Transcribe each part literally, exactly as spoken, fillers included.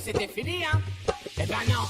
C'était fini, hein? Eh ben non.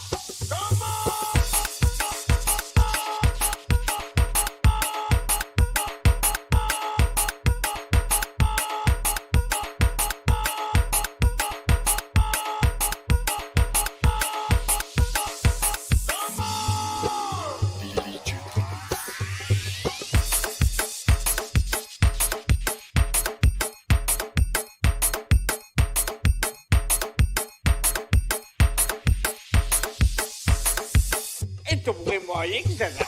E to pre mwaye ki sa la?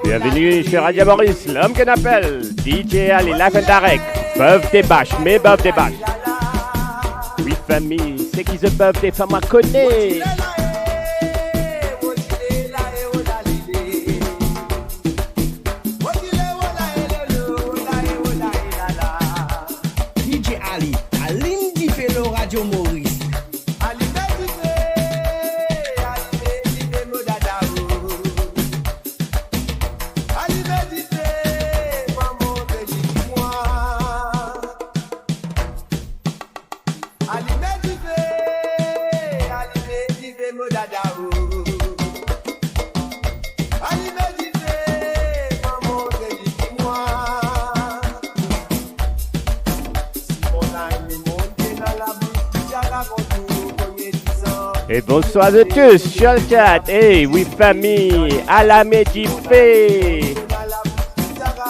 Bienvenue sur Radio Maurice, l'homme qu'on appelle D J Ali, live and direct. Beuv de Bach, me Beuv de Bach. Wi fami, seki zot beuv de fam a kone. D J Ali, alim dife lor Radio Maurice. E bonswar a tous, sur le chat. Ey, wi fami, alime dife.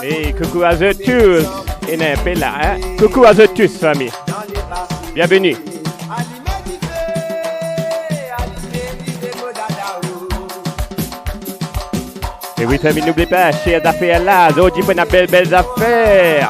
Ey, coucou à eux tous. Ena inpe la, hein. Coucou à eux tous, fami. Bienvenue. E wi fami, n'oublie pa, share zafer la, zordi pou ena bel, bel zafer.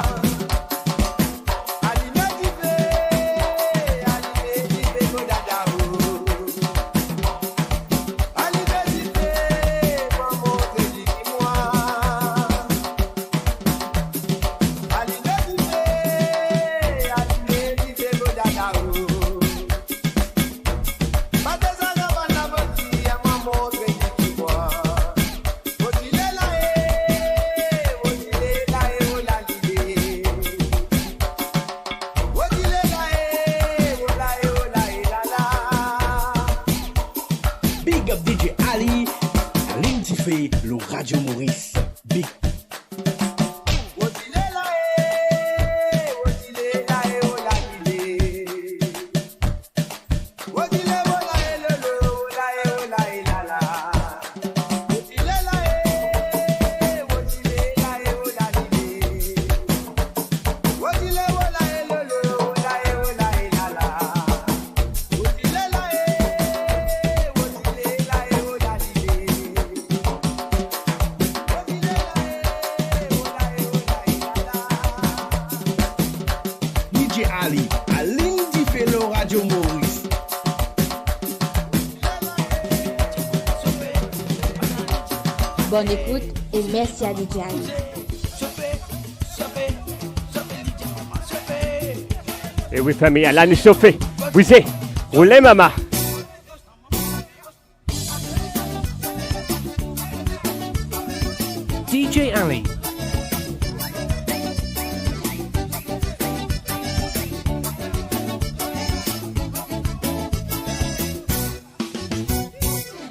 Big up D J Ali, Alime Dife, lor Radio Maurice. Big. D J Ali, Alime Dife lor Radio Maurice. Bonne écoute et merci à D J Ali. E wi fami, ala nou sofe, brize, roule mama. D J Ali.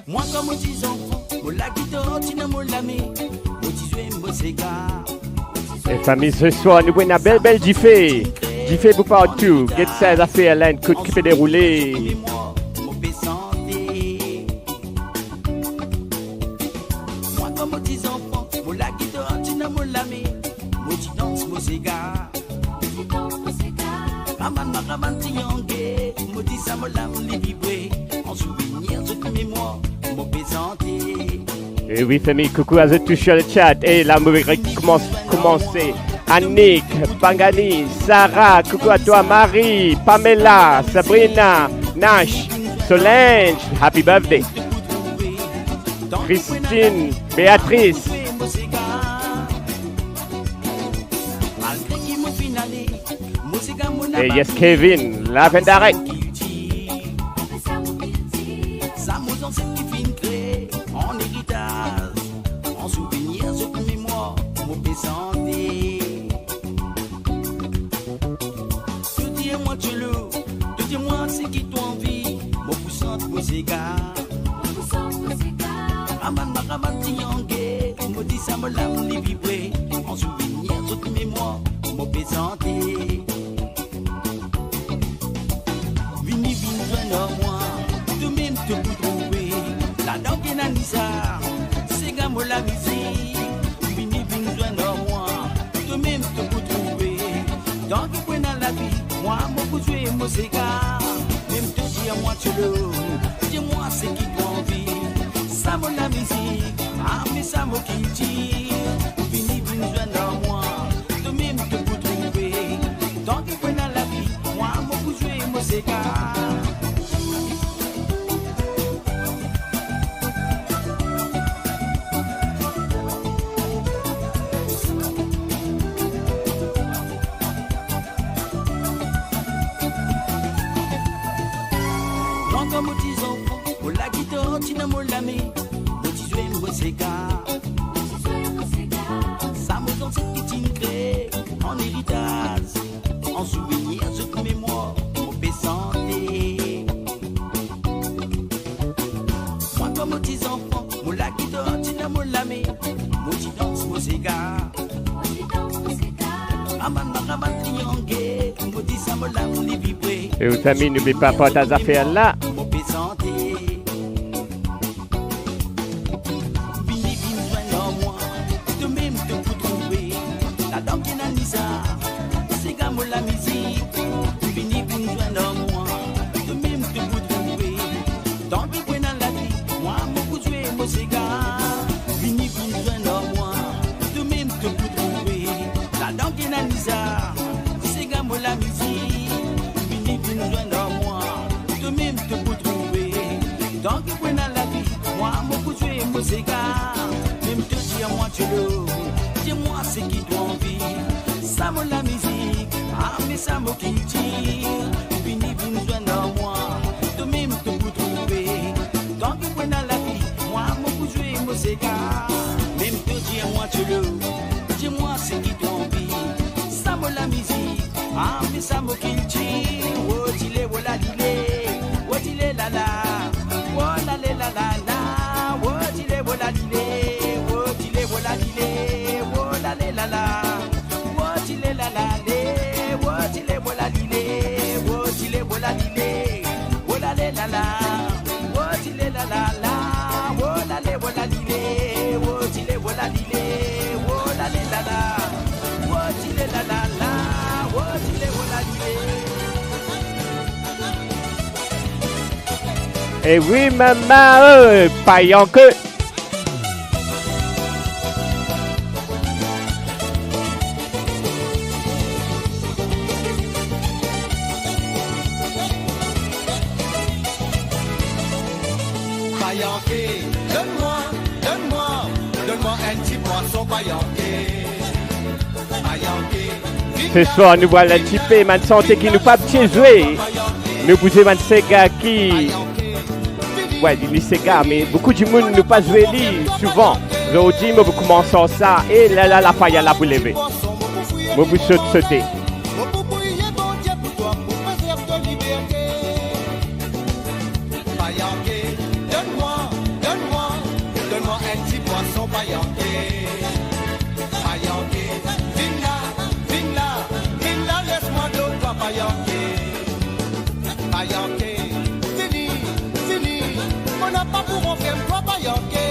Mwa kan mo ti zanfan, mo lagitar ti dan mo lame, mo ti zwe mo sega. E fami, se swar nou pou ena bel, bel dife. Dife pou partou. Get sa zafer la, enn kout ki pe deroule. Mo pe sante. Mwa kan mo ti zanfan, mo lagitar ti dan mo lame, mo ti dans mo sega. Mo ti dans mo sega. Kabann, kabann ti ange, mo ti sa mo lam li vibre. An souvenir zot memwar, mo pe sante. E wi fami, coucou à eux tous sur le chat. E la, mo pe rekoumans-, koumanse. Annick, Pangani, Sarah, coucou à toi, Marie, Pamela, Sabrina, Nash, Solange, happy birthday. Christine, Béatrice. E yes, Kevin, live and direct. Sa mo zanset ki finn kree an eritaz, an souvenir zot memwar, mo pe sante. To dir mwa Tcholo, to dir mwa seki to anvi, mo pou sant mo sega. Mo pou sant mo sega. Kabann, kabann ti ange, mo ti sa mo lam li vibre, an souvenir zot memwar, mo pe sante. Vini, vinn zwenn ar mwa, to mem to pou trouve. Ladan ki ena Nisa, sega mo lamizik. Vini, vinn zwenn ar mwa, to mem to pou trouve. Tanki pou ena lavi, mwa mo pou zwe mo sega. Mem to dir mwa Tcholo, dir mwa seki to anvi. Sa mo lamizik, ame sa mo kiltir. Vini, vinn zwenn ar mwa, to mem to pou trouve. Tanki pou ena lavi, mwa mo pou zwe mo sega. Mwa kan mo ti zanfan, mo lagitar ti dan mo lame, mo ti zwe mo sega. Sa mo zanset ki ti kree an eritaz, an souvenir zot memwar, mo pe sante. Mwa kan mo ti zanfan, mo lagitar ti dan mo lame, mo ti dans mo sega. Kabann, kabann ti ange, mo ti sa E ou zami, noubli pa partaz zafer la. Vini, vinn zwenn ar mwa, to mem to pou trouve. Ladan ki ena Nizar, sega mo lamizik. Vini, vinn zwenn ar mwa, to mem to pou trouve. Tanki pou ena lavi, mwa mo pou zwe mo sega. Vini, vinn zwenn ar mwa, to mem to pou trouve. Ladan ki ena Nizar, sega mo lamizik. Vini, vinn zwenn ar mwa, to mem to pou trouve. Tanki pou ena lavi, mwa mo pou zwe mo sega. Mem to dir mwa to love, dir mwa seki to anvi. Sa mo lamizik, a me sa mo kiltir. Vini, vinn zwenn ar mwa, to mem to pou trouve. Tanki pou ena lavi, mwa mo pou zwe mo sega. Mem to dir mwa to love, dir mwa seki to anvi. Sa mo lamizik, a me sa mo kiltir. Wo ti le, wo la li le, wo ti le la la, wo la le la la la, wo ti le, wo la li le, wo ti le, wo la li le, wo la le la la. Wo ti le la la le, wo ti le wo la li le, wo ti le wo la li le, wo la le la la. Wo ti le la la la, wo la le wo la li le, wo ti le wo la li le, wo la le la la. Wo ti le la la la, wo ti le wo la li le. E wi, mama, oh, Payanke. Payanke, donn mwa, donn mwa, donn mwa enn ti pwason, Payanke. Payanke. Se swar nou vwala enn tipe bann sante ki nou pa ti zwe. Nou pou zwe bann sega ki, wi, li sega, me boukou dimoun nou pa zwe li souvan. Zordi mo pou koumans ar sa, e la la, lapaya la pou leve. Mo pou sot, sote. Payanke, donn mwa, donn mwa, donn mwa enn ti pwason, Payanke. Payanke, vinn la, vinn la, vinn la, les mwa donn twa, Payanke. Payanke, vini, vini, mo napa pou ranferm twa, Payanke.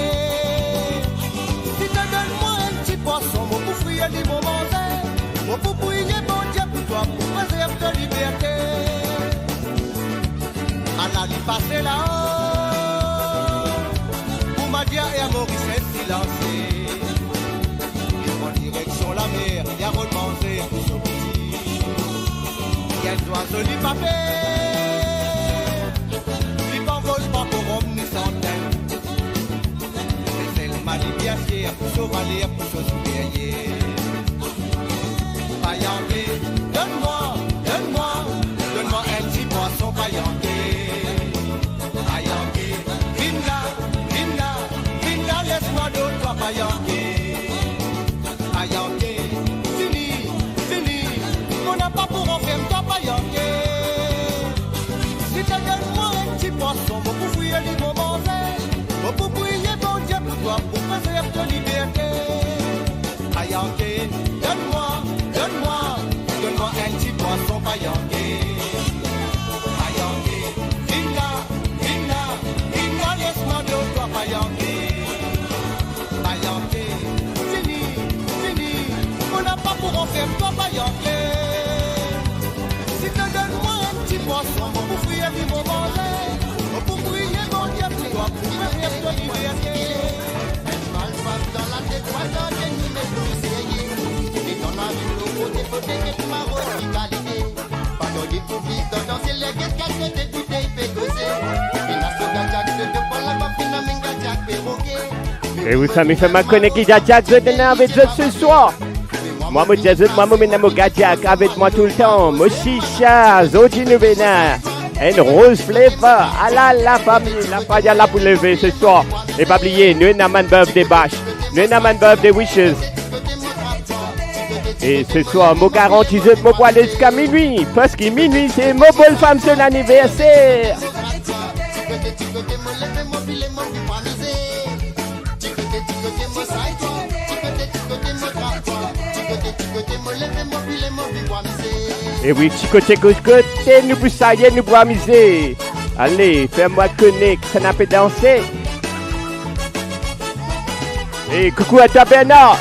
Si to donn mwa enn ti pwason, mo pou frir li, mo manze. Mo pou priye Bondie pou twa, pou prezerv to liberte. Ala li pase la, oh, pou Madia e Moris res silanse. Li pran direksion lamer, li al rod manze pou so piti. Li enn zwazo, li pa per, li pa anvol, pa korom ni santin. Se selman li bien fier pou so valer, pou so siperyer. Payanke, donn mwa, donn mwa, donn mwa enn ti pwason, Payanke. Payanke, vinn la, vinn la, vinn la, les mwa donn twa, Payanke. Payanke, vini, vini, mo napa pou ranferm twa, Payanke. Si to donn mwa enn ti pwason, mo pou frir li, mo manze. Mo pou priye Bondie pou twa, pou prezerv to liberte. Payanke, donn mwa, donn mwa, donn mwa enn ti pwason, Payanke. Payanke, vinn la, vinn la, vinn la, les mwa donn twa, Payanke. Payanke, vini, vini, mo napa pou ranferm twa, Payanke. Si to donn mwa enn ti pwason, mo pou frir li, mo manze. Mo pou priye Bondie pou twa, pou prezerv to liberte. Mal pas dan la detrwazan de nou, me pou serye. E dan lavi, nou kote, kote, ke tou maro ki kalite. Pa tande pou plis dan danse, leges kalite, tou dey pe koze. Finn asoda Jack de, de pwa laba, finn amenn Jack pe roke. E ou sami fer mwa kone ki Jack zot ena avek zot se swar. Mwa mo dir zot, mwa mo ena mo Jack avek mwa toultan. Mo sisa, zordi nou ena enn roz flev. Ala la fami, lapaya la pou leve se swar. E pa bliye, nou ena bann birthday bash, nou ena bann birthday wishes. E se swar, mo garanti zot, mo pou ale ziska minwi, parski minwi se mo bel fam so laniverser. E wi, ti kote, kote, kote, nou pou salye, nou pou amize. Ale, fer mwa kone, kisannla pe danse. E koukou a twa, Bernard.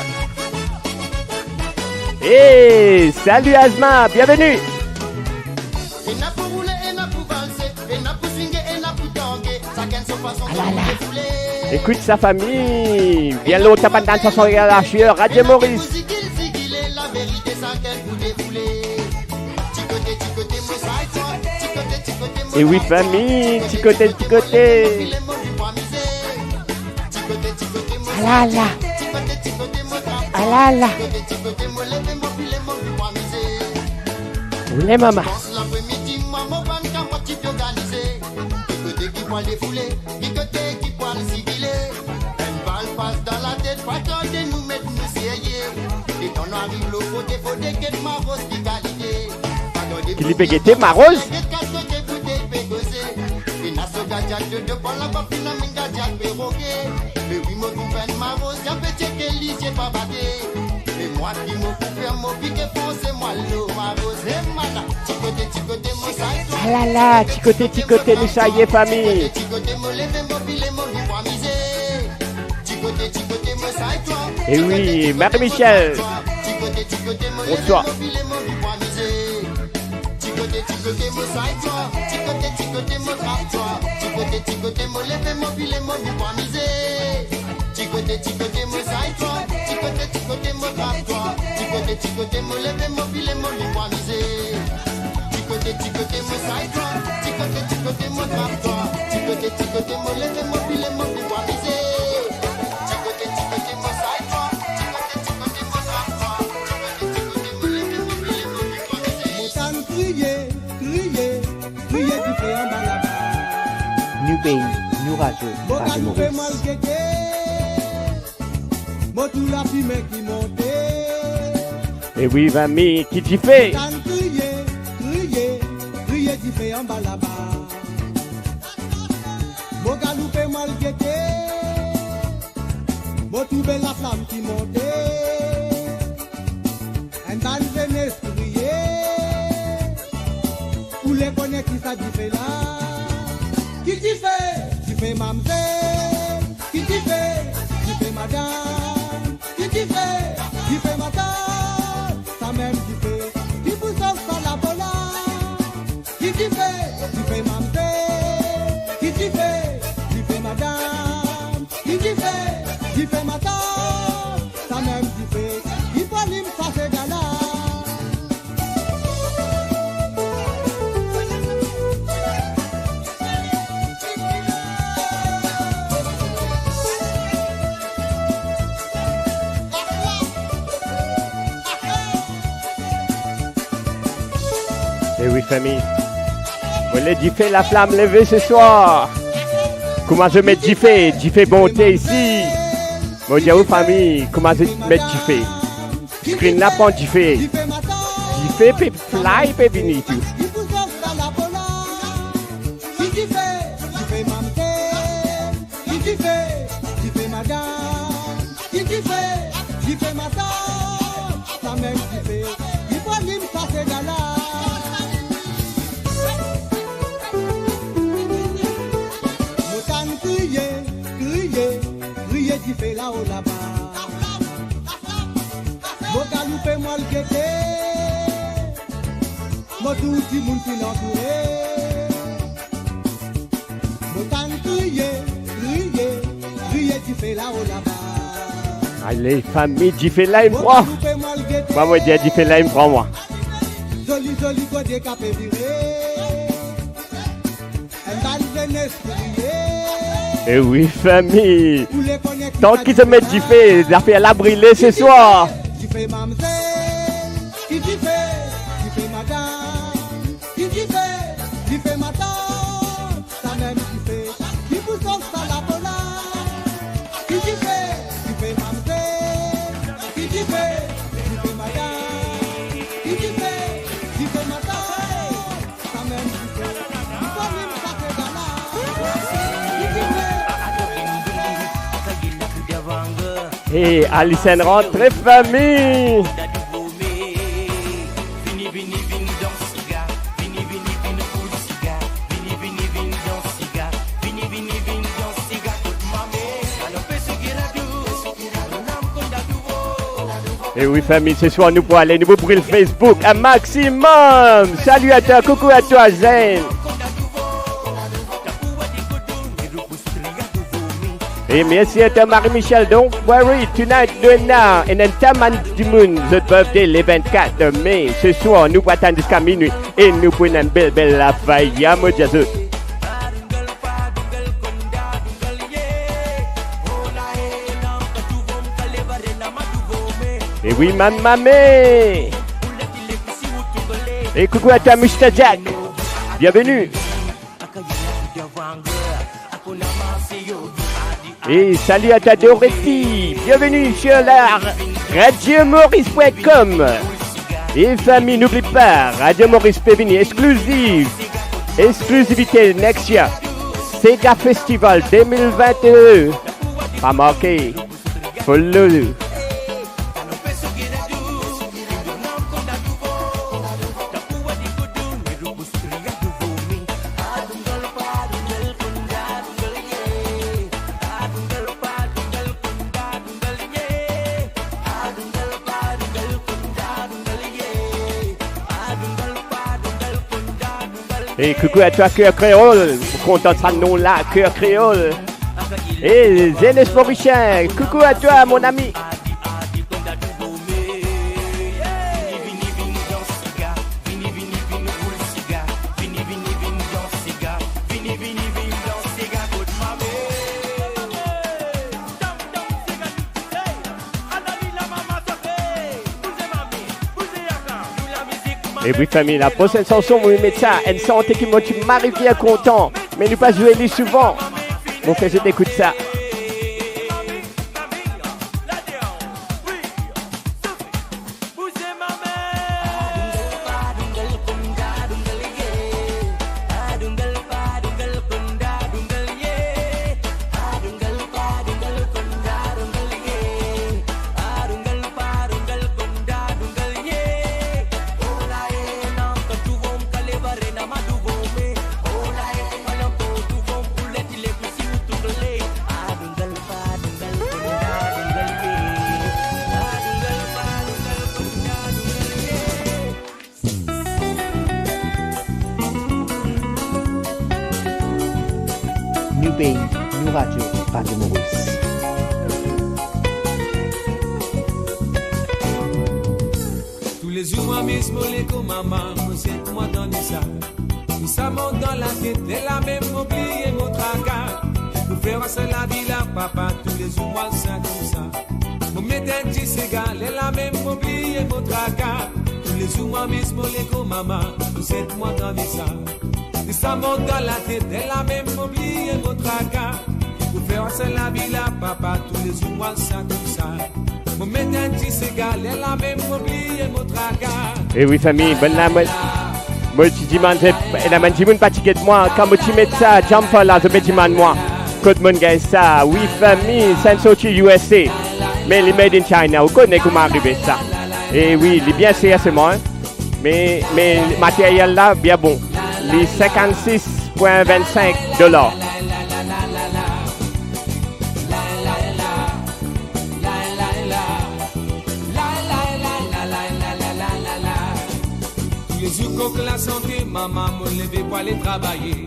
E sali, Azma, bienveni. Ena pou roule, ena pou valse, ena pou swinge, ena pou tange, sakenn so fason pou defoule. Ekout sa, fami. Bien lontan pa tann sa, son relasyon, Radio Maurice. Zigil, zigile, laverite, sakenn pou defoule. Ti kote, ti kote, mo sa e twa. Ti kote, ti kote, mo sa e twa. E wi, fami, ti kote, ti kote. Ti kote, ti kote, mo sa e twa. Alala. Ti kote, ti kote, mo sa e twa. Alala. Ti kote, ti kote, mo leve, mo file, mo vinn pou amize. Oule, mama. Dimans lapremidi, mwa mo bann kamarad ti pe organize. Ki kote ki pou al defoule, ki kote ki pou al zigile. Enn bal pas dan latet, pa tande nou met nou serye. Letan nou ariv lor kote, fode get maros ki kalite. Pa tande ki li pe gete, maros? Get kas kote boutey pe koze. Ena so gadiak dodo, pa laba finn amenn gadiak peroge. Me wi, mo trouv enn maros, diab pe tcheke li, zie pa bate. E mwa ki mo pou fer, mo pike fonse, mo al lor maros. E mama, ti kote, ti kote, mo sa e twa. Alala, ti kote, ti kote, nou sa ye, fami. Ti kote, ti kote, mo leve, mo file, mo vinn pou amize. Ti kote, ti kote, mo sa e twa. E wi, Marie Michel. Ti kote, ti kote, mo leve, mo file, mo vinn pou amize. Bonsoir. Ti kote, ti kote, mo sa e twa. Ti kote, ti kote, mo trap twa. Ti kote, ti kote, mo leve, mo file, mo vinn pou amize. Ti kote, ti kote, mo sa e twa. Ti kote, ti kote, mo trap twa. Ti kote, ti kote, mo leve, mo file, mo vinn pou amize. Ti kote, ti kote, mo sa e twa. Ti kote, ti kote, mo trap twa. Ti kote, ti kote, mo leve, mo file, mo vinn pou amize. Ti kote, ti kote, mo sa e twa. Ti kote, ti kote, mo trap twa. Ti kote, ti kote, mo leve, mo file, mo vinn pou amize. Mo tann kriye, kriye, kriye dife anba laba. Nou pei, nou radio, Radio Maurice. Mo galoupe, mo al gete, mo trouv lafime ki monte. E wi, fami, ki dife. Mo tann kriye, kriye, kriye dife anba laba. Mo galoupe, mo al gete, mo trouv laflam ki monte. Enn bann zenes kriye, oule kone ki sa dife la. Ki dife? Dife mamzel. Ki dife? Dife madam. Ki dife? Dife madam. Samem dife ki pou sof sa lapo la. Ki dife? Dife mamzel. Ki dife? Dife madam. Ki dife? Dife madam. Samem dife ki pou alim sa sega la. E wi, fami. Mo le dife, laflam leve seswar. Kouma zot met dife, dife monte isi. Mo dir ou, fami, kouma zot met dife. Screen la pran dife. Dife pe fly, pe vini tou. Ki dife? Dife mamzel. Ki dife? Dife madam. Ki dife? Dife madam. Samem dife ki pou alim sa sega la. Mo tann kriye, kriye, kriye dife lao laba. Mo galoupe, mo al gete, mo trouv dimoun finn antoure. Mo tann kriye, kriye, kriye dife lao laba. Ale, fami, dife la inn pran. Mo galoupe, mo al gete. Mwa, mo dir dife la inn pran mwa. Zoli, zoli kode kape vire. Enn bann zenes kriye. E wi, fami. Tanki zot met dife, zafer la brile seswar. Dife mamzel, ki dife? Dife madam. Ki dife? Dife madam. Samem dife ki pou sof sa lapo la. Ki dife? Dife mamzel. Ki dife? Dife madam. Ki dife? Dife madam. Samem dife ki pou alim sa sega la. Ki dife? Hey, Alison rantre, fami. Vini, vini, vini, dans. E wi, fami, se swar nou pou ale, nou pou bril Facebook un maximum. Salut à toi, coucou à toi, Zayn. E mersi à toi, Marie-Michel. Don't worry, tonight nou ena enn taman dimoun, zot birthday le vennkat me. Se swar nou pou atann ziska minwi e nou pou ena enn bel, bel lafaya, mo dir zot. E wi, mame, mame. E coucou à toi, Mister Jack. Bienvenue. E salut à toi, Dorothy. Bienvenue sur la radio maurice point com. E fami, n'oublie pas, Radio Maurice pe vini exclusive. Exclusivité next year. Sega Festival deux mille vingt et un. Pa manke. Follow. E coucou à toi, Cœur Créole. Mo kontan sa nom la, Cœur Créole. E Zenes Morisien, coucou à toi, mon ami. E wi, fami, la prosenn sanson mo met sa, enn sante ki mo ti mari bien kontan, me nou pa zwe li souvan. Mo fer zot ekout sa. Nou pei, nou radio, Radio Maurice. Toulezour mo amiz mo, le koumama, mo zet mwa dan lisa. Tousa mont dan latet, lerla mem mo bliye mo traka. Pou fer sa lavi la, papa, toulezour mo al sa koumsa. Mo met enn ti sega, lerla mem mo bliye mo traka. Toulezour mo amiz mo, le koumama, mo zet mwa dan lisa. Tousa mont dan latet, lerla mem mo bliye mo traka. Pou fer sa lavi la, papa, toulezour mo al sa koumsa. Mo met enn ti sega, lerla mem mo bliye mo traka. E wi, fami, bann la, mo, mo ti dimann, ena bann dimoun pa ti get mwa, kan mo ti met sa jumper la, zot pe dimann mwa kot mo'nn gagn sa. Wi, fami, sa inn sorti U S A, me li made in China. Ou kone kouma arive sa. E wi, li bien ser selman, hein. Me, me materyel la bien bon. Li sinkannsis pwin vennsink dolar. Toulezour kok lasante, mama, mo leve pou ale travaye.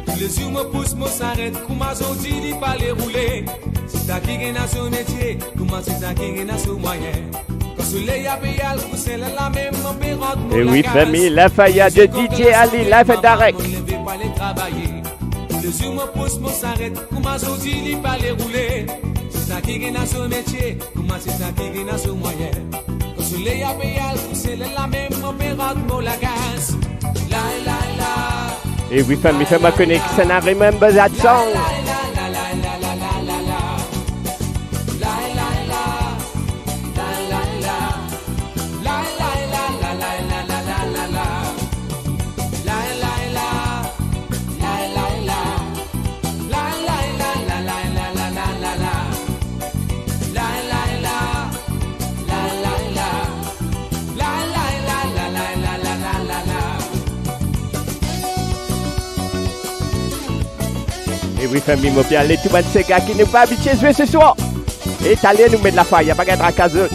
Toulezour mo pous mo saret, kouma zot dir li pa le roule. Sista ki ena so metie, kouma sista ki ena so mwayin. Kan soley ape al kouse, lerla mem mo pe rant mo lakas. E wi, fami, lafaya de D J Ali, live and direct. Toulezour mo pous mo saret, kouma zot dir li pa le roule. Sista ki ena so metie, kouma sista ki ena so mwayin. Kan soley ape al kouse, lerla mem mo pe rant mo lakas. Lay, lay, la. E wi, fami, fer mwa kone kisannla remember that song. E wi, fami, mo pe ale tou bann sega ki nou pa abitie zwe se swar. E taler nou met lafaya, pa gagn traka zot.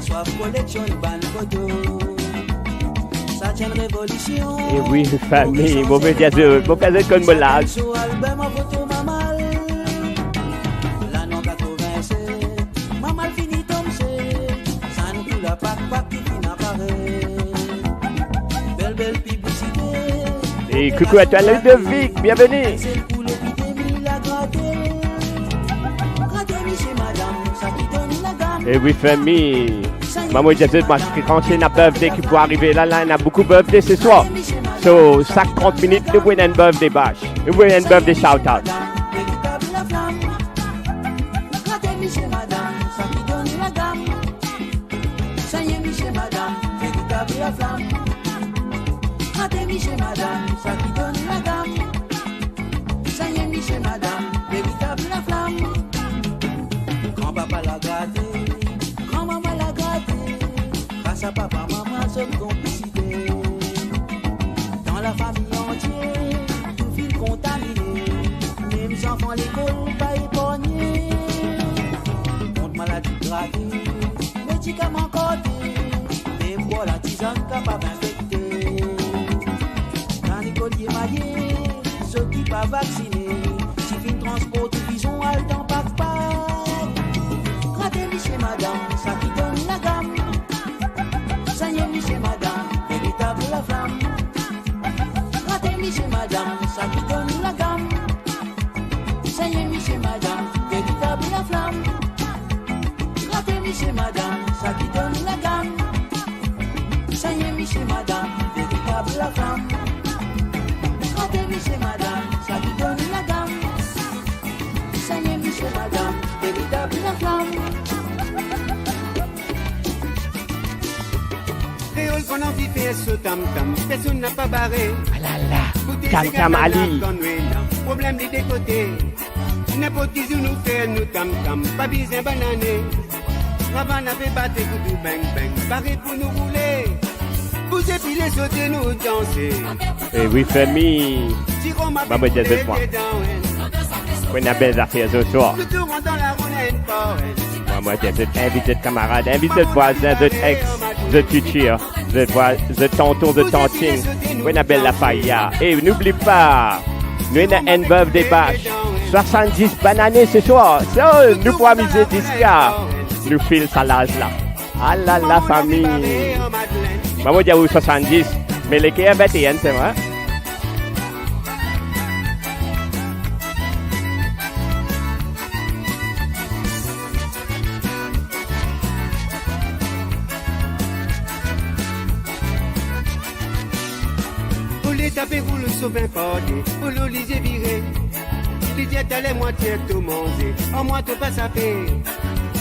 Swaf koleksionn bann foto. Sa ti enn revolision. E wi, fami, mo pe dir zot, mo pe dir zot konn mo laz. So album an foto Mamal. Lane katrevin-set, Mamal fini tom se. Sann kouleur Pak Pak ki finn aparet. Bel, bel piblisite. E koukou a twa, Ludovic, bienveni. Enn sel kou lepidemi la grate. Grate misie madam, sa ki donn lagam. E wi, fami, mwa mo dir zot, mwa, kan ena birthday ki pou arive la, la, ena boukou birthday se swar. So, sak trant minit, nou pou ena enn birthday bash. Nou pou ena enn birthday shout out. Veritab laflam. Grate misie madam, sa ki donn lagam. Sanye misie madam, veritab laflam. Grate misie madam, sa ki donn lagam. Sanye misie madam, veritab laflam. Granpapa la grate, granmama la grate, gras a papa, mama, zot konplisite. Dan lafami antie, tou finn kontamine, mem zanfan lekol pa eparnie. Kont maladi grate, medikaman korte, mem bwar latizann kapav infekte. Kanikol ye maye, zot ki pa vaksine, ti finn transport prizon al dan Pak Pak. Grate misie madam, sa ki donn lagam. Sanye misie madam, veritab laflam. Grate misie madam, sa ki donn lagam. Sanye misie madam, veritab laflam. Grate misie madam, sa ki donn lagam. Sanye misie madam, veritab laflam. Grate misie madam, sa ki donn lagam. Sanye misie madam, veritab laflam. Kreol konn anvi fer so tamtam, personn napa bare. Alala, Tam Tam Ali. Problem li de kote. Ninport ki zour nou fer nou tamtam, pa bizin banane. Ravana pe bat koutou beng beng, pare pou nou roule. Bouze, pile, sote, nou danse. E wi, fami. Mwa mo dir zot, mwa, pou ena bel zafer so swar. Nou tou rant dan laronn enn par enn. Mwa mo dir zot, invit zot kamarad, invit zot vwazin, zot ex, zot futur, zot vwa-, zot tonton, zot tantinn. Pou ena bel lafaya. E noubli pa, nou ena enn birthday bash. Swasanndis bann ane se swar. So, nou pou amize ziska nou fil sa laz la. Alala, fami. Mwa mo dir ou swasanndis, me leker vinteenn selman. Olie tape roul so vin parde, pou lor lizie vire. Li dir taler mwa ti ena to manze, an mwa to pa sape.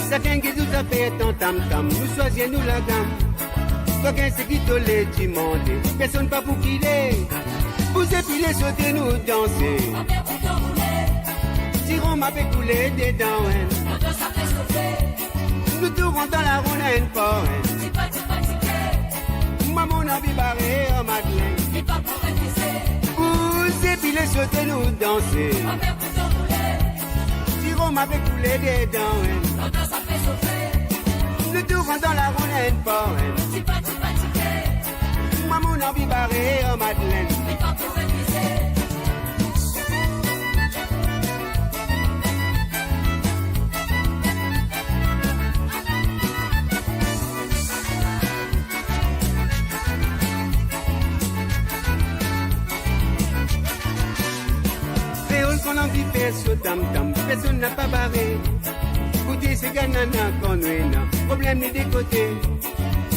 Sakenn get so zafer, tan tam tam, nou swazir nou lagam. Sakenn seki to le dimande, personn pa pou kile. Bouze, pile, sote, nou danse. Diron ma pe koule dedan enn. Nou tou rant dan laronn enn par enn. Mwa mo anvi bare an Madlenn. Bouze, pile, sote, nou danse. Diron ma pe koule dedan enn. Nou tou rant dan laronn enn par enn. Mwa mo anvi bare an Madlenn. Kreol konn anvi fer so tamtam, personn napa bare. Koute sega nana kan nou ena problem, ni de kote.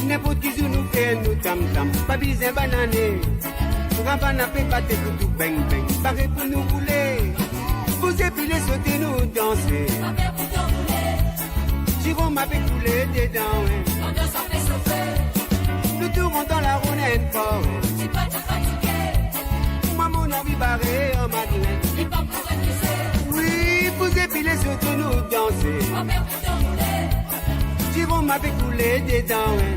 Ninport ki zour nou fer nou tamtam, pa bizin banane. Ravana pe bat koutou beng beng, pare pou nou roule. Bouze, pile, sote, nou danse. Diron ma pe koule dedan enn. Nou tou rant dan laronn enn par enn. Mwa mo anvi bare an Madlenn. Wi, bouze, pile, sote, nou danse. Diron ma pe koule dedan enn.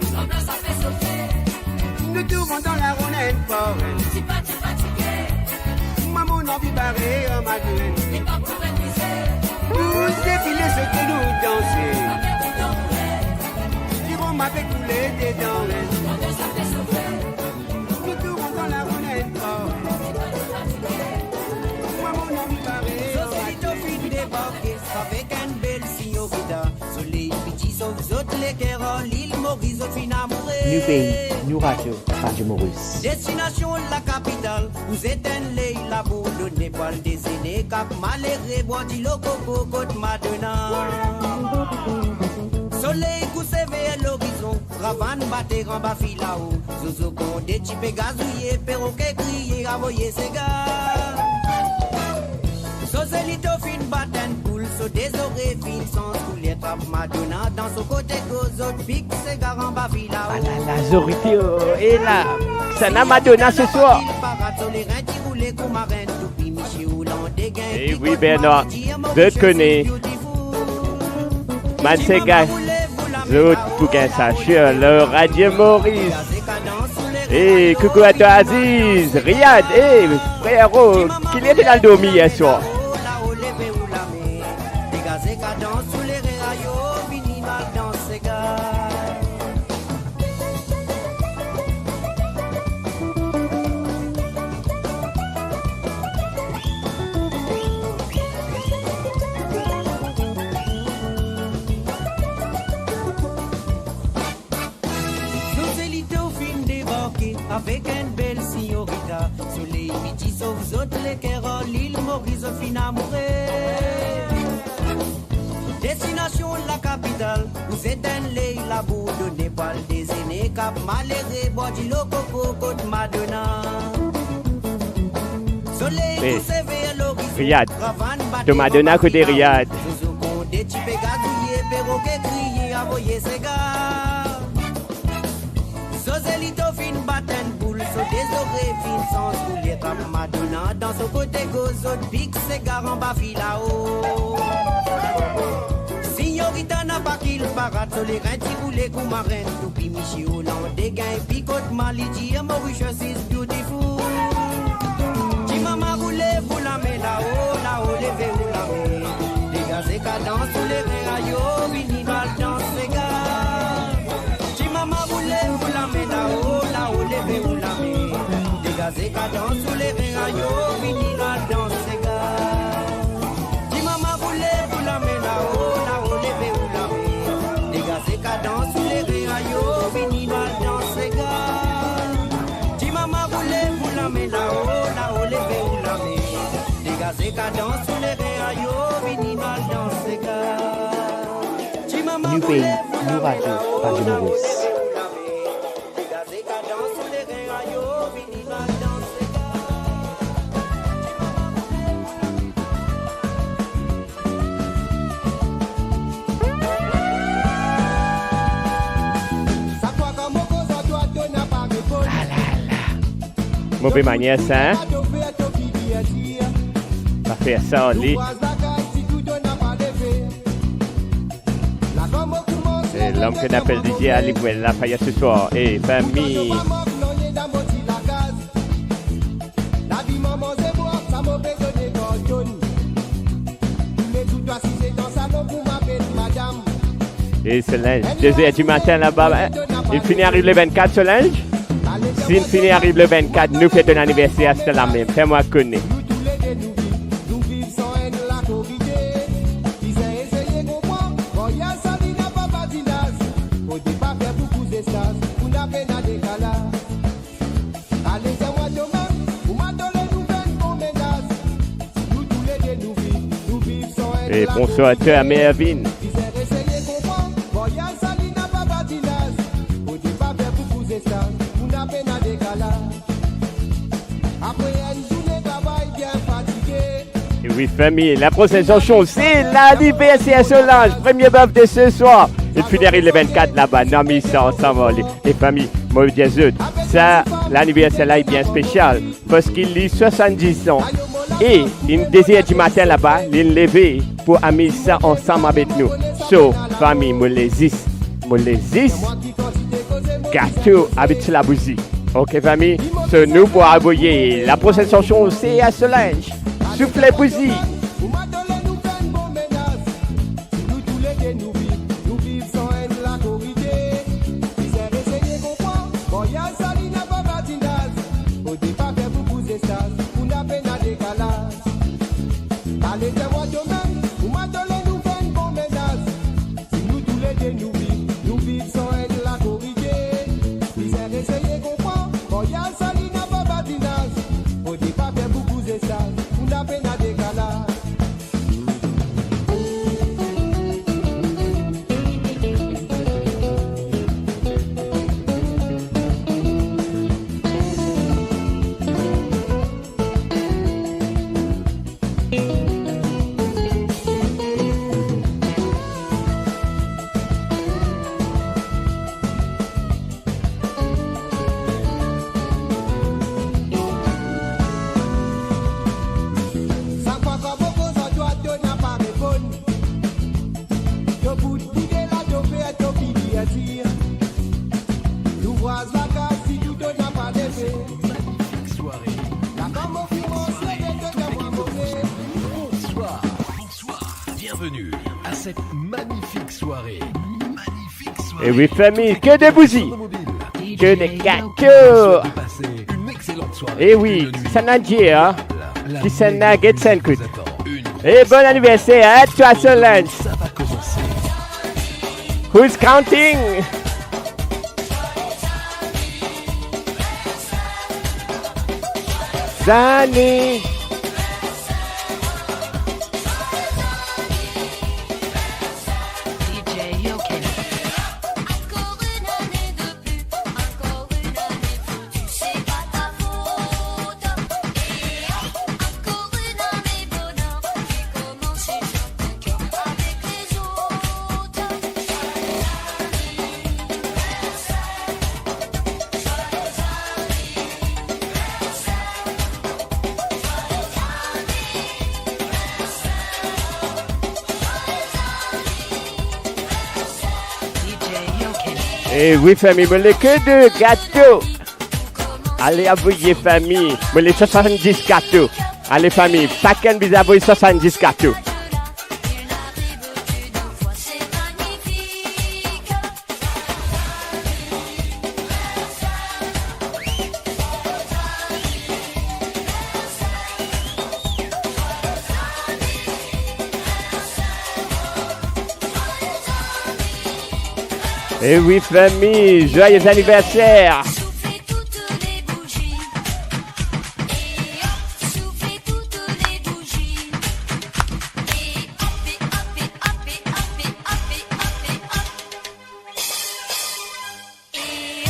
Nou tou rant dan laronn enn par enn. Mwa mo anvi bare an Madlenn. Bouze, pile, sote, nou danse. Diron Ma pe koule dedan, eh. Toutou kontan la rone enn fwa. Mwa, mo nami pare. Zozelito finn debarke avek enn bel sinyorita. Soley piti sof zot leker, ar Lil Moris zot finn amoure. Nou pei, nou radio, Radio Maurice. Destinasion lakapital, pou zet enn ley labondone, pou al dezene Kap Malere, bwar dilo koko kot Madonna. Soley kouse ver lorizon, ravann bater anba filao. Zozo Konde ti pe gazouye, peroke kriye, avoye sega. Zozelito finn bat enn boul, so de zore finn sanz kouler, trap Madonna dan so kote goz, zot pik sega anba filao. Ala la zorite, oh, e la, sa ena Madonna se swar. Parad so lerin ti roule kouma reine, toupi misie Oland gagn. E wi, Bernard, zot kone. Bann sega, zot pou gagn sa, sir, lor Radio Maurice. E koukou a twa, Aziz, Riyad, e frero, kiler inn al dormi yer swar? Zozelito finn debarke avek enn bel sinyorita. Soley piti sof zot leker, ar Lil Moris zot finn amoure. Destinasion lakapital, pou zet enn ley labondone, pou al dezene Kap Malere, bwar dilo koko kot Madonna. Soley kouse ver lorizon, Riyad, ravann bater to Madonna kote, Riyad? Zozo Konde ti pe gazouye, peroke kriye, avoye sega. Zozelito finn bat enn boul, so de zore finn sanz kouler, trap Madonna dan so kote goz, zot pik sega anba filao. Sinyorita napa kil parad, so lerin ti roule kouma reine, toupi misie Oland gagn, pi kot Mali dir Mauritius is beautiful. Ti mama roule ou lame lao, lao leve ou lame. Degaze kadans ou lerin, ayo, vini nou al dans sega. Ti mama roule ou lame lao, lao leve ou lame. Degaze kadans ou lerin, ayo, vini nou al dans sega. Ti mama roule ou lame lao, lao leve ou lame. Degaze kadans ou lerin, ayo, vini nou al dans sega. Ti mama roule ou lame lao, lao leve ou lame. Degaze kadans ou lerin, ayo, vini nou al dans sega. Ti mama roule ou lame lao, lao leve ou lame. Degaze kadans ou lerin, ayo, vini nou al dans sega. Move manier sa, hein? Pa fer sa, li. E lom ki apel D J Ali pou met lafaya se swar. E fami. E Solange, de zer di matin laba, hein? Li fini ariv le vennkat, Solange? Si li fini ariv le vennkat, nou fet to laniverser aster la mem. Fer mwa kone. E bonswar, Ter Mervin. E wi, fami, la prosenn sanson, se laniverser Solange, premie birthday se swar. Li fini ariv le vennkat laba, nou amiz sa ansam ar li. E fami, mo dir zot, sa laniverser la, li bien spesial, parski li swasanndiz an. E li de zer di matin laba, li leve pou amiz sa ansam avek nou. So, fami, mo le zis, mo le zis gato avek ti labouzi. Ok, fami? So, nou pou avoye la prosenn sanson, se a Solange. Soufle bouzi. Si nou toulede nou viv, nou viv san enn lakorite. Louvraz lakaz, si tou to napa leve. Magnifique soirée. La femme au fond, c'est de, de, de, de, de, de. Bonsoir, bonsoir. Bienvenue à cette magnifique soirée. Magnifique soirée. Et oui, famille, que de bougies, que de gâteaux. Et oui, sa nana, hein. Ki sa nana, get sa, écoute. Et bon anniversaire à toi, Solange. Who's counting? Zani. Eh oui, fami, mo le ke de gato. Ale avoy, fami, mo le swasanndis gato. Ale, fami, pa enn bizin avoy swasanndis gato. Eh oui, fami, joyeux anniversaire.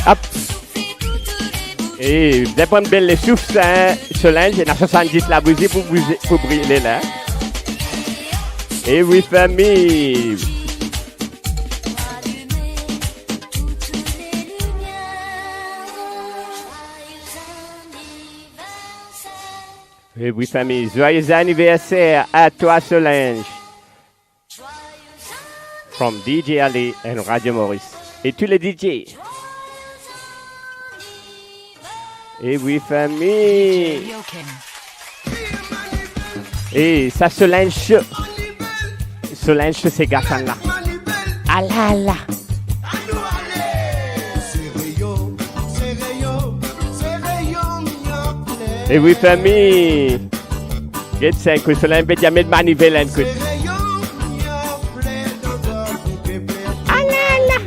Hop. Eh, bien pran bel lesouf sa, hein, Solange, ena swasanndis labouzi pou bouze, pou brile la. Eh oui, fami. Eh oui, fami, joyeux anniversaire à toi, Solange. From D J Ali and Radio Maurice. Et tous les D J. Eh oui, fami. Eh, sa Solange Show. Solange Show, se gafann la. Ala, ala. Eh oui, fami. Get sa, kout Solange pe dir met manivel, kout. Ala, ala.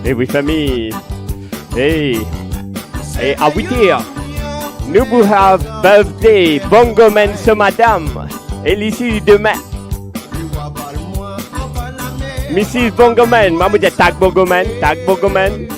Eh oui, fami. Hey. Eh, à huit heures, nou pou have birthday Bongo Man so madam. E li si demin. Missis Bongo Man, mwa mo dir tag Bongo Man, tag Bongo Man.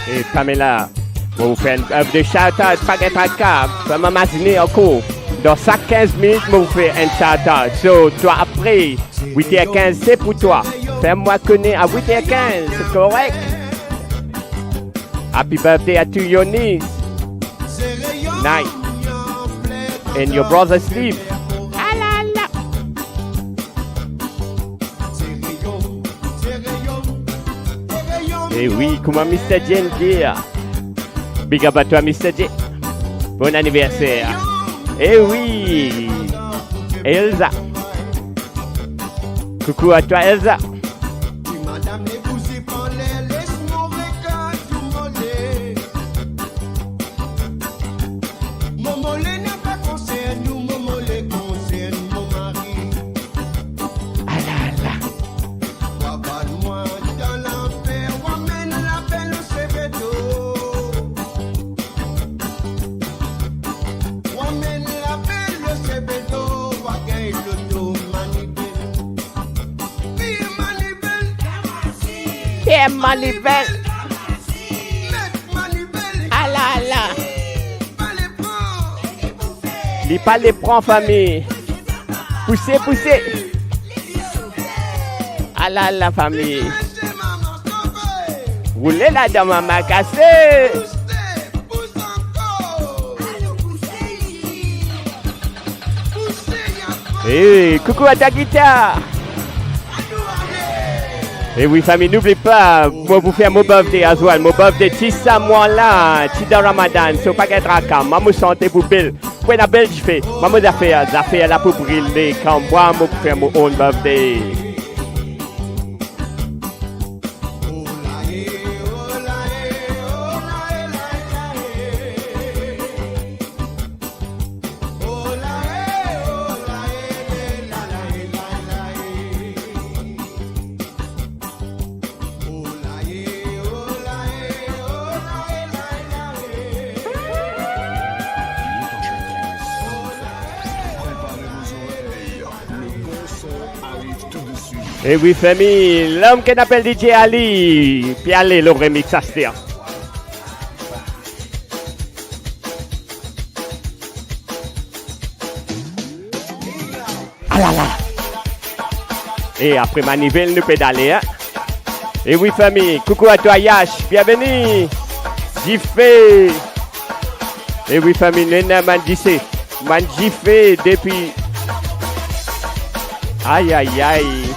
Eh, Pamela, mo pou fer enn, enn de shout out, pa gagn traka, fer mwa mazine ankor. Dan sak kinz minit, mo pou fer enn shout out. So, twa apre, wit er kinz, se pou twa. Fer mwa kone a wit er kinz, se korek. Happy birthday to your niece, Night, and your brother Steve. Ala, ala. Eh oui, kouma Mister J dir. Big up à toi, Mister J. Bon anniversaire. Eh oui, Elsa. Coucou à toi, Elsa. Manivel. Ala, ala. Li pa le pran, fami. Pouse, pouse. Ala, ala, fami. Roule ladan, mama kase. Hey, koukou a ta gitar. E wi, fami, noubli pa, mo pou fer mo birthday azwel, mo birthday ti sa mwa la, ti dan Ramadan, so pa gagn traka, mwa mo sante pou bel, pou ena bel dife, mwa mo zafer, zafer la pou brile, kan mwa mo pou fer mo own birthday. E wi, fami, lom ki apel DJ Ali, pe ale lor remix aster. Alala. E apre Manivel, nou pe ale, hein. E wi, fami, koukou a twa, Yash, bienveni. Dife. E wi, fami, nou ena bann dife, bann dife depi. Ay, ay, ay.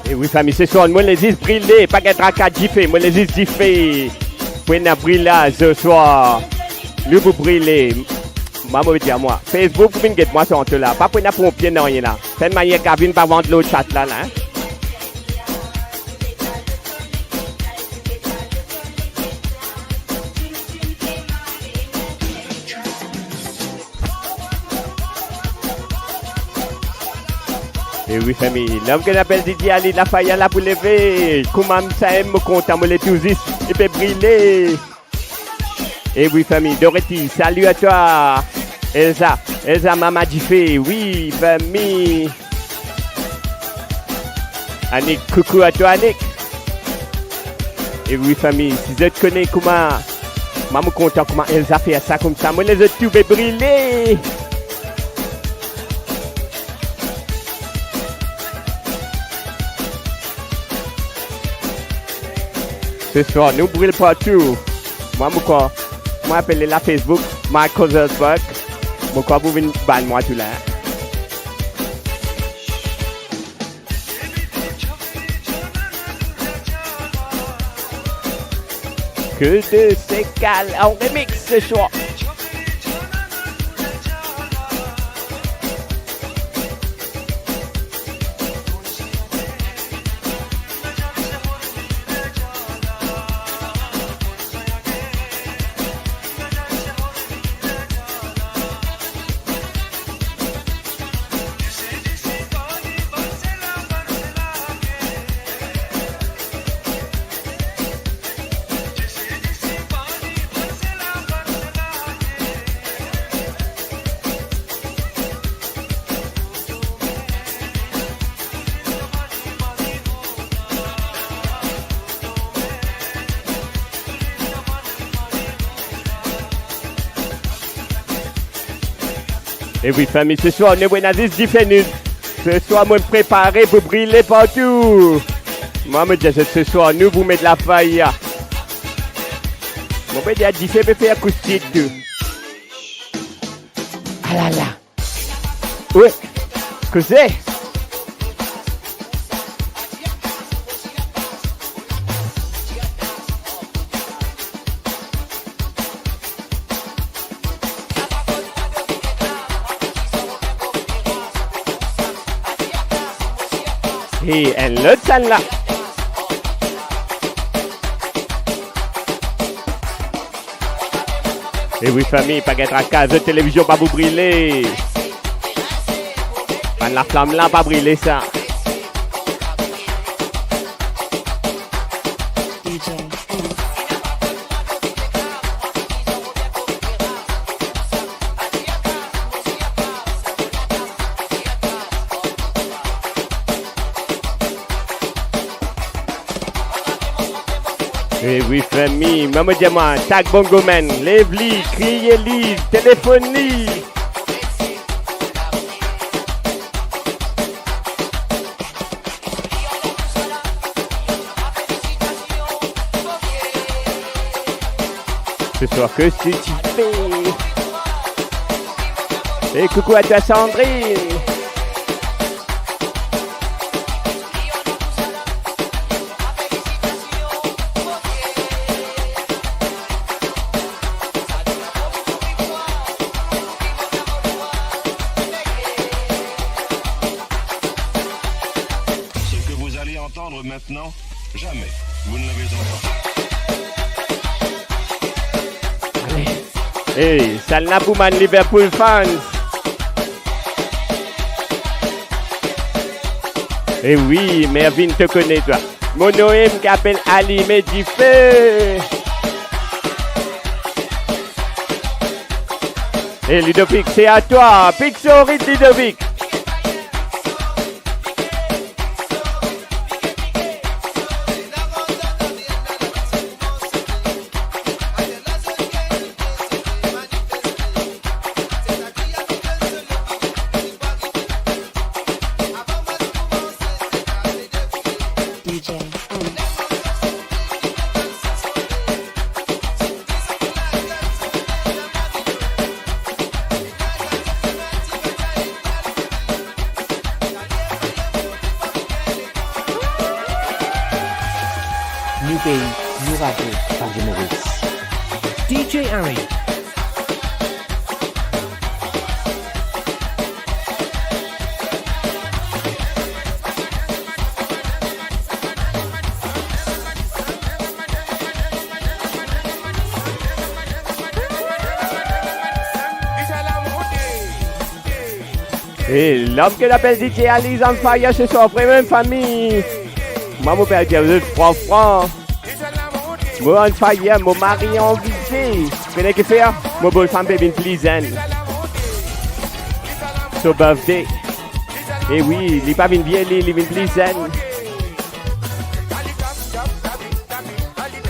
E wi, fami, se swar, mo le zis brile, pa gagn traka dife, mo le zis dife. Pou ena brilaz se swar. Nou pou brile. Mwa, mo dir mwa, Facebook pou vinn get mwa, santi la. Pa pou ena ponpie, nanye la. Sel manier ki vinn pa vant lor chat la, la, hein. E wi, fami, lom ki apel DJ Ali, lafaya la pou leve. Kouma sa, mo kontan, mo le tou zis, li pe brile. E wi, fami, Dorothy, salut à toi. Elsa, Elsa, mama dife, wi, fami. Annick, coucou à toi, Annick. E wi, fami, si zot kone kouma, mwa mo kontan kouma Elsa fer sa koumsa, mo le zot tou pe brile. Se swar, nou bril partou. Mwa, mo krwar, mo apel la Facebook, Michael Zelsberg. Mo krwar pou vinn bann mwa tou la. Que de Segal en remix se swar. E wi, fami, se swar, nou ena zis dife nou. Se swar, mo prepare pou brile partou. Mwa, mo dir zot, se swar, nou pou met lafaya. Mo pe dir dife pe fer koustik tou. Alala. Wi. Koze. Hey, enn lot sann la. E wi, fami, pa gagn traka, zot televizion pa pou brile. Bann laflam la, pa brile sa. E wi, fami, mama diaman, tag Bongo Menn, lev li, kriye li, telefonn li. Ce soir, que c'est typé. Et coucou à toi, Sandrine. Ce que vous allez entendre maintenant, jamais vous ne l'avez entendu. Hey, sannla pou bann Liverpool fans. E wi, Mervin, to kone twa. Mo noem ki apel Alime Dife. E Ludovic, c'est à toi. Pixorit Ludovic. Nou pei, nou radio, Radio Moris. D J Harry. E lom ki apel D J Ali, he's on fire ce soir, vremem, fami. Mwa, mo pe dir zot fran fran, mo on fire, mo mari anvize. Kone ki fer? Mo bel fam pe vinn pli zenn. So birthday. E wi, li pa vinn vie, li, li vinn pli zenn.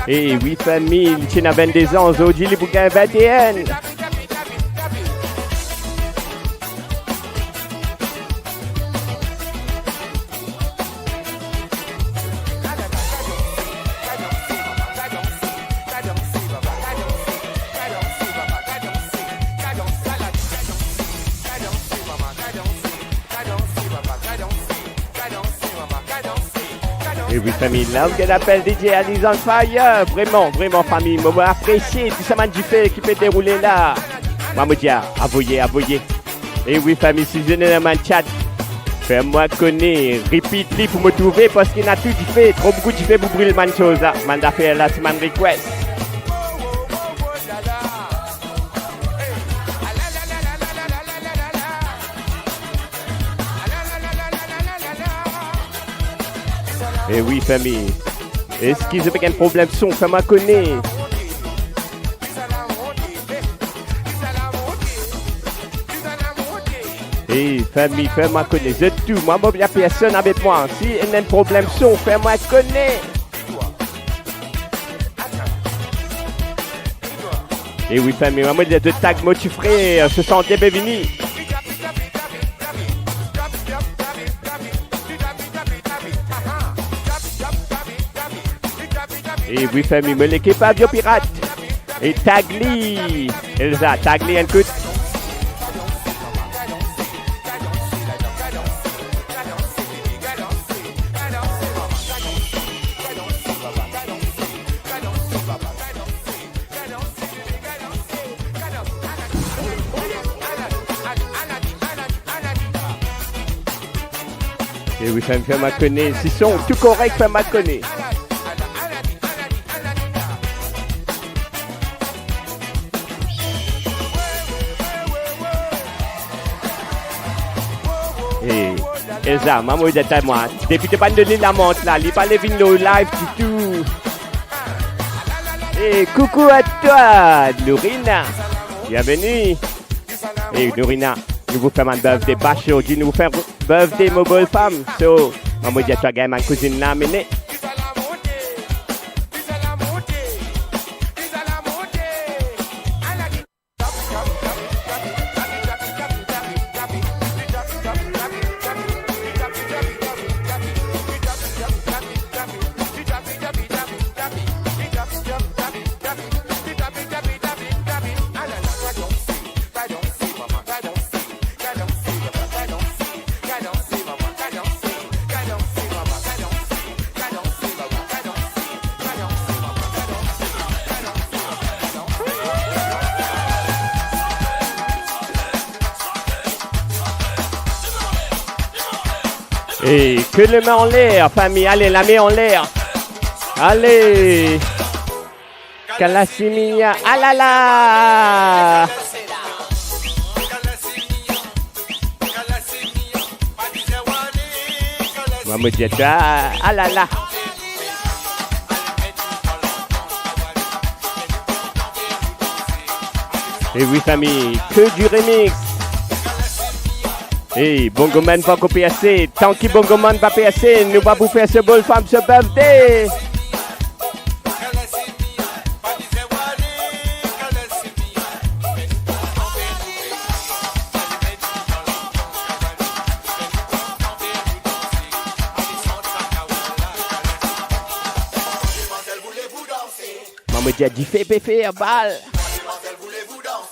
E wi, fami, li ti ena vennde zan, zordi li pou gagn vennteen. E wi, fami, la ou gagn apel D J Ali, he's on fire. Vreman, vreman, fami, mo, mo apresie tou sa bann dife ki pe deroule la. Mwa, mo dir, avoye, avoye. E wi, fami, si zot ena bann chat, fer mwa kone, repeat li pou mo trouve, parski ena tou dife, tro boukou dife pou bril bann soz la, bann zafer la, ti bann request. E wi, fami. Eski zot pe gagn problem son? Fer mwa kone. E fami, fer mwa kone. Zot tou, mwa, mo, ena personn avek mwa. Si ena enn problem son, fer mwa kone. E wi, fami, mwa, mo, zot tag mo ti frer, se sante pe vini. E wi, fami, mo leke pa vio pirat. E tag li. Elza, tag li enn kout. E wi, fer, fer mwa kone. Si son tou korek, fer mwa kone. Elsa, maman, ou ete mwa. Depi to pa donn li lamant la, li pa le vinn lor live ditou. E koukou a twa, Nourina. Bienveni. E Nourina, nou pou fer bann birthday bash zordi, nou pou fer birthday mo bel fam. So, maman, ou ete mwa, gagn bann kouzinn la, mene. E ke lame anler, fami, ale, lame anler. Ale. Kalasimia, alala. Maman, ou ete mwa, alala. E wi, fami, ke di remix. Ey, bongoman pa ankor perse. Tanki bongoman pa perse, nou pa pou fer so bel fam so birthday. Maman, ou ete mwa, dife pe fer, bal.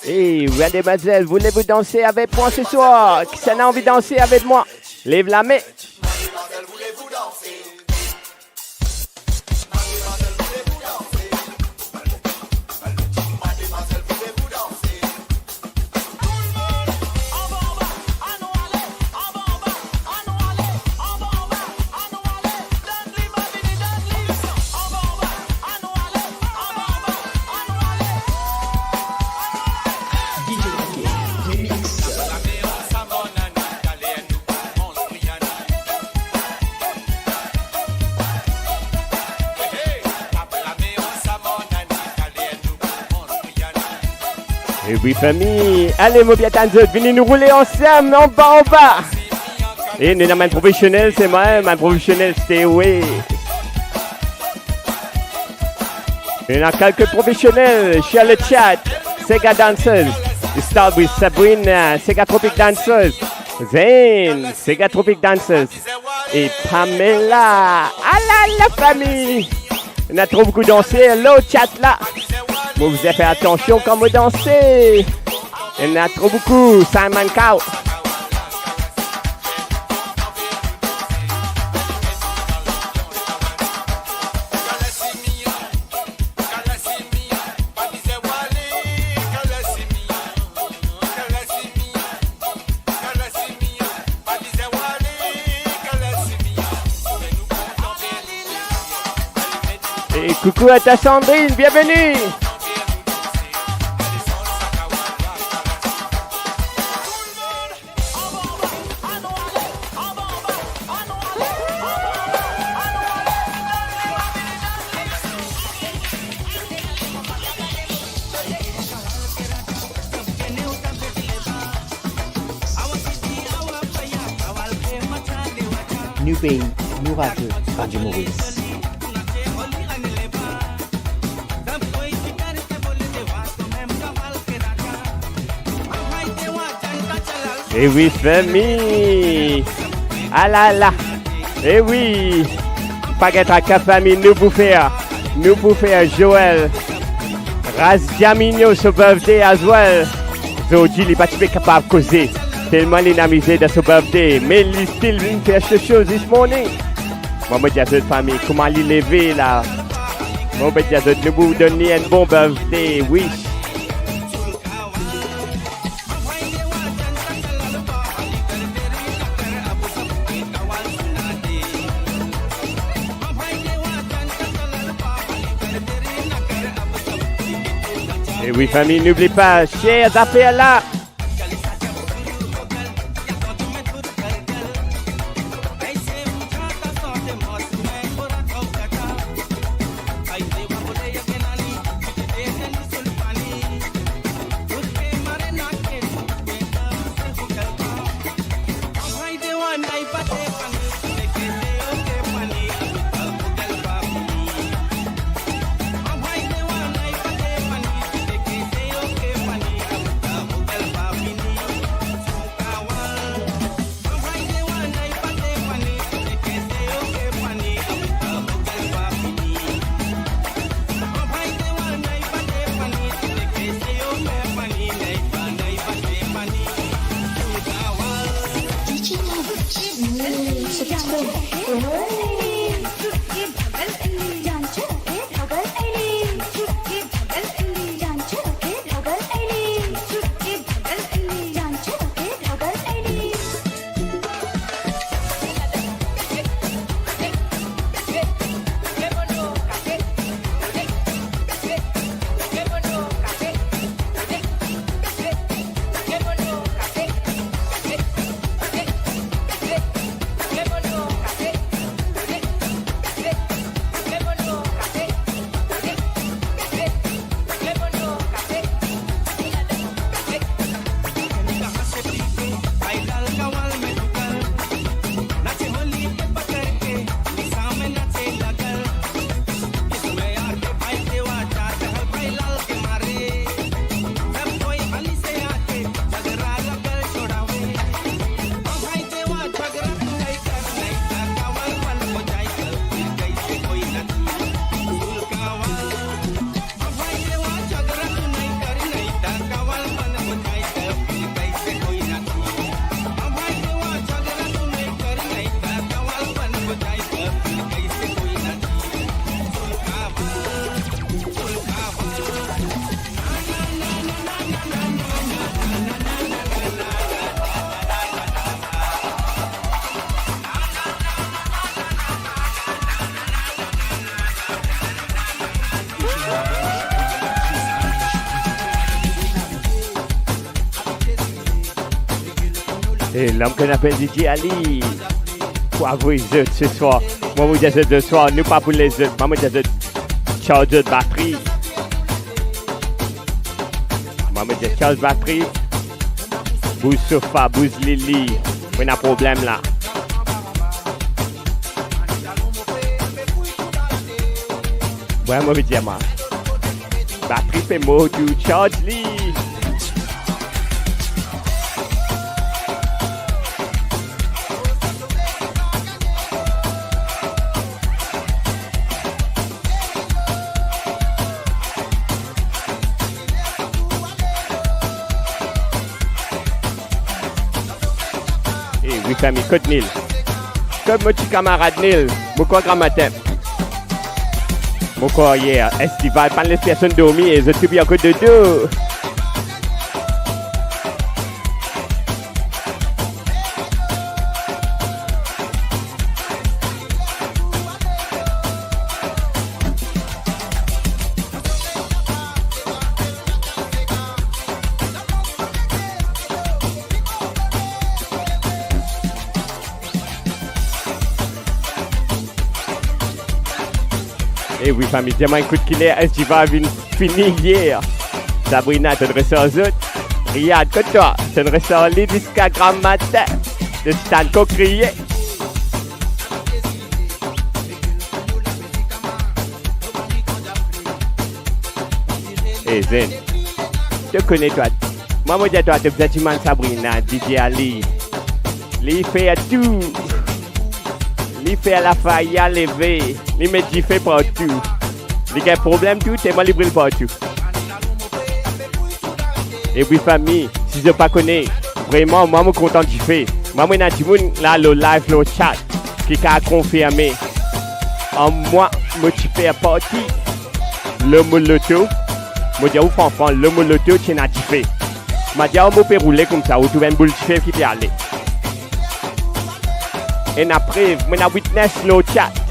Ey, mademazel, voulez-vous danser avec moi ce soir? Kisannla anvi danse avek mwa? Lev lame. E wi, fami, ale, mo pe atann zot, vini nou roule ansam, anba, anba. E nou ena bann profesionel, se mwa, bann profesionel, stay away. Nou ena kelke profesionel sur le chat. Sega Dancers. It start with Sabrina, Sega Tropic Dancers. Zayn, Sega Tropic Dancers. E Pamela. Ala lafami. Ena tro boukou danser lor chat la. Mo bizin fer atansion kan mo danse. Ena tro boukou, Simon Cow. E koukou a twa Sandrine, bienveni. Nou pei, nou radio, Radio Moris. E wi, fami. Alala. E wi. Pa gagn traka, fami, nou pou fer. Nou pou fer Joel Raz Diaminho so birthday as well. Zordi, li pa ti pe kapav koze, telman li amize dan so birthday, me li still vinn fer so show this morning. Mo pe dir zot, fami, kouma li leve la. Mo pe dir zot, nou pou donn li enn bon birthday wish. E wi, fami, n'oublie pas, share zafer la. E lom ki apel D J Ali pou avoy zot seswar. Mwa mo dir zot seswar, nou pa pou les zot. Mwa mo dir zot, charge zot batri. Mwa mo dir charge batri. Bouz sofa, bouz lili. Mo ena problem la. Mwa mo dir mwa. Batri pe mor tou, charge li. E wi fami, kot Nil? Kot mo ti kamarad Nil? Mo krwar gramatin. Mo krwar yer, S T Vibe pa'nn les personn dormi e zot tou bien kot dodo. E wi fami, dir mwa enn kout kiler, S T Vibe vinn fini yer. Sabrina, to'nn res ar zot. Riyad, kot twa? To'nn res ar li ziska gramatin. Zot ti tann kokiye. E zenn, to kone twa, mwa mo dir twa, to bizin dimann Sabrina, D J Ali. Li fer tou. Li fer lafaya leve. Li met dife partou. Li gagn problem tou, telman li bril partou. E wi fami, si zot pa kone, vreman, mwa mo kontan dife. Mwa mo ena dimoun la lor live, lor chat, ki kav konfirme. An mwa, mo ti fer parti lor mo loto. Mo dir ou franfran, lor mo loto ti ena dife. Mo dir ou mo pe roule koumsa, ou trouv enn boul dife ki pe ale. Ena prev, mo ena witness lor chat.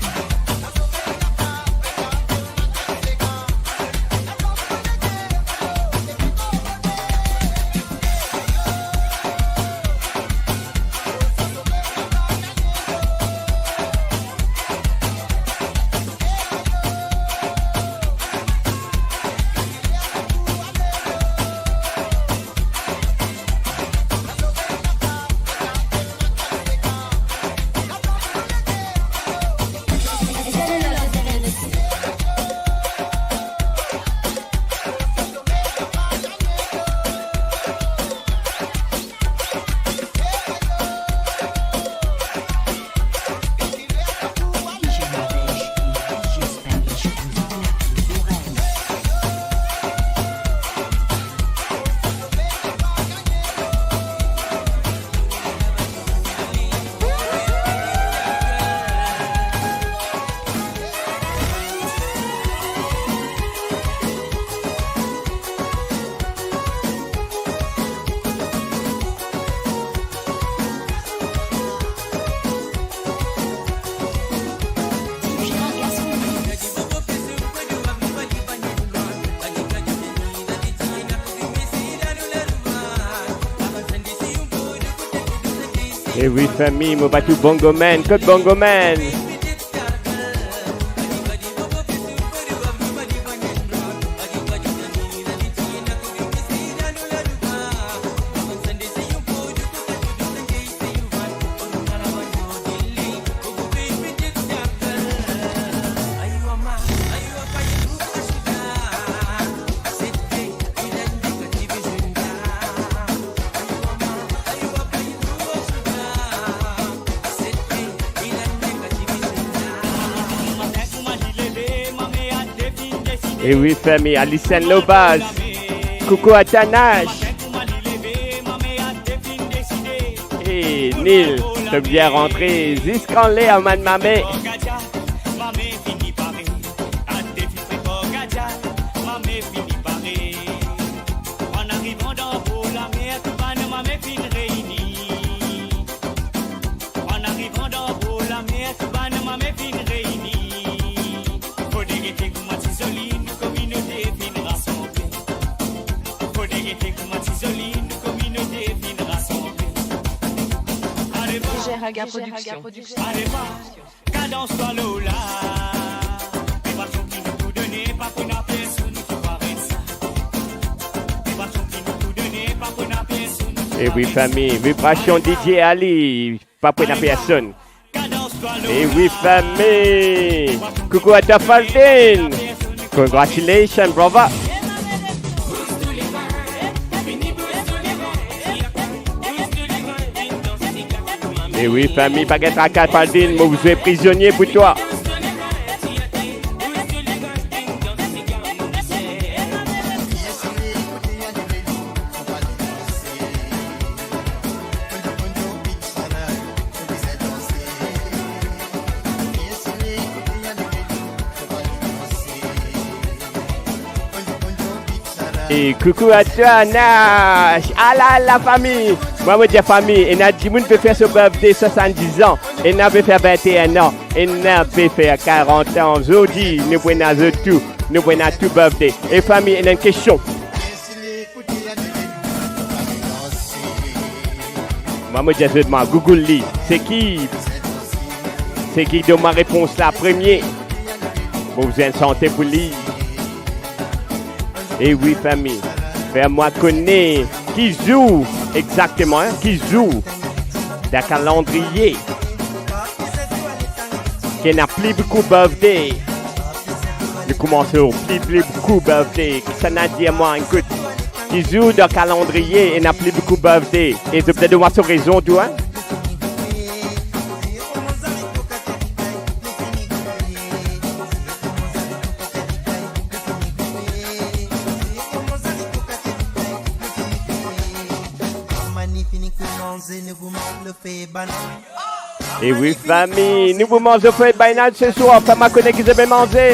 E wi, fami, mo pa trouv Bongo Man. Kot Bongo Man? E wi, fami, Alicenne Lobaz. Koukou Atanash. E Nil, to bien rantre ziska ler, aman mame. An arivan dan bor lamer, tou bann mame finn reyini. An arivan dan bor lamer, tou bann mame finn reyini. Fode rete kouma ti zoli, nou kominote finn rasanble. Fode rete kouma ti zoli, nou kominote finn rasanble. Ale va, Niger Raga Production. Ale va. Kadans Swallow la. Vibration ki nou tou done, pa pou ena personn ki pou aret sa. Vibration ki nou tou done, pa pou ena personn ki pou aret sa. E wi, fami, Vibration D J Ali, pa pou ena personn. Kadans Swallow la. E wi, fami. Koukou a twa, Faldin. Congratulations, brother. E wi, fami, pa gagn traka, Faldin, mo zwe prizonie pou twa. E koukou a twa, Nash. Ala, ala, fami. Mwa, mo dir fami, ena dimoun pe fer so birthday, swasann-diz an. Ena pe fer vinte et un an. Ena pe fer karant an. Zordi, nou pou ena zot tou. Nou pou ena tou birthday. E fami, ena enn kestion. Mwa, mo dir zot, mwa, Google li. Seki, seki donn mwa repons la premie? Mo bizin sante pou li. E wi, fami, fer mwa kone ki zour exakteman, hein, ki zour dan kalandriye ki ena pli boukou birthday. Nou koumans ar pli, pli boukou birthday. Kisannla dir mwa, ekout, ki zour dan kalandriye ena pli boukou birthday? E zot pe donn mwa so rezon tou, hein? E wi, fami, nou pou manz fred bann se swar, fer mwa kone ki zot pe manze.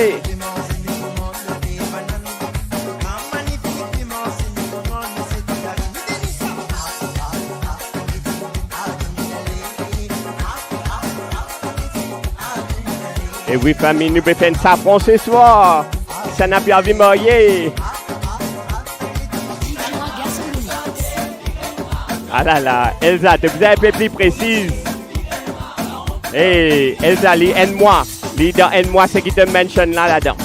E wi, fami, nou pe fer enn safran se swar. Kisannla pe anvi marye? Alala, Elsa, to bizin enn pe pli presiz. Hey, Elsa, li enn mwa. Li dan enn mwa, seki to mention la, ladan.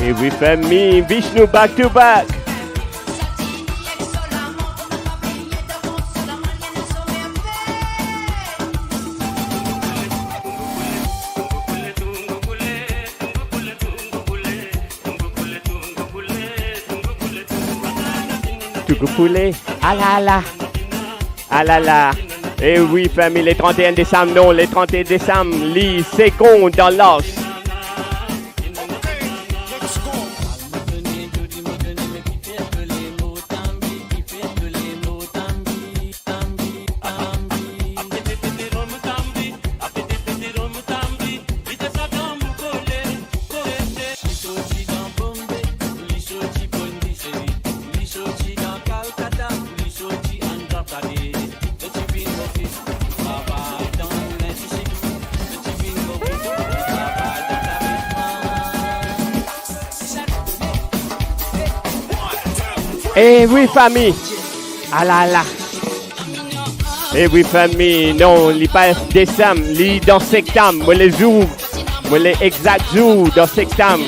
E wi, fami, Vishnu back to back. Toukou poule, alala, alala. E wi, fami, le trente et un desam, non, le trente et un desam, li segond dan las. Eh wi, fami. Alala. Eh wi, fami. Non, li pa desam, li dan sektam. Mo le zour, mo le egzak zour dan sektam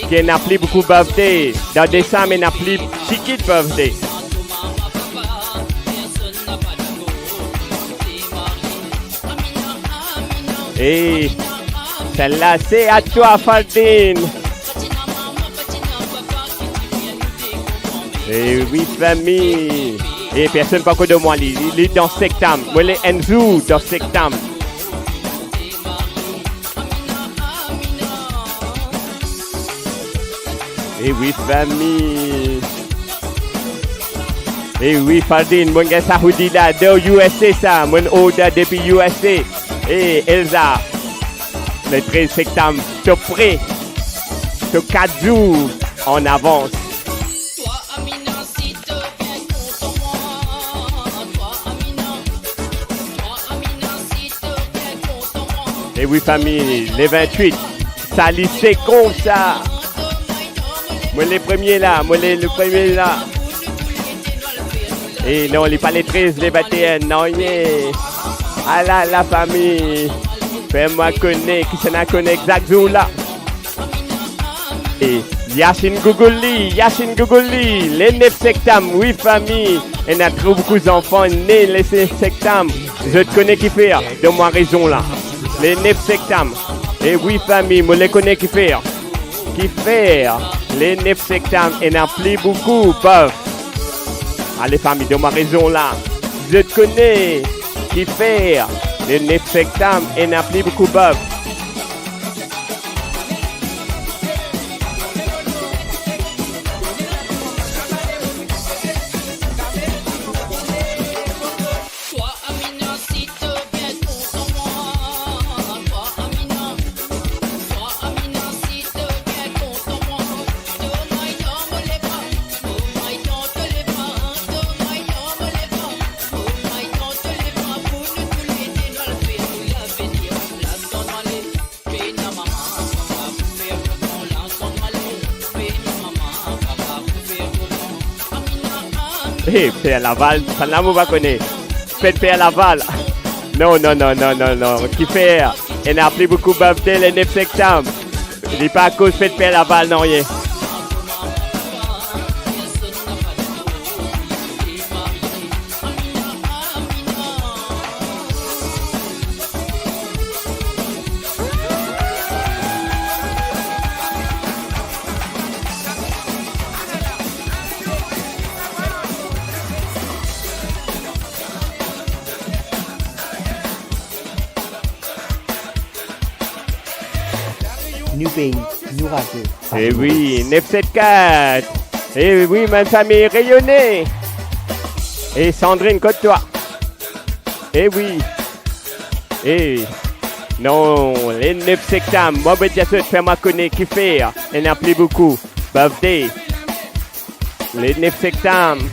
ki ena pli boukou birthday. Dan desam, ena pli tikit birthday. Eh, sela se a twa, Fardin. Eh wi, fami. Eh, personn pa konn mwa li, li, li dan sektam. Mo le enn zour dan sektam. Eh wi, fami. Eh wi, Fardin, mo gagn sa hoodie la, de U S A sa, mo order depi U S A. Eh, Elza, le trez sektam, to pre, to kat zour an avans. Eh wi, fami, le vintwit, sa li se koumsa. Mo le premie la, mo le, le premie la. Eh non, li pa le trez, le vinteenn, non, ye. Alala, fami. Fer mwa kone, kisannla kone egzak zour la? Eh, Yashin Gougouli, Yashin Gougouli, le nef sektam, wi, fami. Ena tro boukou zanfan ne le nef sektam. Zot kone kifer, donn mwa rezon la. Le nef sektam. Eh wi, fami, mo le kone kifer. Kifer, le nef sektam ena pli boukou birth. Ale, fami, donn mwa rezon la. Zot kone kifer, le nef sektam ena pli boukou birth. Eh, Per Laval, sannla mo pa kone. Fet Per Laval. Non, non, non. Kifer? Ena pli boukou birthday le nef sektam. Li pa koz fet Per Laval, non, ye. Nou pei, nou radio. Eh wi, nef set kat. Eh wi, bann fami reyone. Eh Sandrine, kot twa? Eh wi. Eh, non, le nef sektam, mo pe dir zot, fer mwa kone kifer ena pli boukou birthday. Le nef sektam.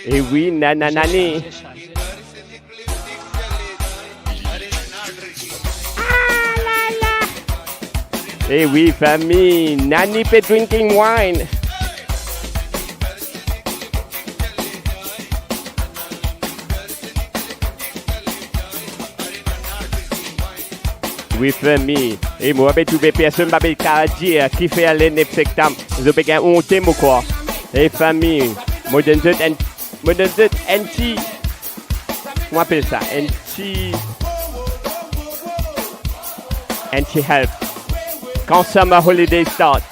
Eh wi, nananani. Ah la la. Eh wi, fami, Nani pe drinking wine. Wi, fami. E mo pa pe trouve personn pa pe kapav dir kifer le nef sektam. Zot pe gagn onte, mo krwar. E fami, mo donn zot enn, mo donn zot enn ti, kouma apel sa, enn ti, enn ti help. Kan summer holiday start.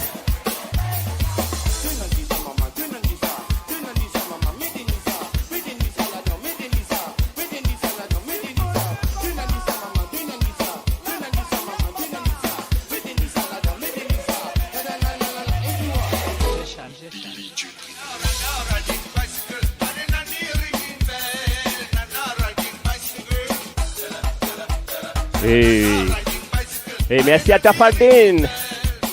Hey. E mersi a twa, Faldin.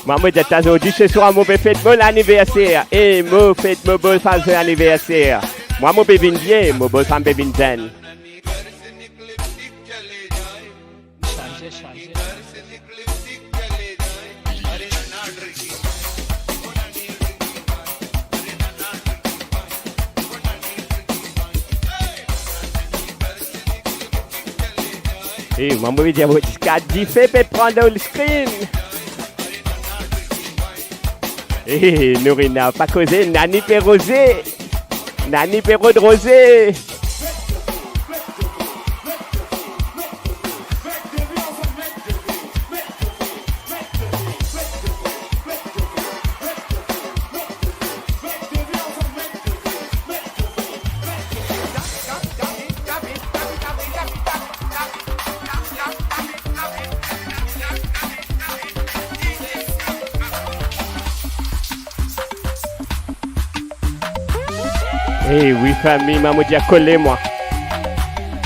Mwa, mo dir twa, zordi seswar mo pe fet mo laniverser. E mo fet mo bofam so laniverser. Mwa, mo pe vinn vie, mo bofam pe vinn zenn. E, mo anvi dir, dife pe pran dan screen. E, Nourina, pa koze, Nani pe roze. Nani pe rod roze. E wi, fami, mo anvi dir, kole mwa.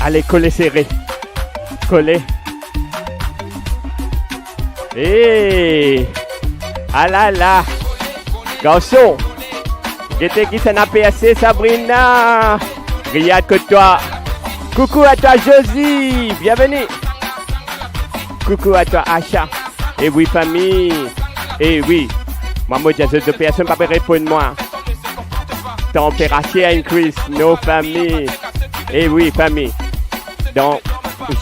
Ale, kole sere. Kole. E, alala. Garson. Gete kisannla perse, Sabrina. Riyad, kot twa? Coucou à toi, Josie. Bienvenue. Coucou à toi, Asha. E wi, fami. E wi. Mo anvi dir, zot de personn pa pe reponn mwa. Tanperatir increase, non, fami. E wi, fami. Dan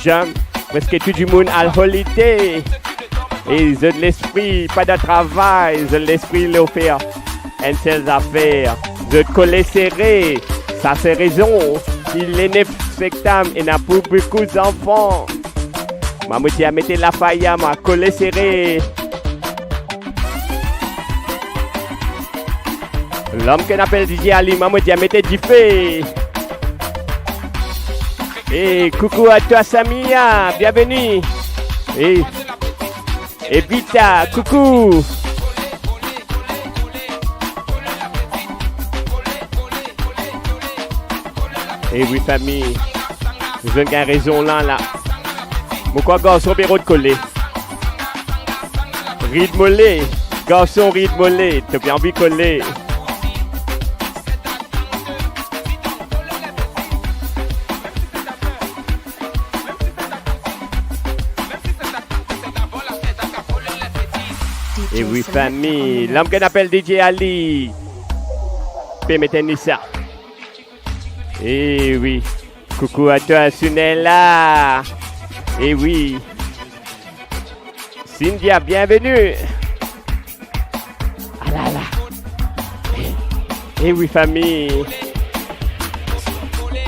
zen, preske tou dimoun al holiday. E zot lespri pa dan travay, zot lespri lor fer enn sel zafer. Zot kole sere. Sa se rezon ki le nef septam ena pou boukou zanfan. Mo anvi dir, mete lafaya, mwa, kole sere. Lom ki apel DJ Ali, mo anvi dir, mete dife. E coucou à toi, Samia, bienvenue. E, Evita, coucou. E wi, fami, zot ena rezon la, la. Mo krwar garson pe rod kole. Rid mole, garson, rid mole, to pe anvi kole. E wi, fami, lom ki apel DJ Ali. Pe met enn lisa. E wi. Coucou à toi, Sunella. E wi. Cynthia, bienvenue. Alala. E wi, fami.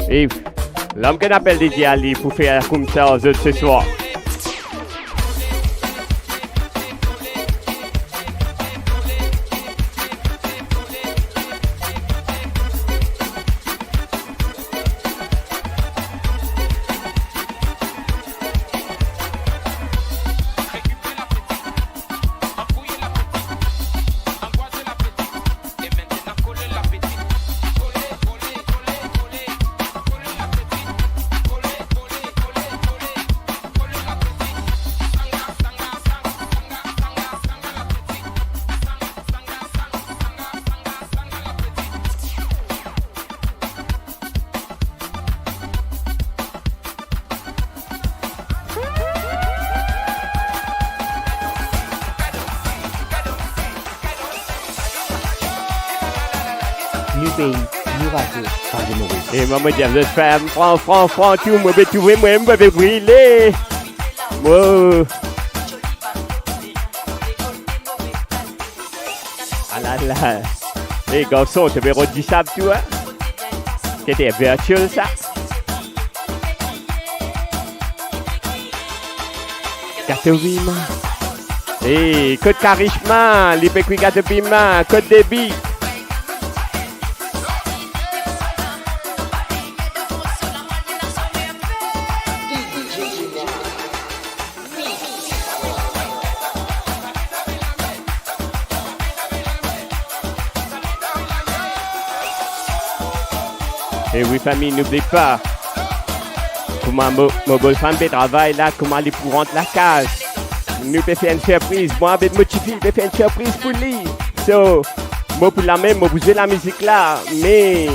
E lom ki apel DJ Ali pou fer koumsa zot se swar. Nou pei, nou radio, pa de move. E mo, mo dir zot, fam, fran, fran, fran, tou, mo pe trouve mwa, mo pe brile. Mo. Alala. E garson, to pe rod disab tou, a? Ki te virtual sa? Gato pima. E, kot Karishma, li pe kwi gato pima, kot Debbie? E wi, fami, noubli pa, kouma mo, mo bosam pe travay la, kouma li pou rant lakaz. Nou pe fer enn sirpriz. Mwa avek mo tifi pe fer enn sirpriz pou li. So, mo pou lame, mo pou zwe lamizik la, me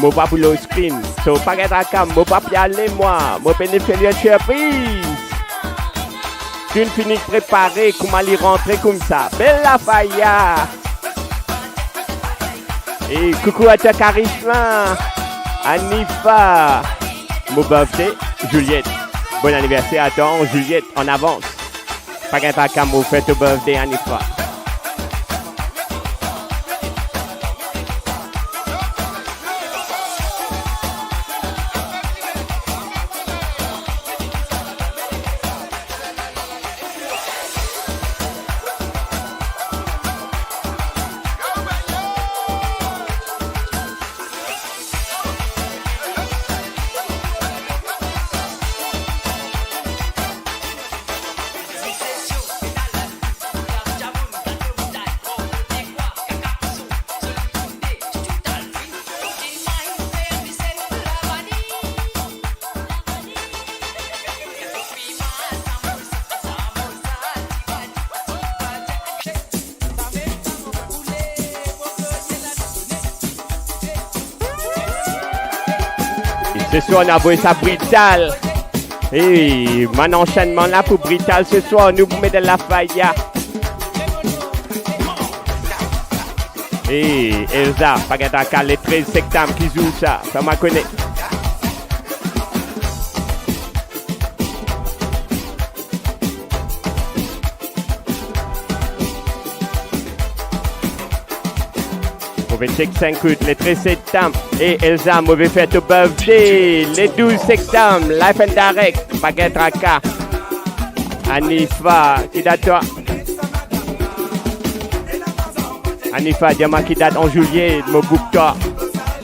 mo pa pou lor screen. So, pa gagn traka, mo pa pe ale mwa. Mo pena fer li enn sirpriz. To'nn fini prepare kouma li rantre koumsa. Bel lafaya. E koukou a twa, Karishma, Anifa, mo birthday, Juliette. Bon aniverser a twa, Juliette, an avans. Pa gagn traka, mo fer to birthday, Anifa. E se swar nou avoy sa brital. E bann ansennman la pou brital se swar, nou pou met dan lafaya. E Elza, pa gagn traka, le trez sektam, ki zour sa? Fer mwa kone. Mo pe check sink kout, le trez sektam. E Elza, mo pe fer to birthday le douz sektam, live and direct, pa gagn traka. Anifa, ki dat twa? Anifa, dir mwa ki dat an zilyet, mo book twa.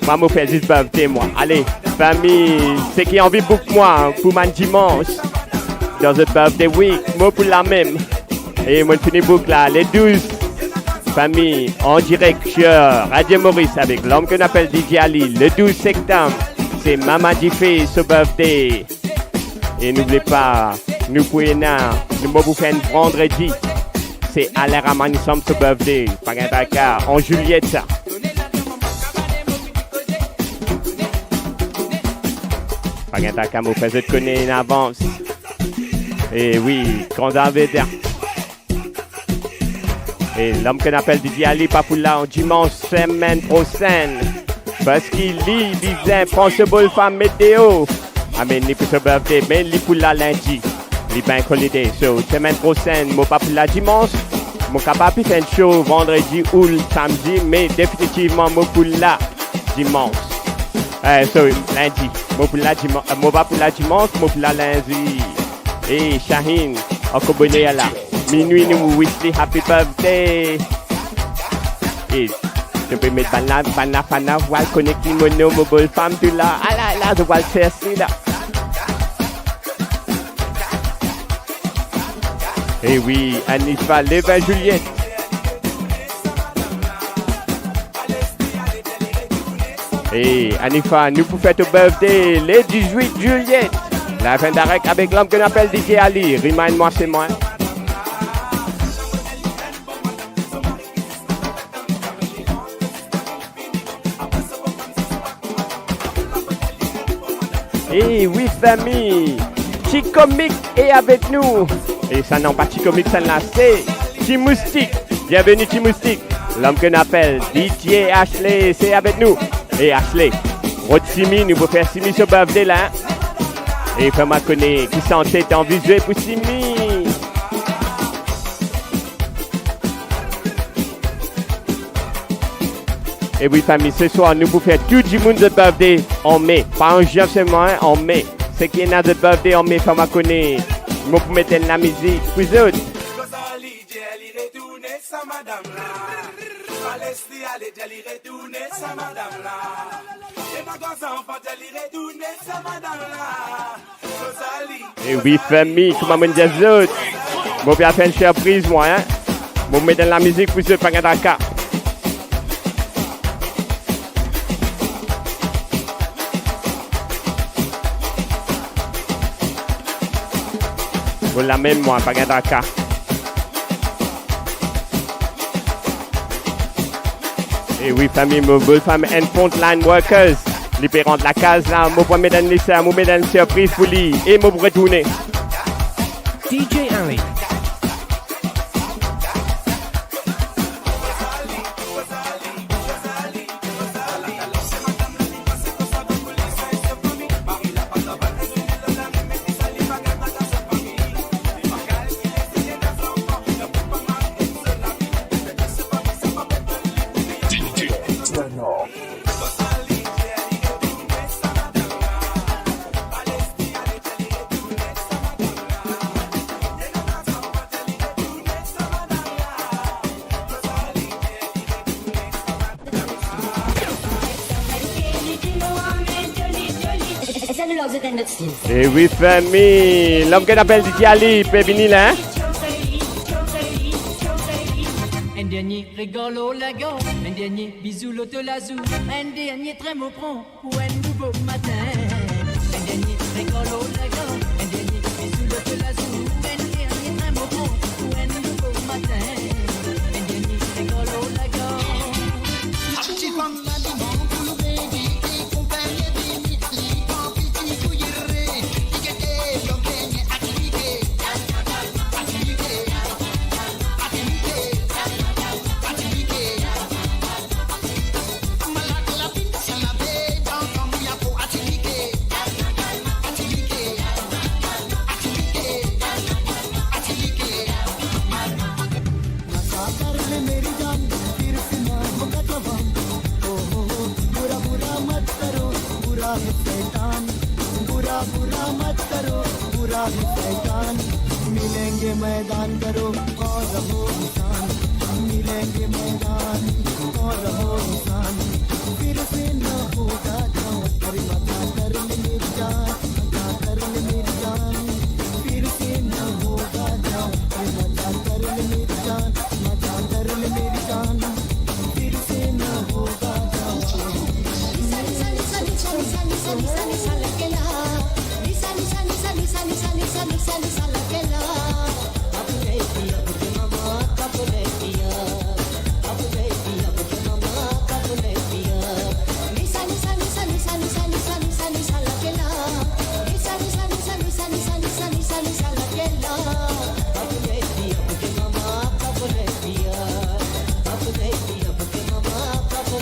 Mwa, mo fer zis birthday mwa. Ale, fami, seki anvi book mwa pou bann dimans dan zot birthday week, mo pou la mem. E mo fini book la, le douz, fami, an direk sur Radio Maurice avek lom ki nou apel D J Ali, le douz sektam, se Mama Dife so birthday. E noublie pa, nou pou ena, nou mo pou fer enn vandredi. Se Alain Ramanisam so birthday, pa gagn traka, an zilyet sa. Pa gagn traka, mo fer zot kone an avans. E wi, kan sa ve dir. E lom ki nou apel D J Ali pa pou la an dimans semenn prosenn, parski li bizin pran so bel fam met deor. Amen, li pou so birthday, me li pou la lindi. Li bank holiday, so semenn prosenn, mo pa pou la dimans. Mo kapav fer enn show vandredi ou samdi, me definitivman mo pou la dimans. Eh, sorry, lindi. Mo pou la dima-, mo pa pou la dimans, mo pou la lindi. Hey, Shaheen, ankor boner la. Minwi nou wish li happy birthday. Hey, nou pe met bann la, bann la fana, vwal konekte mo nom, mo bel fam, tou la. Ala, ala, zot vwal serse la. Eh wi, Anifa, le vin zilyet. Eh, Anifa, nou pou fer to birthday le dizwit zilyet. Live and direct avek lom ki nou apel D J Ali. Remind mwa, se mwa. Eh wi, fami, Ti Komik e avek nou. E sa non pa Ti Komik, sannla se Ti Moustik. Bienveni, Ti Moustik. Lom ki nou apel D J Ashley, se avek nou. E Ashley, rod Simi, nou pou fer Simi so birthday la, hein? E fer mwa kone ki sante to anvi zwe pou Simi. E wi, fami, se swar nou pou fer tou dimoun zot birthday an me. Pa an zin selman, hein, an me. Seki ena zot birthday an me, fer mwa kone. Mo pou met enn lamizik pou zot. Rosalie, dir li retourne sa madam la. Palestina, li dir li retourne sa madam la. E mo gran zanfan, dir li retourne sa madam la. E wi, fami, kouma mo dir zot, mo pe al fer enn sirpriz mwa, hein. Mo met dan lamizik pou zot, pa gagn traka. Mo la mem mwa, pa gagn traka. E wi, fami, mo bel fam enn frontline workers. Li pe rant lakaz la, mo pou met enn lisa, mo met enn sirpriz pou li, e mo pou retourne. D J Ali. Love the Standard Steve. E wi, fami, lom ki apel DJ Ali, pe vini la, hein? Enn dernie rigolo lago, enn dernie bizou loto lazou, enn dernie trin mo pran pou enn nouvo matin. Enn dernie rigolo lago, enn dernie bizou loto lazou, enn dernie trin mo pran pou enn nouvo matin. Enn dernie rigolo lago.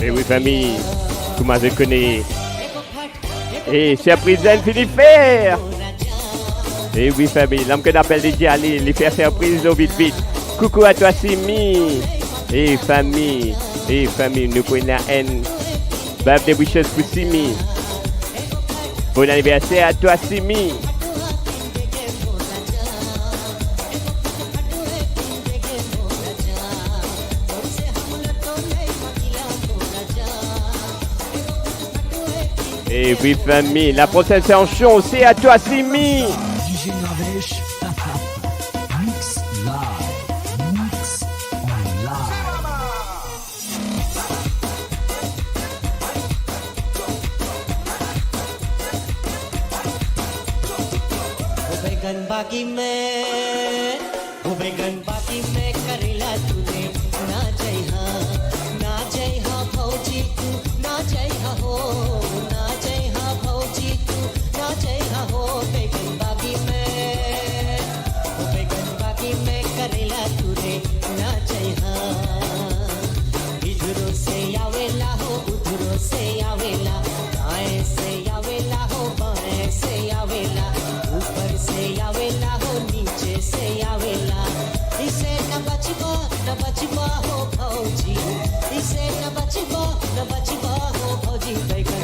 E wi, fami, kouma zot kone, e sirpriz enn fini fer. E wi, fami, lom ki apel DJ Ali, li fer sirpriz lor vit vit. Koukou a twa, Simi. E fami, e fami, nou pou ena enn birthday wishes pou Simi. Bon aniverser a twa, Simi. E wi, fami, la prosenn sanson, se a twa, Simi. DJ Navesh. Mix live. Mix en live.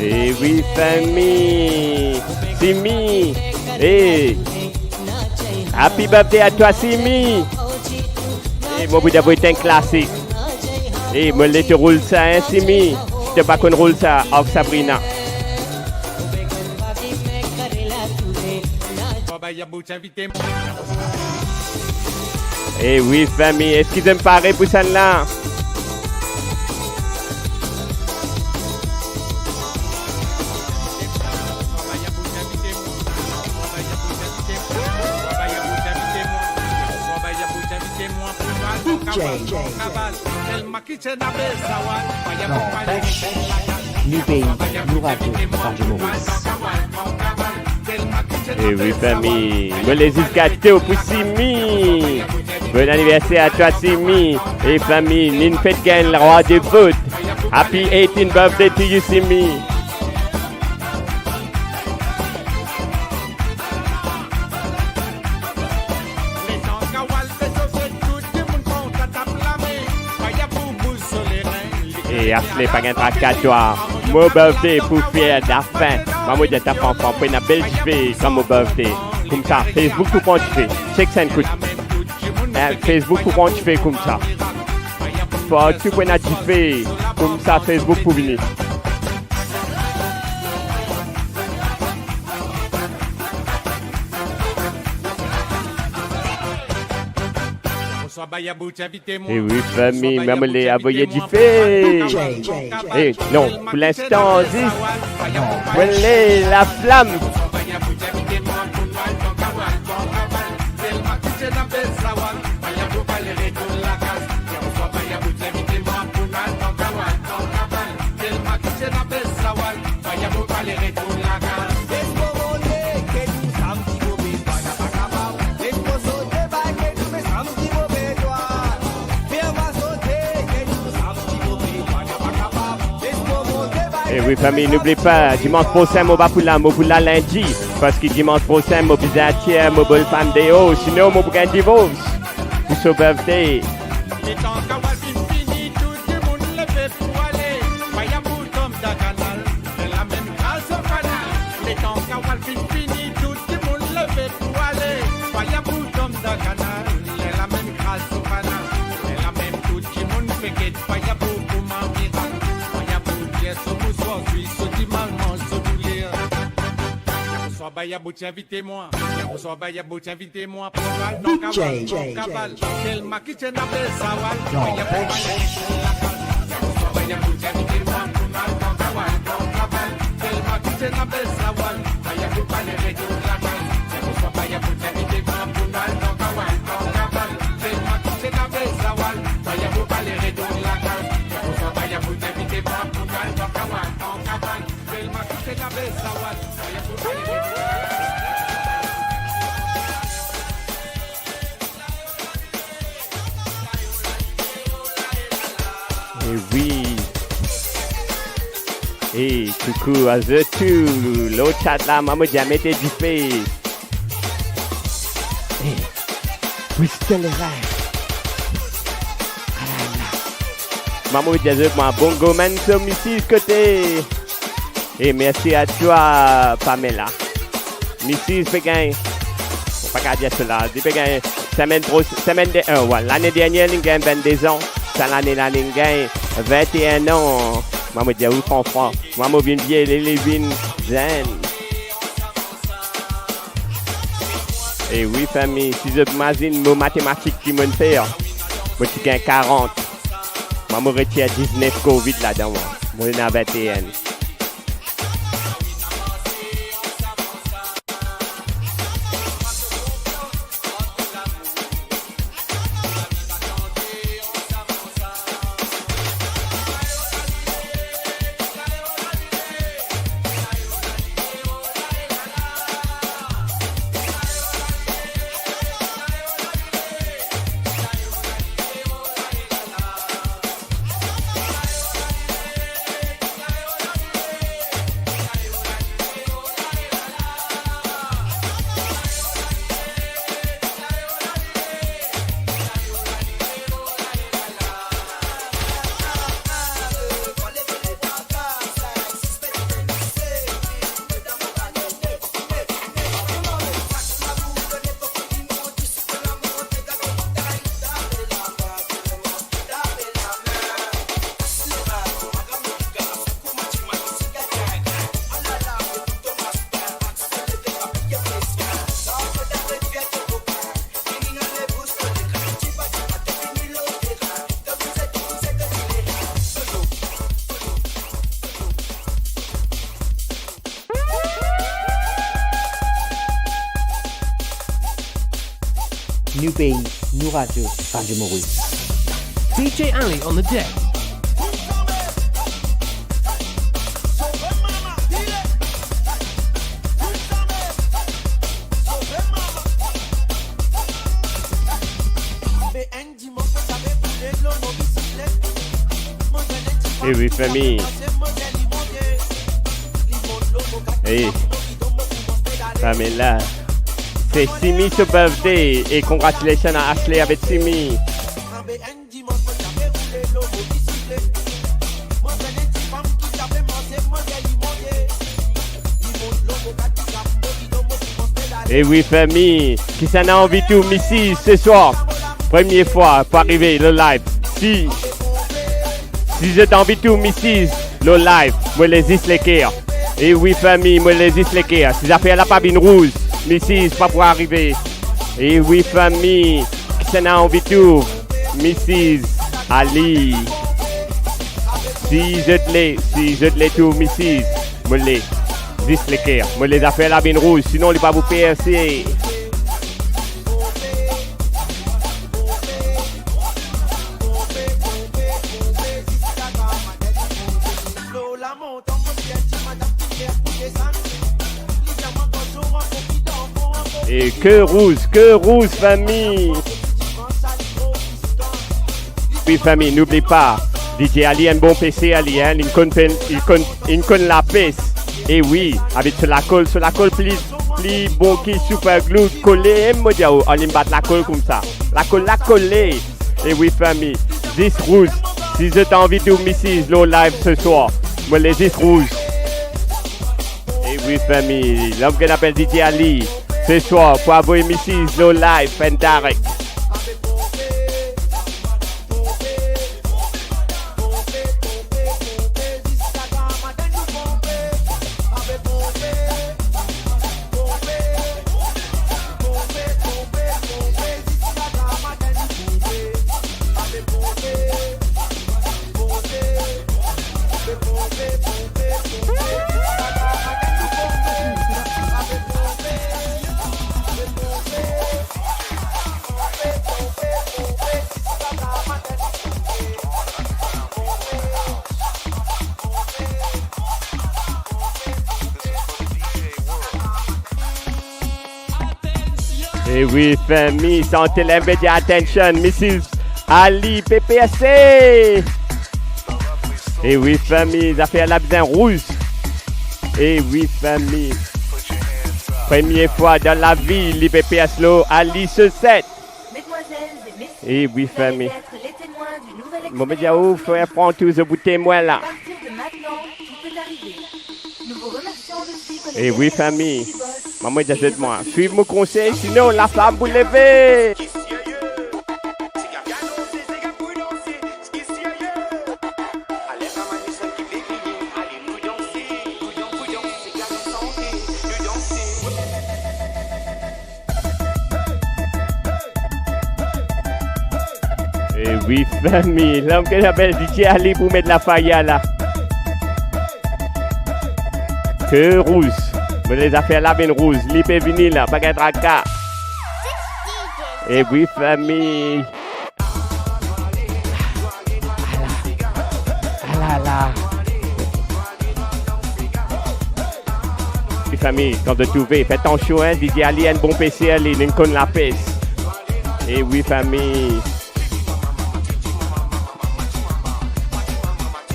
E wi, fami, Simi, e happy birthday a twa, Simi. E mo pou dir enn klasik. E mo le to roul sa, hein, Simi. Si to pa konn roul sa, avek Sabrina. E wi, fami, eski zot pare pou sannla? Nanpes, nou radio, Radio Moris. E wi, fami, mo le zis gato pou Simi. Bon aniverser a twa, Simi. E fami, nou fek gagn lerwa de vot. Happy eighteenth birthday to you, Simi. E Asle, pa gagn traka twa. Mo birthday pou fer dafin. Mo dir twa, fanfan, pou ena bel dife kan mo birthday. Koumsa, Facebook pou pran dife. Check sa enn kout. Eh, Facebook pou pran dife koumsa. Partou pou ena dife. Koumsa, Facebook pou vini. E wi, fami, mem le avoye dife. E non, pou linstan, zis bril laflam. E wi, fami, noubli pa, dimans prosin, mo pa pou la, mo pou la lindi, parski dimans prosin, mo bizin tir mo bel fam deor, sinon mo pou gagn divors pou so birthday. Letan kawal finn fini, tou dimoun leve pou ale. Faya pou tom dan kanal, lerla mem kraz so kanal. Letan kawal finn fini, tou dimoun leve pou ale. Faya pou tom dan kanal, lerla mem kraz so kanal. Lerla mem tou dimoun pe get faya pou kouma mirak. Faya pou dir so mouswar, zwi so dimal, manz so douler. Swa Baya pou ti invite mwa. Swa Baya pou ti invite mwa pou al dan kawal, dan kawal. Telman ki ti ena bel sawal. Baya pou ti invite mwa. Swa Baya pou ti invite mwa pou al dan kawal, dan kawal. Telman ki ti ena bel sawal. Baya pou pale retou lakaz. Swa Baya pou ti invite mwa pou al dan kawal, dan kawal. Telman ki ti ena bel sawal. Baya pou pale retou lakaz. Swa Baya pou ti invite mwa pou al dan kawal, dan kawal. E wi. E koukou a zot tou, lor chat la, mama Dia mete dife. E, Bristol Air. Alala. Mama Dia zot, mwa bon goman so misiz kote. E mersi a twa, Pamela. Misiz pe gagn, mo pa kapav dir sela, li pe gagn semenn pro-, semenn de, euh, wa, lane dernier li gagn vennde an, sa lane la li gagn vennteen an. Mwa mo dir ou frank frank, mwa mo vinn vie, li, li vinn zenn. E wi, fami, si zot mazinn mo matematik ki mo'nn fer, mo ti gagn karant. Mwa mo retir diznef covid ladan mwa. Mo ena vennteen. Nou pei, nou radio, Radio Moris. D J Ali on the deck. E wi, fami. E, fami la. Se Simi so birthday e congratulations a Ashley avek Simi. E wi, fami, kisannla anvi trouv Misiz se swar? Premie fwa pou arive lor live. Si, si zot anvi trouv Misiz lor live, mo le zis leker. E wi, fami, mo le zis leker. Si zafer la pa vinn rouz, Misiz pa pou arive. E wi, fami, Ena anvi trouv Mrs Ali. Si zot le, si zot le trouv Mrs, mo le zis leker. Mo le zafer la vinn rouz, sinon li pa pou perse. E ke rouz, ke rouz, fami. Wi, fami, noubli pa, DJ Ali enn bon peser, li, hein, li konn pe-, li konn, li konn lapes. E wi, avek so lakol, so lakol pli, pli bon ki super glue kole, e mo dir ou, alim bat lakol koumsa. Lakol la kole. E wi, fami, zis rouz. Si zot anvi trouv Mrs lor live seswar, mo le zis rouz. E wi, fami, lom ki apel DJ Ali, seswar, pou avoy Mrs lor live and direct. E wi, fami, santi ler media attention, Mrs Ali, P P S C. E wi, fami, zafer la bizin rouz. E wi, fami. Premie fwa dan lavi, li pe pers lor Ali Sucette. Mesdemoiselles et messieurs, E wi, vous allez fami. Être les témoins d'une nouvelle expérience. Mo pe dir ou, frer Frantou, zot pou temwin la. À partir de maintenant, tout peut arriver. Nous vous remercions de suivre les E wi, fami. Mama, dir zot mwa, swiv mo konsey, sinon laflam pou leve. E wi, fami, lom ki apel DJ Ali pou met lafaya la. Ke rouz. Mo le zafer la vinn rouz, li pe vini la, pa gagn traka. E wi, fami. Ala. Ala la. Wi, fami, kan zot trouve, fer atansion, hein, DJ Ali enn bon peser, li, li konn lapes. E wi, fami.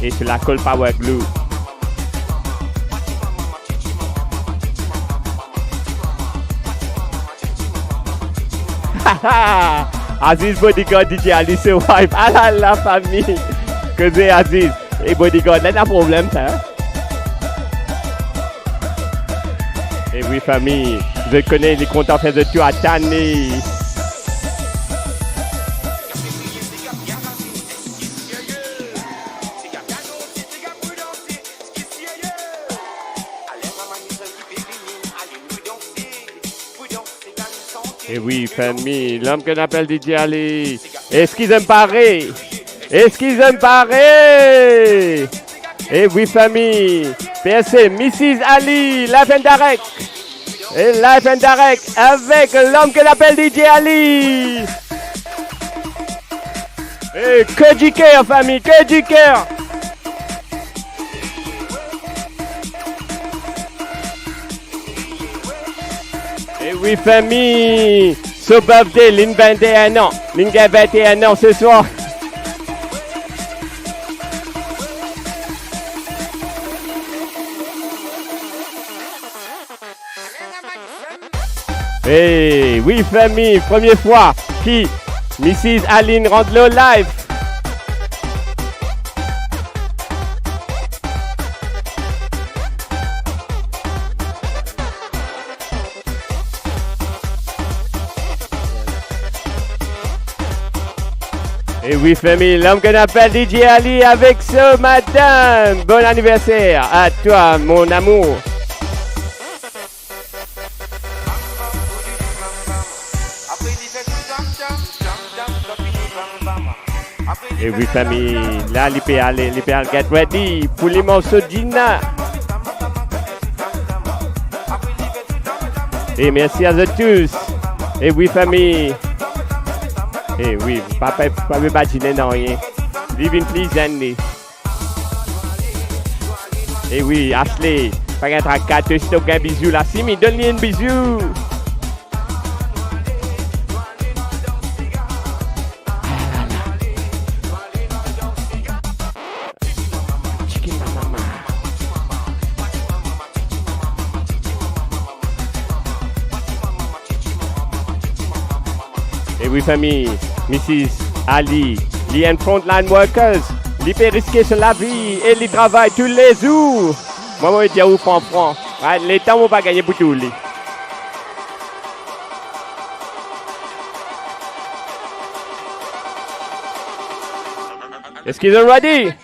E so lakol power glue. Aziz bodyguard DJ Ali so wife. Ala la, fami. Koze Aziz. E bodyguard la, ena problem sa, hein? E wi, fami. Zot kone, li kontan fer zot tou atann li. E wi, fami, lom ki apel DJ Ali. Eski zot pare? Eski zot pare? E wi, fami, P S C, Mrs Ali, live and direct. E live and direct avek lom ki apel DJ Ali. E ke di ker, fami, ke di ker. E wi, fami, so birthday, linn vinte-enn an. Linn gagn vinte-enn an seswar. E wi, fami, premie fwa ki Mrs Ali rant lor live. E wi, fami, lom ki apel DJ Ali avek so madam. Bon anniversaire à toi, mon amour. E wi, fami, la, li pe ale, li pe al get ready pou li morso Gina. E mersi a zot tous. E wi, fami. E wi, pa, pa, pa, pa badine nanye. Li vinn pli zenn, li. E wi, Ashley, pa gagn traka, to si to gagn bizou la. Simi, donn li enn bizou. E wi, fami, Mrs Ali, li enn frontline workers, li pe riske so lavi e li travay toulezour. Mwa, mo dir ou fran fran, right, letan mo pa gagne pou touy li. Eski zot ready?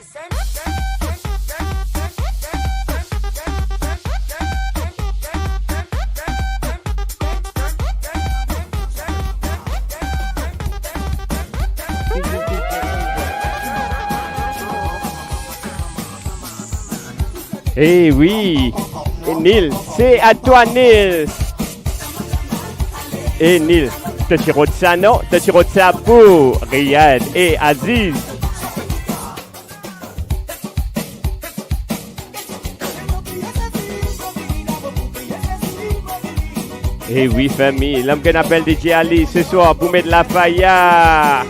E wi, e Nil, se a twa, Nil. E Nil, to ti rod sa, non? To ti rod sa pou Riyad e Aziz. E wi, fami, l'homme qu'on appelle D J Ali, se swar pou met lafaya.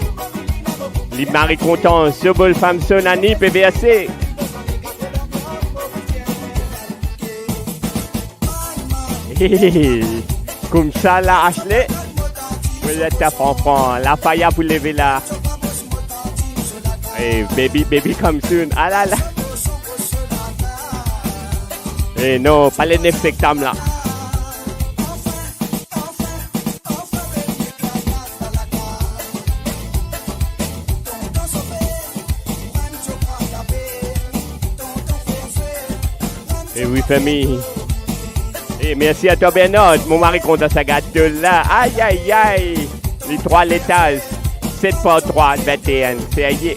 Li mari kontan, so bel fam, so nani pe verse. Koumsa la, Ashley. Mo dir twa fran fran, lafaya pou leve la. E baby, baby come soon. Alala. E non, pa le nef septam la. E wi, fami. E mersi a twa, Bernard. Mo mari kontan sa gato la. Ay, ay, ay. Li trwa letaz. Set par trwa, vinte-enn. Serye.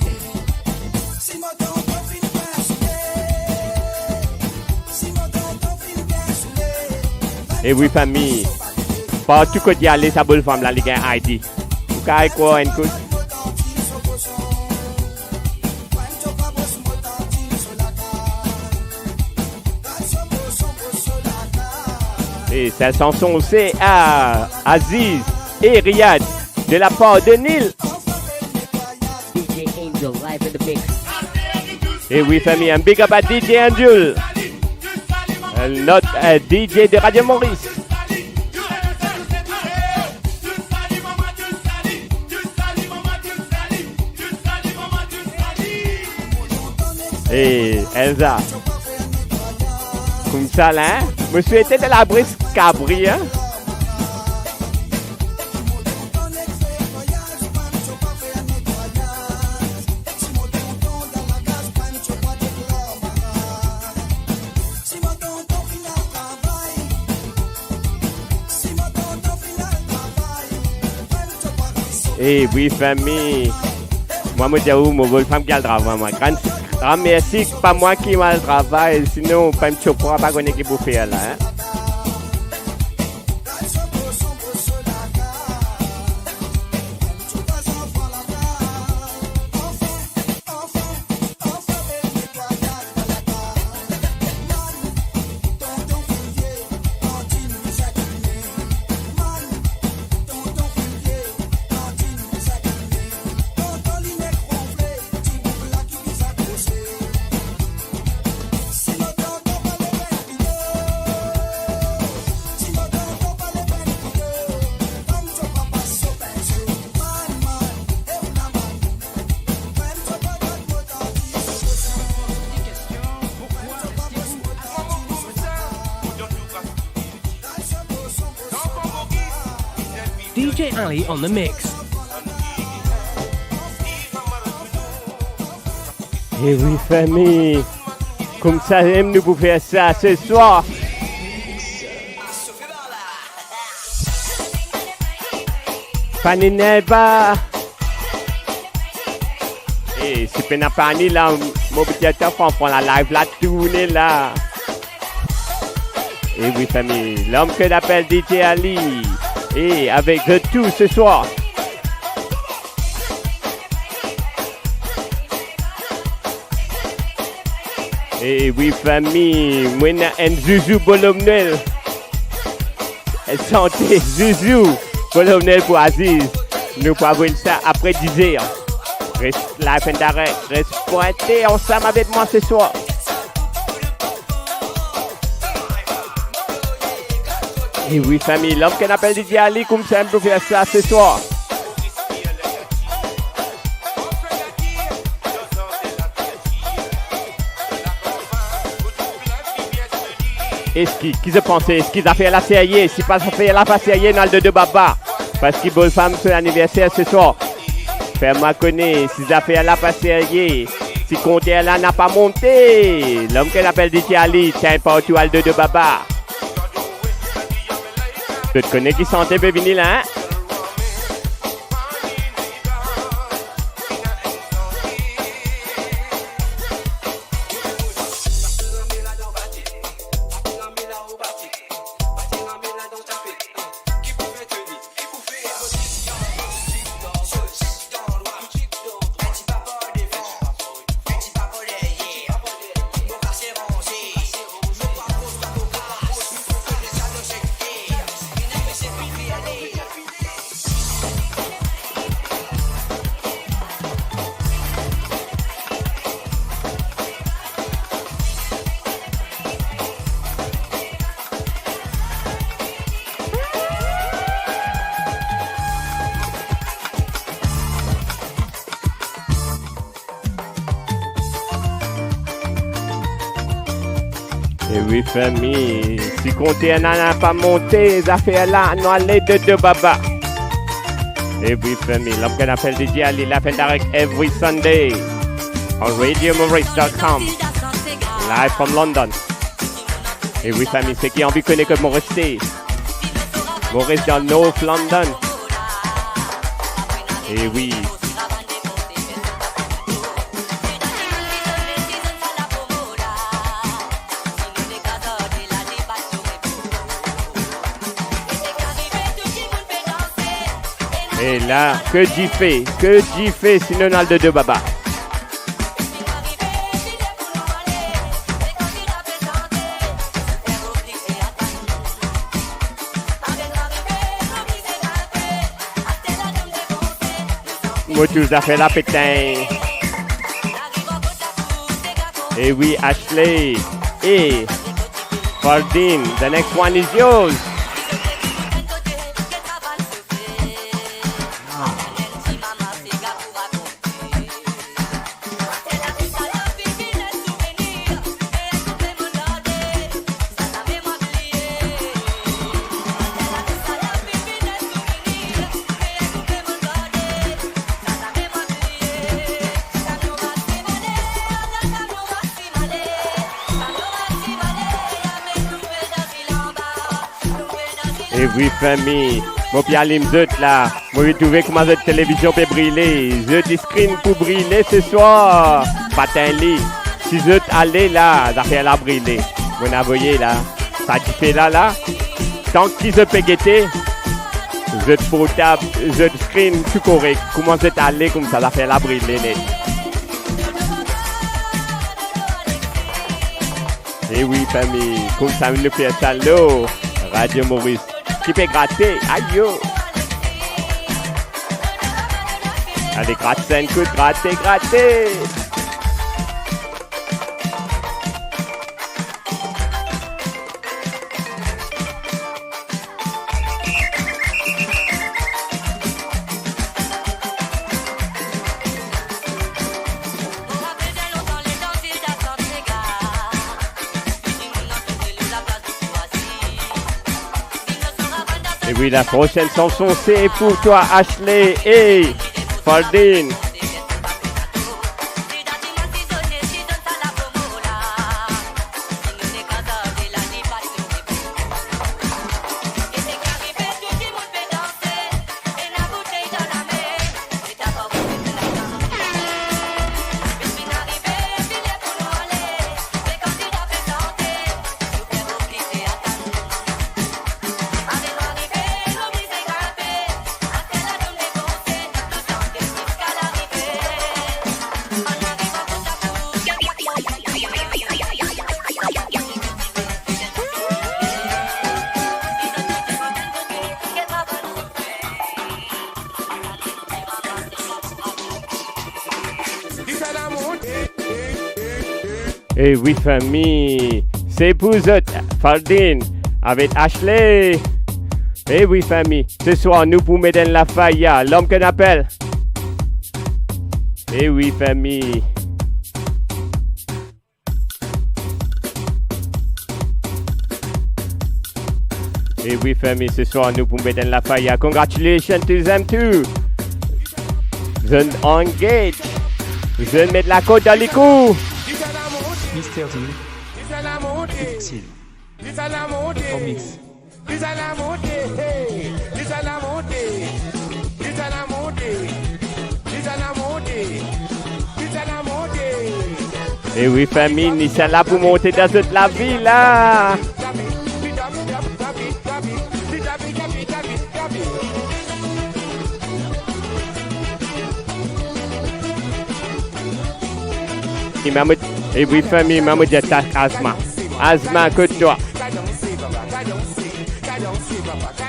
E wi, fami. Partou kot li ale, sa bel fam la, li gagn I D. Ou kapav krwar enn kout. E sa sanson se a Aziz e Riyad de la par de Nil. D J Angel, live in the mix. E wi, fami, un big up à D J Angel. Euh, notre, euh, D J de Radio Maurice. E Elsa. Koumsa la, hein? Mo swete to labri kabri, hein? E wi, fami. Mwa, mo dir ou, mo bel fam ki al travay, mwa. Gran, gran mersi, pa mwa ki mo al travay, sinon, pa enn tchopra, pa kone ki pou fer la, hein. D J Ali on the mix. E wi, fami. Koumsa mem nou pou fer sa se swar. Pani neva. E si pena pani la, mo pe dir twa, fran, fran, la live la tourne la. E wi, fami, l'homme qu'on appelle D J Ali. E avek zot tou se swar. E wi, fami, mo ena enn zouzou Bolomnel. Sante zouzou Bolomnel pou Aziz. Nou pou avoy sa apre dizer. Res live and direct, res pwinte ansam avek mwa se swar. E wi, fami, l'homme qu'on appelle D J Ali, koumsa nou pou fer sa se swar. Eski, ki zot panse? Eski zafer la serye? Si pa zafer la pa serye, nou al dodo baba. Parski Bolfam so aniverser se swar. Fer mwa kone si zafer la pa serye. Si konter la napa monte, l'homme qu'on appelle D J Ali, tign partou, al dodo baba. Zot kone ki sante pe vini la, hein? E wi, fami, si konter la napa monte, zafer la, nou ale dodo baba. E wi, fami, l'homme qu'on appelle D J Ali, live and direct every Sunday on radio maurice dot com, live from London. E wi, fami, seki anvi kone kot mo reste. Mo res dan North London. E wi. E la, ke dife, ke dife, sinon nou al dodo baba. Mo trouv zafer la pe tign. E wi, Ashley. E Faldine, the next one is yours. E wi, fami, mo pe alim zot la. Mo pe trouve kouma zot televizion pe brile. Zot screen pou brile seswar. Pa tign li. Si zot ale la, zafer la brile. Mo'nn avoye la. Sa dife la, la. Tanki zot pe gete, zot portab, zot screen, tou korek. Kouma zot ale koumsa, zafer la brile net. E wi, fami, koumsa nou fer sa lor Radio Maurice. Ki pe grate, ayo! Ale, grat sa enn kout, grate, grate! E wi, la prosenn sanson, se pou twa, Ashley e Faldine. E wi fami, se pou zot, Fardine avek Ashley. E wi fami, se swar nou pou met enn lafaya, L'homme qu'on appelle. E wi fami. E wi fami, se swar nou pou met enn lafaya. Congratulations to them too. Zot engage. Zot met lakord dan likou. Mister Dean, Pixel, en mix. E wi fami, Nissa la pou monte dan zot lavi la. E mama, e wi fami, mama, dir ta Azma. Azma, kot twa?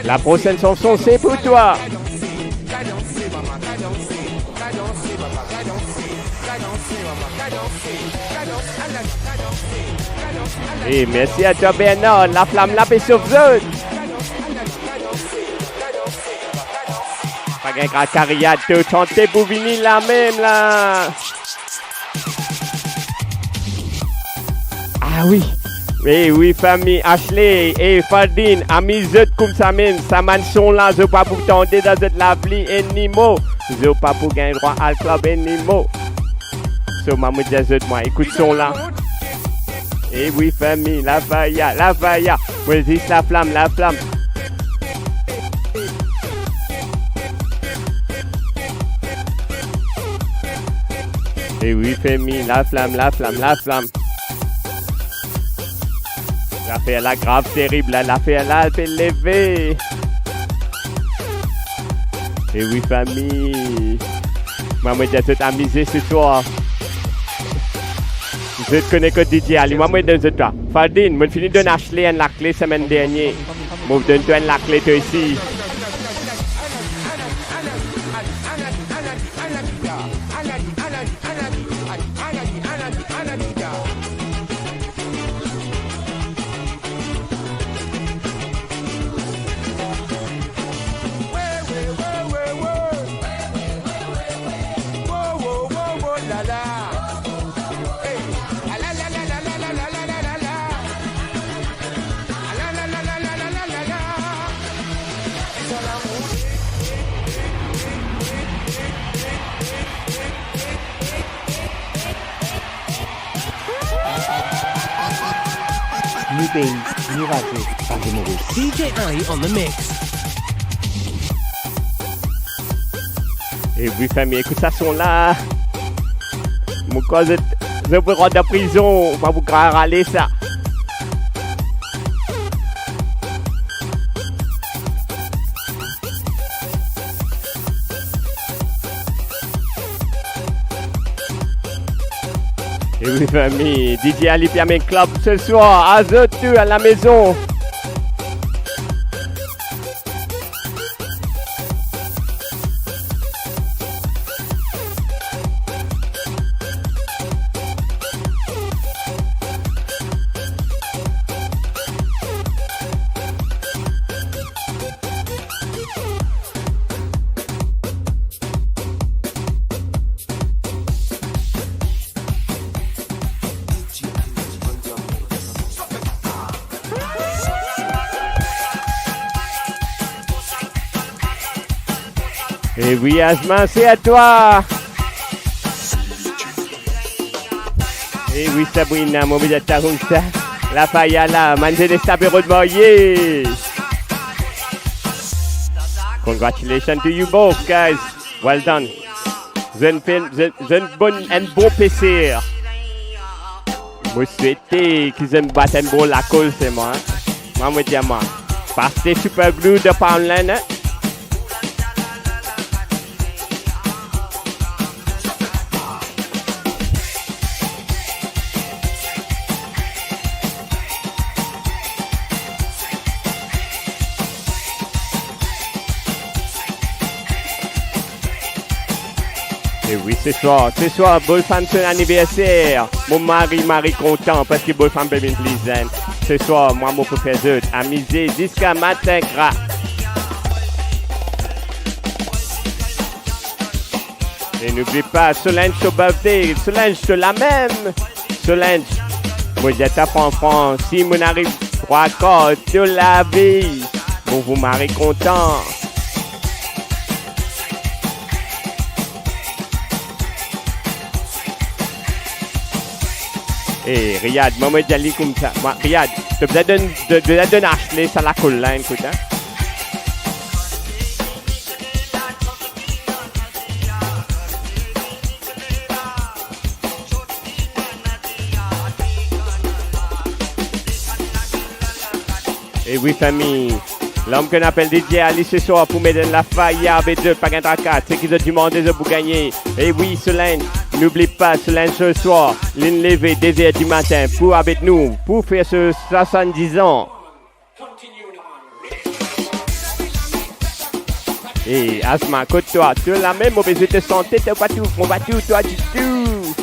La prochaine chanson, c'est pour toi. E mersi a twa, Bernard. Laflam la pe sof zot. Pa gagn kariad, to tante pou vini la mem la. Ah wi. E wi fami, Ashley e Fardine, amiz zot koumsa mem. Sa bann son la, zot pa pou tande dan zot lavi enn mo. Zot pa pou gagn drwa al klub enn mo. So, mama, mo dir zot, mwa, ekout son la. E wi fami, lafaya, lafaya. Mwa, zis laflam, laflam. E wi fami, laflam, laflam, laflam. Lafer la grav terib la, lafer la pe leve. E wi fami, mwa, mo dir zot amize se swar. Zot kone kot DJ ale, mwa, mo donn zot twa. Fardine, mo finn donn Ashley enn lakle semenn dernie. Mo donn twa enn lakle twa osi. Nou pei, nou raze, pa de move. D J Ali on the mix. E wi fami, ekout sa son la. Mo krwar zot, zot pou rant dan prizon, pa pou rale sa. E wi fami, DJ Ali pe amenn klub se swar, azot tou a la mezon. E wi, Azma, se a twa. E wi, Sabrina, mo bizin ta koumsa. Lafaya la, bann zenes la pe rod marye. Congratulations to you both, guys. Well done. Zot inn fer, zot, zot inn bon, enn bon peser. Mo swete ki zot inn bat enn bon lakoz selman, hein. Mwa, mo dir mwa, pa aste Super Glue dan Poundland, hein. Wi, seswar, seswar, bofam so aniverser. Mo mari, mari kontan parski bofam pe vinn pli zenn. Seswar, mwa mo pou fer zot amize ziska matin gra. E noubli pa, Solange to birthday, Solange to lamem. Solange, mo dir twa fran fran, si mo ariv trwa kar to lavi, mo pou mari kontan. E, Riyad, mwa mo dir li koumsa. Mwa, Riyad, to bizin donn, to bizin donn Ashley sa lakol la, enn kout, hein. E wi, fami, lom ki nou apel DJ Ali seswar pou met enn lafaya avek zot, pa gagn traka, seki zot dimande, zot pou gagne. E wi, Solange, noubli pa, Solange seswar, linn leve de zer dimatin pou avek nou, pou fer so swasanndiz an. E Asma, kot twa? To lamem, mo bizin to sante, to pa trouv, mo pa trouv twa ditou.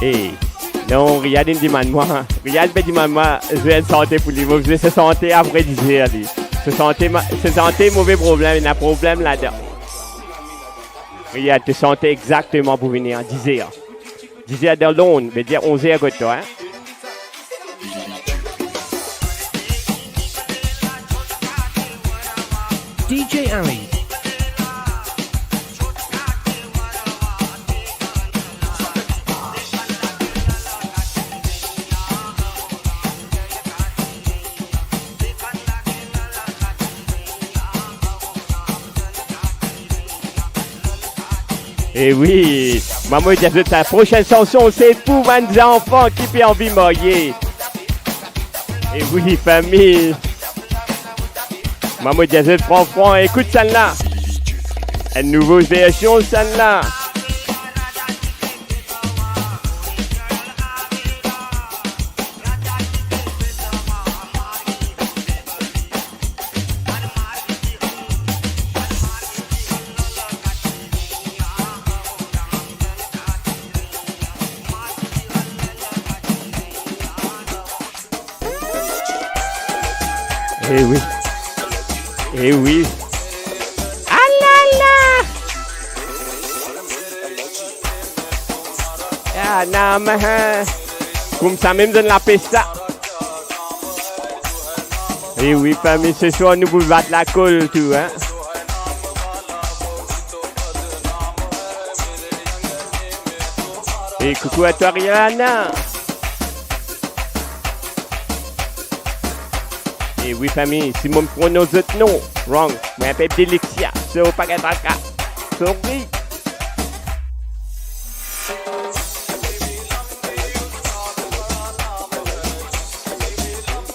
E, non, Riyad inn dimann mwa, Riyad pe dimann mwa zwe enn sante pou li, mo bizin so sante apre dizer li. So sante ma-, so sante move problem, ena problem ladan. Riyad, to sante exakteman pou vini a dizer. Dizer dan Lond, vedir onzer kot twa, hein? DJ Ali. E wi, mwa mo dir zot sa, prosenn sanson se pou bann zanfan ki pe anvi marye. E wi, fami. Mwa mo dir zot fran fran, ekout sannla. Enn nouvo version sannla. E wi. E wi. Alala! Ah, non, mais, hein. Koumsa mem zot inn lapes sa. E wi, fami, seswar nou pou bat lakol tou, hein. E koukou a twa, Rihanna. E wi, fami, si mo pronons zot nom wrong, mo apel Delixia, so pa gagn traka. Sorry.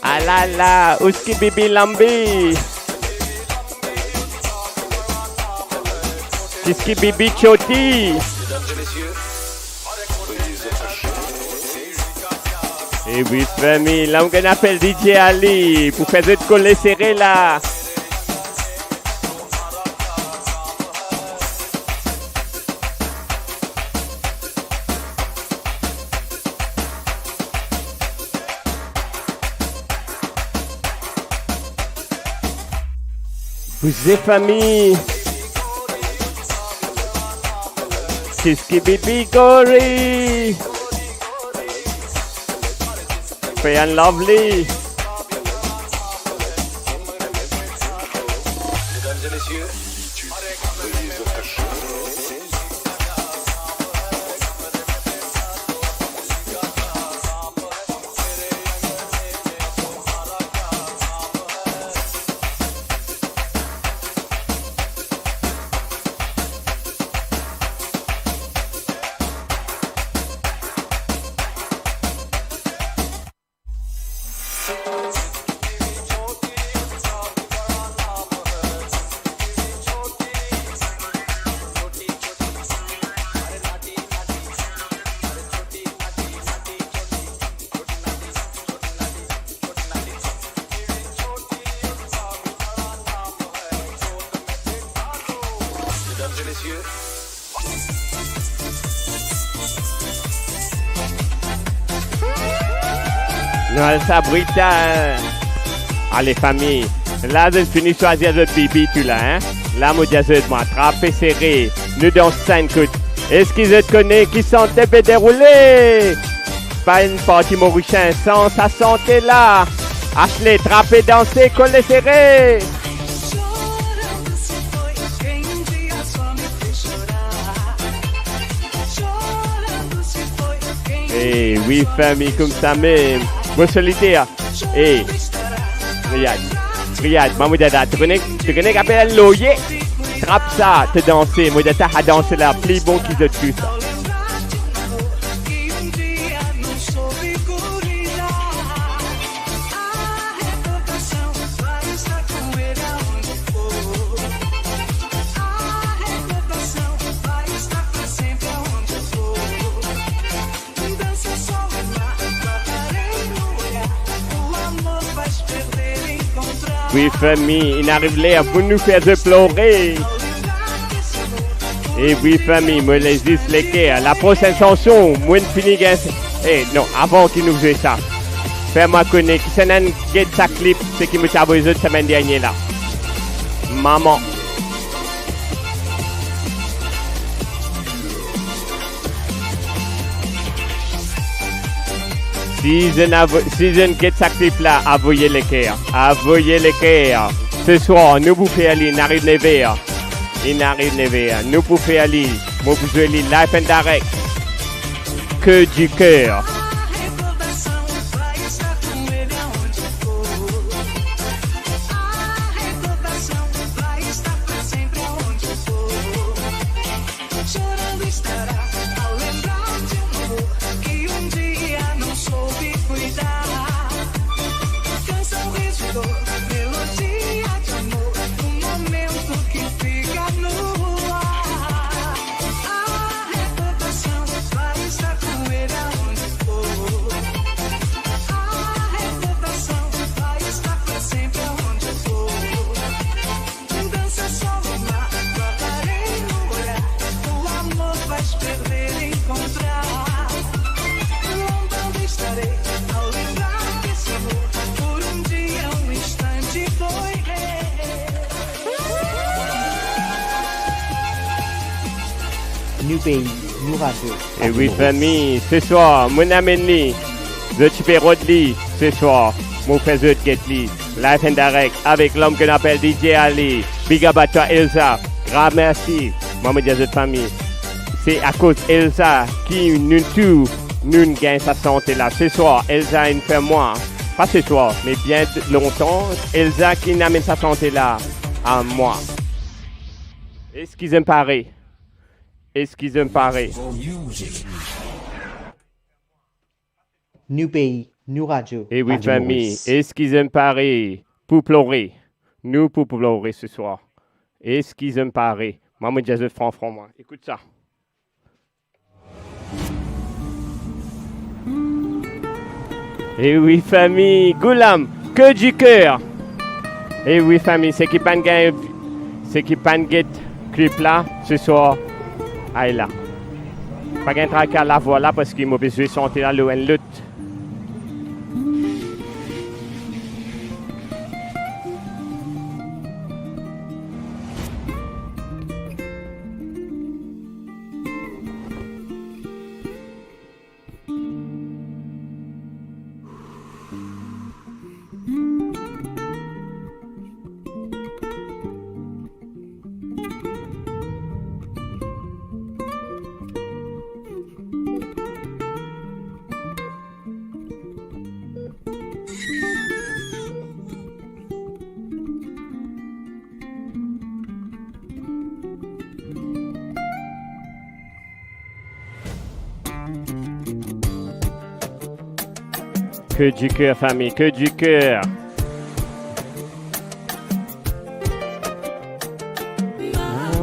Alala, ouski bibi lambi? Kiski bibi choti? E wi, fami, la mo gagn apel DJ Ali pou fer zot kole sere la. Bouze fami. Kiski bibi kori. Fair and Lovely. Nou al sa brital. Ale fami, la zot fini swazir zot bibi tou la, hein? La mo dir zot, mwa, trape sere, nou dans sa enn kout. Eski zot kone ki sante pe deroule? Pa enn parti morisien san sa sante la. Asle, trape, danse, kole sere. Eh wi fami, koumsa mem. Mo soliter. Eh, Riyad, Riyad, mwa mo dir twa, to kone, to kone ki apel lorye? Trap sa, to danse, mo dir twa, sa danse la pli bon ki zot tou sa. Wi fami, inn ariv ler pou nou fer zot plore. E wi fami, mo les zis leker. Laprosenn sanson, mo inn fini gagn s-, eh non, avan ki nou zwe sa, fer mwa kone kisannla inn get sa klip, seki mo ti avoy zot semenn dernie la. Mama. Si zot inn avo-, si zot inn get sa klip la, avoy leker, avoy leker. Se swar, nou pou fer li, inn ariv nev er. Inn ariv nev er, nou pou fer li. Mo pou zwe li live and direct. Cœur du cœur. Nou pei, nou radio. E wi fami, se swar mo amenn li. Zot ti pe rod li se swar. Mo fer zot get li live and direct avek lom ki nou apel D J Ali. Big up a twa Elsa. Gran mersi. Mwa mo dir zot fami, se akoz Elsa ki nou tou nou gagn sa sante la. Se swar Elsa inn fer mwa, pa se swar, me bien lontan, Elsa ki inn amenn sa sante la a mwa. Eski zot inn pare? Eski zot inn pare? Nou pei, nou radio. E wi fami, eski zot inn pare pou plore? Nou pou plore se swar. Eski zot inn pare? Mwa mo dir zot fran fran mwa. Ekout sa. E wi fami, Goulam, Cœur du cœur. E wi fami, seki pa'nn gagn, seki pa'nn get klip la se swar, al la. Pa gagn traka lavwa la, parski mo pe zwe sante la lor enn lot. Cœur du cœur, fami, Cœur du cœur.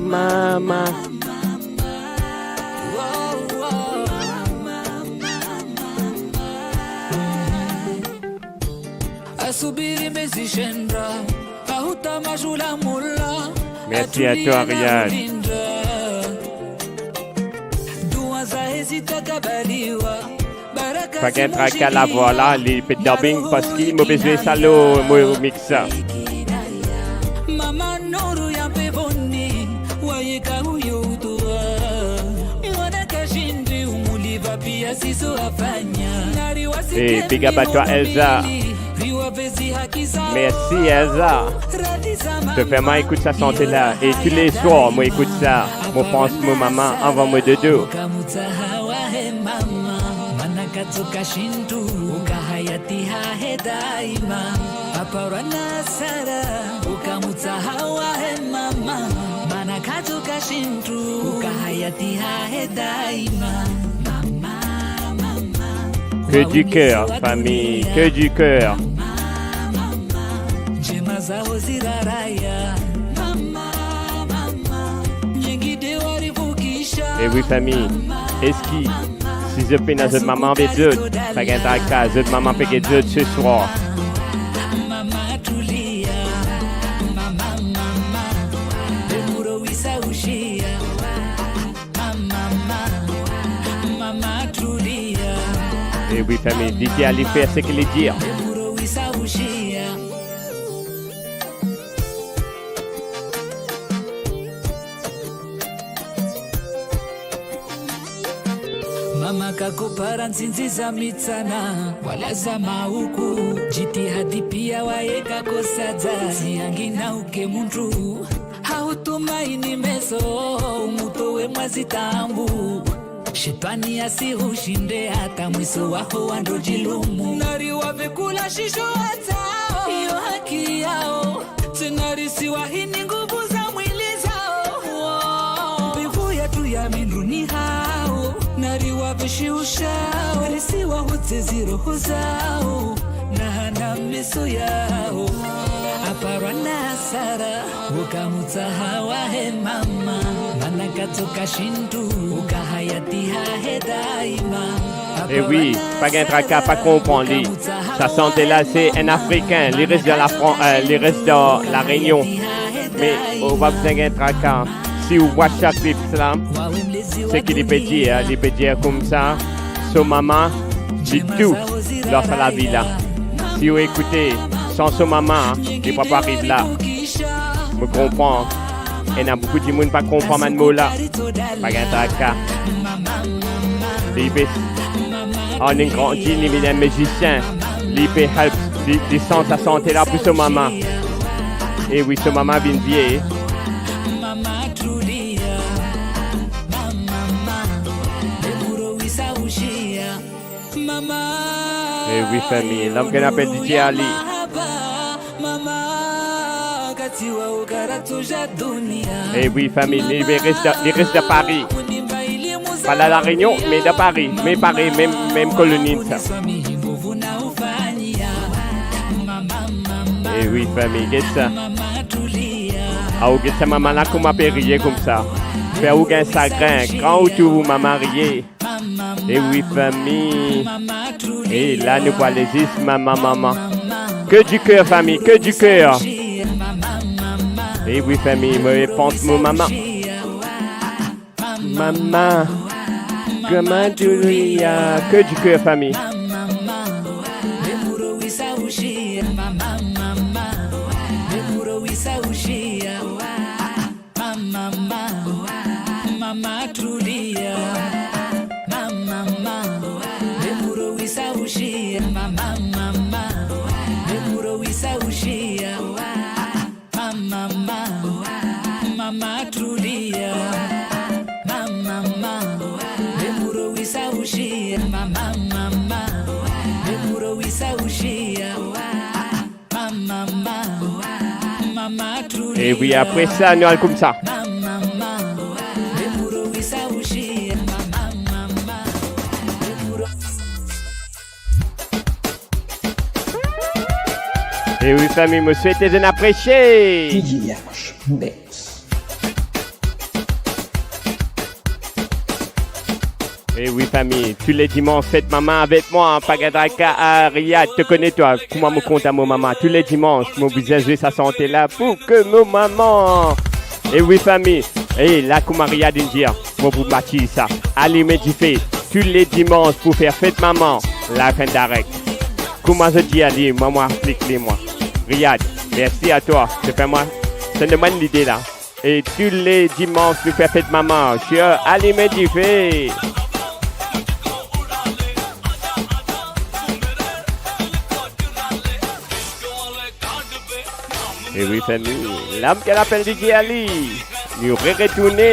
Mama, mama. Merci à toi, Riyad. Pa gagn traka, lavwa la, li pe dubbing, parski mo pe zwe sa lor mo mix sa. Hey, big up à toi, Elsa. Mersi, Elsa. To fer mwa ekout sa sante la. E tou le swar, mo ekout sa. Mo pans mo mama avan mo dodo. Que du cœur, famille, que du cœur. E wi, fami, eski si zot pena zot mama avek zot, pa gagn traka, zot mama pe get zot se swar. E wi, fami, DJ Ali fer seki li dir. Mama kako para nsinzi za mitsana, wala za mauku, jiti hadi pia waye kako saza, siangi na uke muntu. Hautumaini meso, muto we mwazi tambu. Shetwani asihushinde, hata mwiso waho wa ndo jilumu. Nari wave kula shisho hata, iyo haki yao. Tena risi wahini nguvu za mwili zao. Mbivu ya tu ya minduni hao. Nari wave shiushao. Risi wahotse ziroho zao. Na hana meso yao. Aparwa na sara. E wi, pa gagn traka, pa konpran li. Sa sante la, se enn Afrikin, li res dan Lafran-, eh, li res dan La Rényon. Me ou pa bizin gagn traka. Si ou vwa sa klip la, seki li pe dir, li pe dir koumsa, so mama, li tou dan sa lavi la. Si ou ekoute san so mama, li pa pou ariv la. Mo konpran, ena boukou dimoun pa konpran bann mo la. Pa gagn traka. Li pe, an enn grandi, li vinn enn mizisien. Li pe help, li, li sant sa sante la pou so mama. E wi, so mama vinn vie. E wi, fami, lom ki apel DJ Ali. E wi, fami, li, li res dan, li res dan Pari. Pa La Rényon, me dan Pari, me Pari, mem, mem koloni sa. E wi, fami, get sa. A ou get sa mama la kouma pe riye koumsa. Fer ou gagn sagrin, kan ou trouv ou mama riye. E wi, fami. E la, nou pou ale zis mama, mama. Que du cœur, fami, que du cœur. E wi, fami, mo pans mo mama. Mama, grandma Julia, que du cœur, fami. Mama, mama, mama Julia, mama, mama, lemuro wisa ushia, mama, mama, lemuro wisa ushia, mama, mama, mama Julia, mama, mama, lemuro wisa ushia, mama, mama, lemuro wisa ushia, mama, mama Julia. E wi, apre sa, nou al koumsa. E wi, fami, mo swete zot apresie. T D H Mix. E wi, fami, tou le dimans, fet mama avek mwa, pa gagn traka, Ariad, to kone twa, kouma mo kontan mo mama, tou le dimans, mo bizin zwe sa sante la pou ke mo mama. E wi, fami, e la kouma Ariad inn dir, mo pou matiz sa, alime dife. Tou le dimans pou fer fet mama, live and direct. Kouma zot dir li, mwa, mwa, klik li, mwa. Riyad, mersi a twa, to fer mwa, to donn mwa enn lide la. E tou le dimans nou fer fet mama, sir, alime dife. E wi, fami, Lam ke lapel DJ Ali. Nou re-retourne.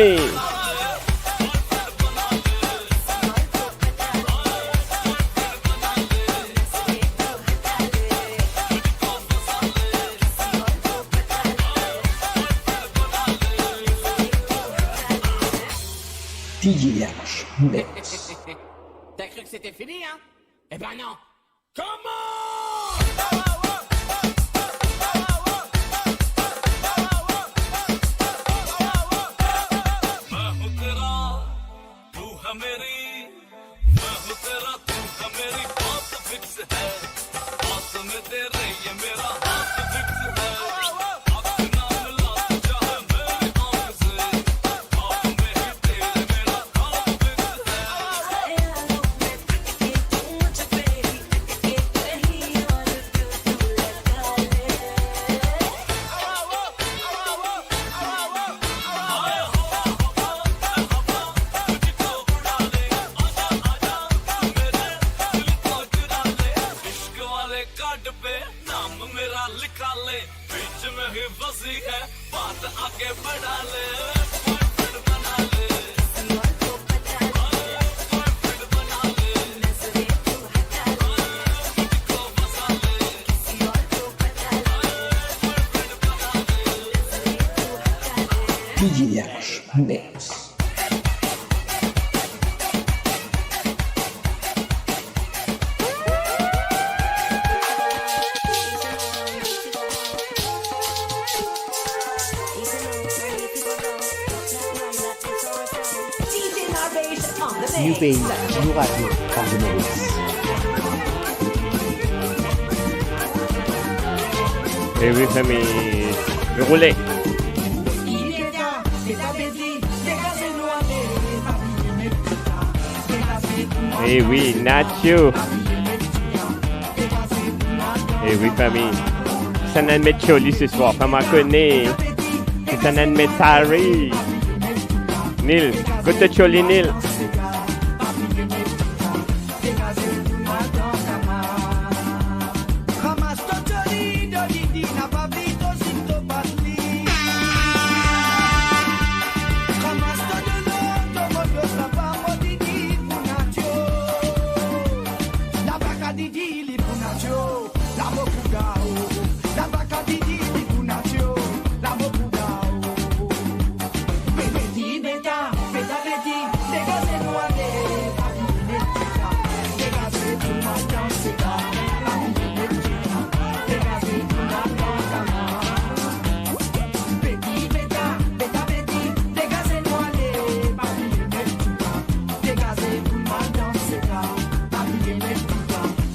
DJ Yash Mix. T'as cru que c'était fini, hein ? Eh ben non. Come on! मैं हूँ तेरा, तू है मेरी, मैं हूँ तेरा, तू है मेरी, बात फिक्स है, बात में तेरे ये मेरा हाथ फिक्स है। इश्क वाले कार्ड पे नाम मेरा लिखा ले, बीच में ही फंसी है, बात आगे बढ़ा ले, बॉयफ्रेंड बना ले। DJ Yash Mix. Nou pei, nou radio, pa nou move. E wi, fami, nou roule. E wi, Nacho. E wi, fami. Sa enn met Choli se swar, fam a kone. Sa enn met Tari. Nil, kot to Choli, Nil?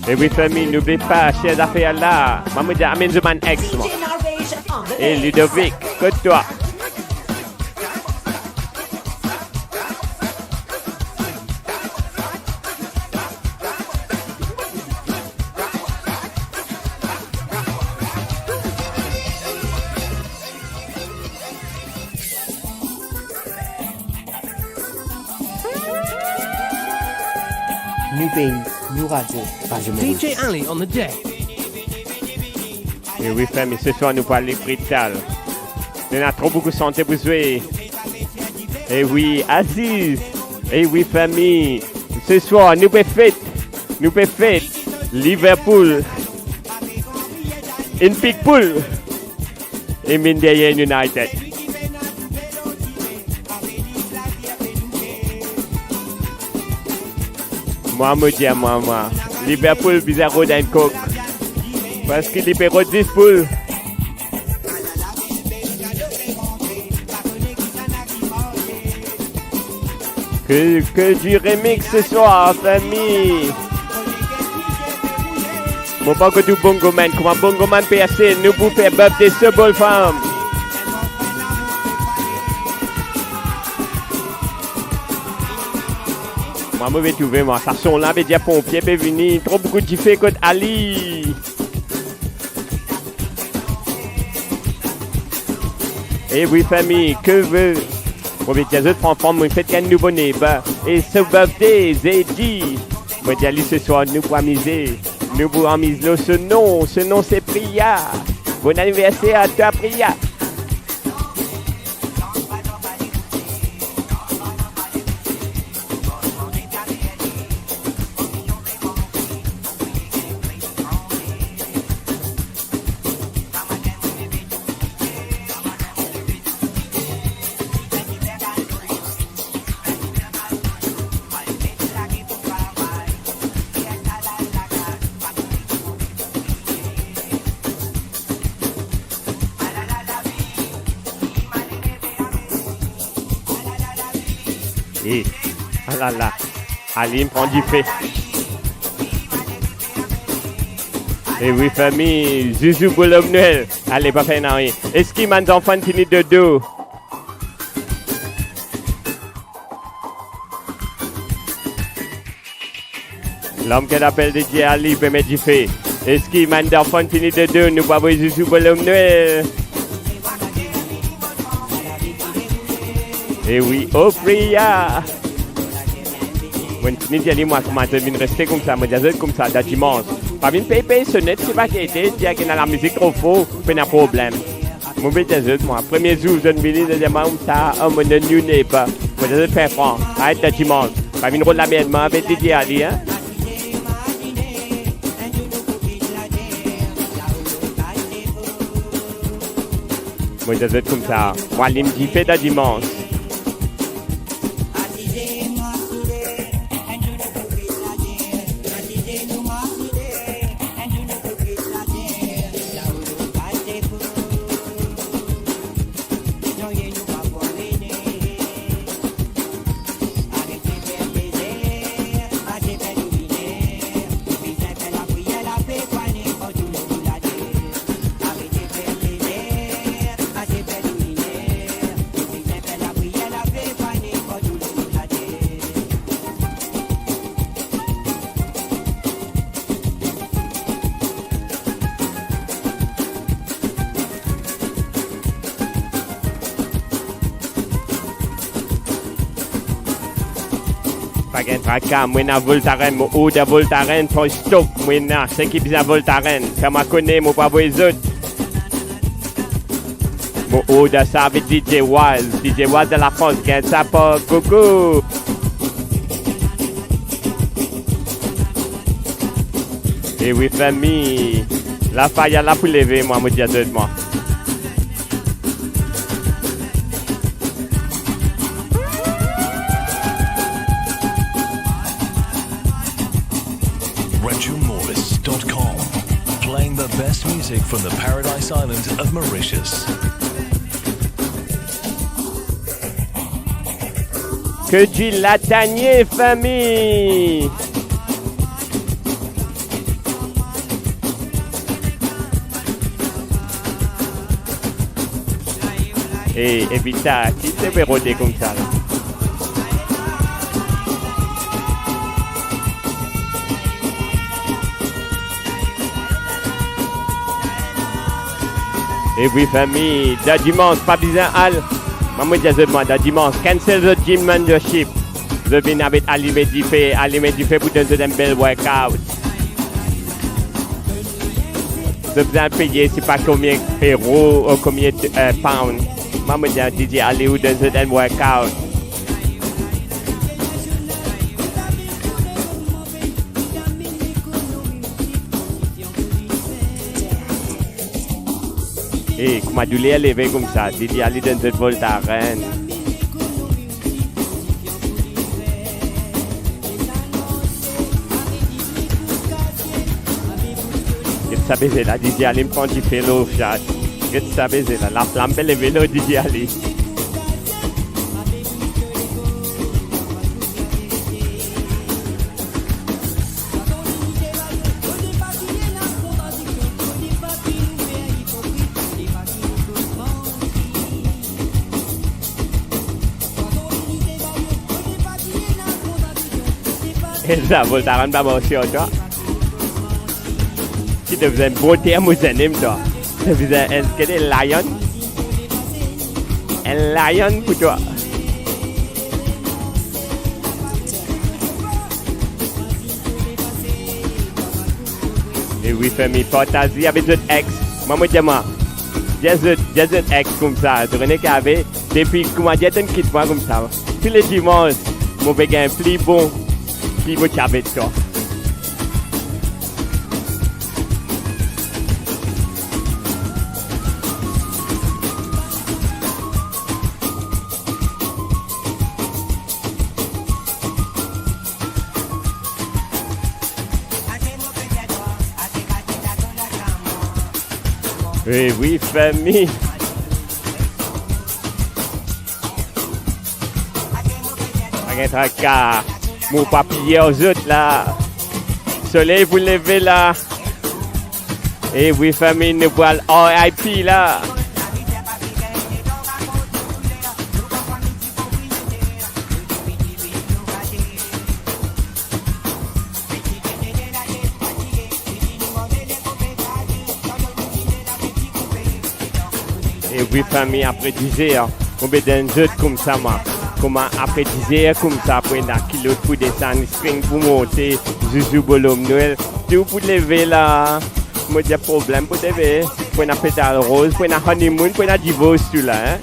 E wi, fami, noubli pa, share zafer la. Mwa, mo dir, amenn zot bann ex, mwa. E Ludovic, kot twa? Nou pei, nou radio, pa nou move. D J Ali on the deck. E wi, fami, se swar nou pou ale brital. Nou ena tro boukou sante pou zwe. E wi, Aziz. E wi, fami, se swar nou pe fet. Nou pe fet. Liverpool. Enn pik poul. E minn deryer United. Mwa, mo dir mwa, mwa, Liverpool bizin rod enn kok. Parski li pe rod zis poul. Que, que du remix ce soir, fami. Mo pa konn ou bongoman, kouma bongoman pe ase, nou pou fer bub de sobol fam. Mwa, mo pe trouve, mwa, sa son la pe dir ponpie pe vini, tro boukou dife kot Ali. E wi, fami, ke ve? Mo pe dir zot, frank, frank, mo fek enn nouvo neighbor. E so birthday, zedi. Mo dir li, se swar, nou pou amize. Nou pou amiz lor so nom. So nom, se Priya. Bon aniverser a twa, Priya. E, alala, Ali inn pran dife. E wi, fami, Zouzou Bolom Nwel. Ale, pa fer nanye. Eski bann zanfan fini dodo? Lom ki apel DJ Ali pe met dife. Eski bann zanfan fini dodo, nou pou avoy Zouzou Bolom Nwel? E wi, o Priya! Mo fini dir li, mwa, kouma zot vinn reste koumsa, mo dir zot koumsa, dan dimans. Pa vinn pey pey sonet, si pa gete, dir ki ena lamizik tro for, pena problem. Mo pe dir zot, mwa, premie zour zot vini, zot dir mwa, sa, oh, mo new neighbor. Mo dir zot, fer fran, aret dan dimans. Pa vinn rod lamerdman avek DJ Ali, en. Mo dir zot koumsa, mo alim dife dan dimans. Pa gagn traka, mo ena Voltaren, mo order Voltaren, pran stok, mo ena, seki bizin Voltaren, fer mwa kone, mo pou avoy zot. Mo order sa avek DJ Waz, DJ Waz dan Lafrans, gagn sa par Gogo. E wi, fami, lafaya la pou leve, mwa, mo dir zot, mwa. Retro Morris dot com, playing the best music from the Paradise Island of Mauritius. Ke Dieu la tanie, fami. E, Evita, ki ti pe rode koumsa la? E wi, fami, dan dimans, pa bizin al. Mwa, mo dir zot, mwa, dan dimans, cancel zot gym membership. Zot vinn avek Alime Dife, Alime Dife pou donn zot enn bel workout. Zot bizin peye, sipa konbien euro ou konbien, eh, pound. Mwa, mo dir, DJ Ali, ou donn zot enn workout. E, kouma douler leve koumsa, DJ Ali donn zot Voltaren. Get sa beze la, DJ Ali pran dife lor chat. Get sa beze la, laflam pe leve lor DJ Ali. Sa Voltaran pa marse ar twa. Ki to bizin boter mo zenem twa. To bizin enn, ki enn lion? Enn lion pou twa. E wi, fami, partaz li avek zot ex. Mwa, mo dir mwa, dir zot, dir zot ex koumsa, to kone ki ave, depi kouma dir tonn kit mwa koumsa. Tou le dimans, mo pe gagn pli bon, pli mo ti ave twa. E wi, fami. Pa gagn traka, mo pa pir zot la. Soley pou leve la. E wi, fami, nou pou al R I P la. E wi, fami, apre dizer, mo pe donn zot koumsa, mwa. Kouma apre dizer koumsa, pou ena kilot pou desann, string pou monte, zouzou, bolom nwel, tou pou leve la. Mo dir problem pou leve, pou ena petal roz, pou ena honeymoon, pou ena divors tou la, en.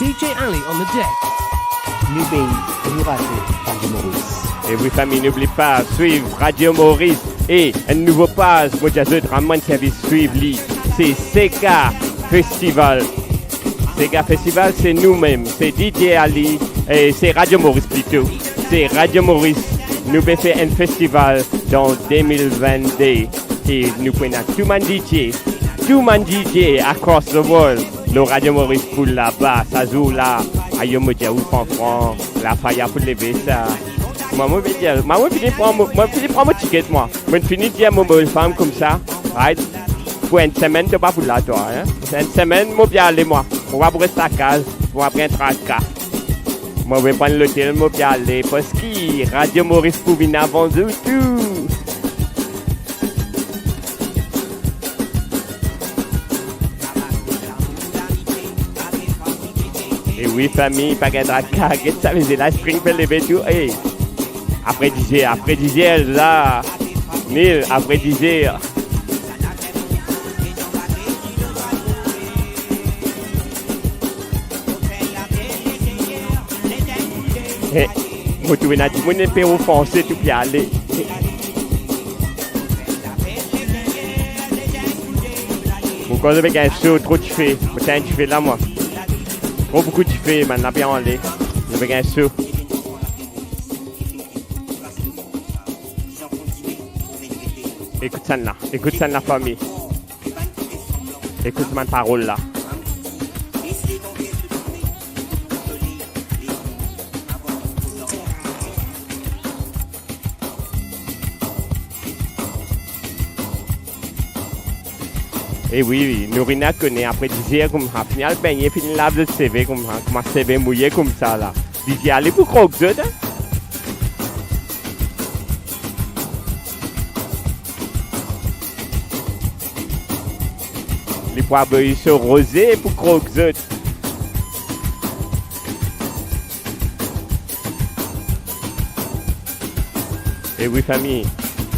D J Ali on the deck. Nou pena rate Radio Maurice. E wi, fami, noubli pa swiv Radio Maurice e enn nouvo paz, mo dir zot, rann mwa servis, swiv li. Se Sega Festival. Sega Festival, se nou mem, se D J Ali, e se Radio Maurice plito. Se Radio Maurice, nou pe fer enn festival dan de mil vennde. E nou pou ena tou bann D J, tou bann D J across the world lor Radio Maurice pou laba sa zour la. Ayo, mo dir ou, frank frank, lafaya pou leve sa. Mwa, mo pe dir, mwa, mo fini pran mo, mo fini pran mo tiket, mwa. Mo fini dir mo bel fam koumsa, right? Pou enn semenn, to pa pou la, twa, en? Enn semenn, mo pe ale, mwa. Mo pa pou res lakaz, mo pa pou gagn traka. Mo pe pran lotel, mo pe ale, parski Radio Maurice pou vinn avan zot tou. E wi, fami, pa gagn traka, get sa, mizye la, string pe leve tou. E apre dizer, apre dizer la. Nil, apre dizer. E, mo trouv ena dimoun pe ofanse tou pe ale. Mo krwar zot pe gagn so, tro dife. Mo tann dife la, mwa. Tro boukou dife, bann la pe anle. Zot pe gagn so. Ekout sa la, ekout sa la, fami. Ekout bann parol la. E wi, wi, nou rinn kone apre dizer koumsa, fini al begne, fini lav zot seve koumsa, kouma seve mouye koumsa la. Dizer ale pou krok zot, en? Li pou aboy so roze pou krok zot. E wi, fami,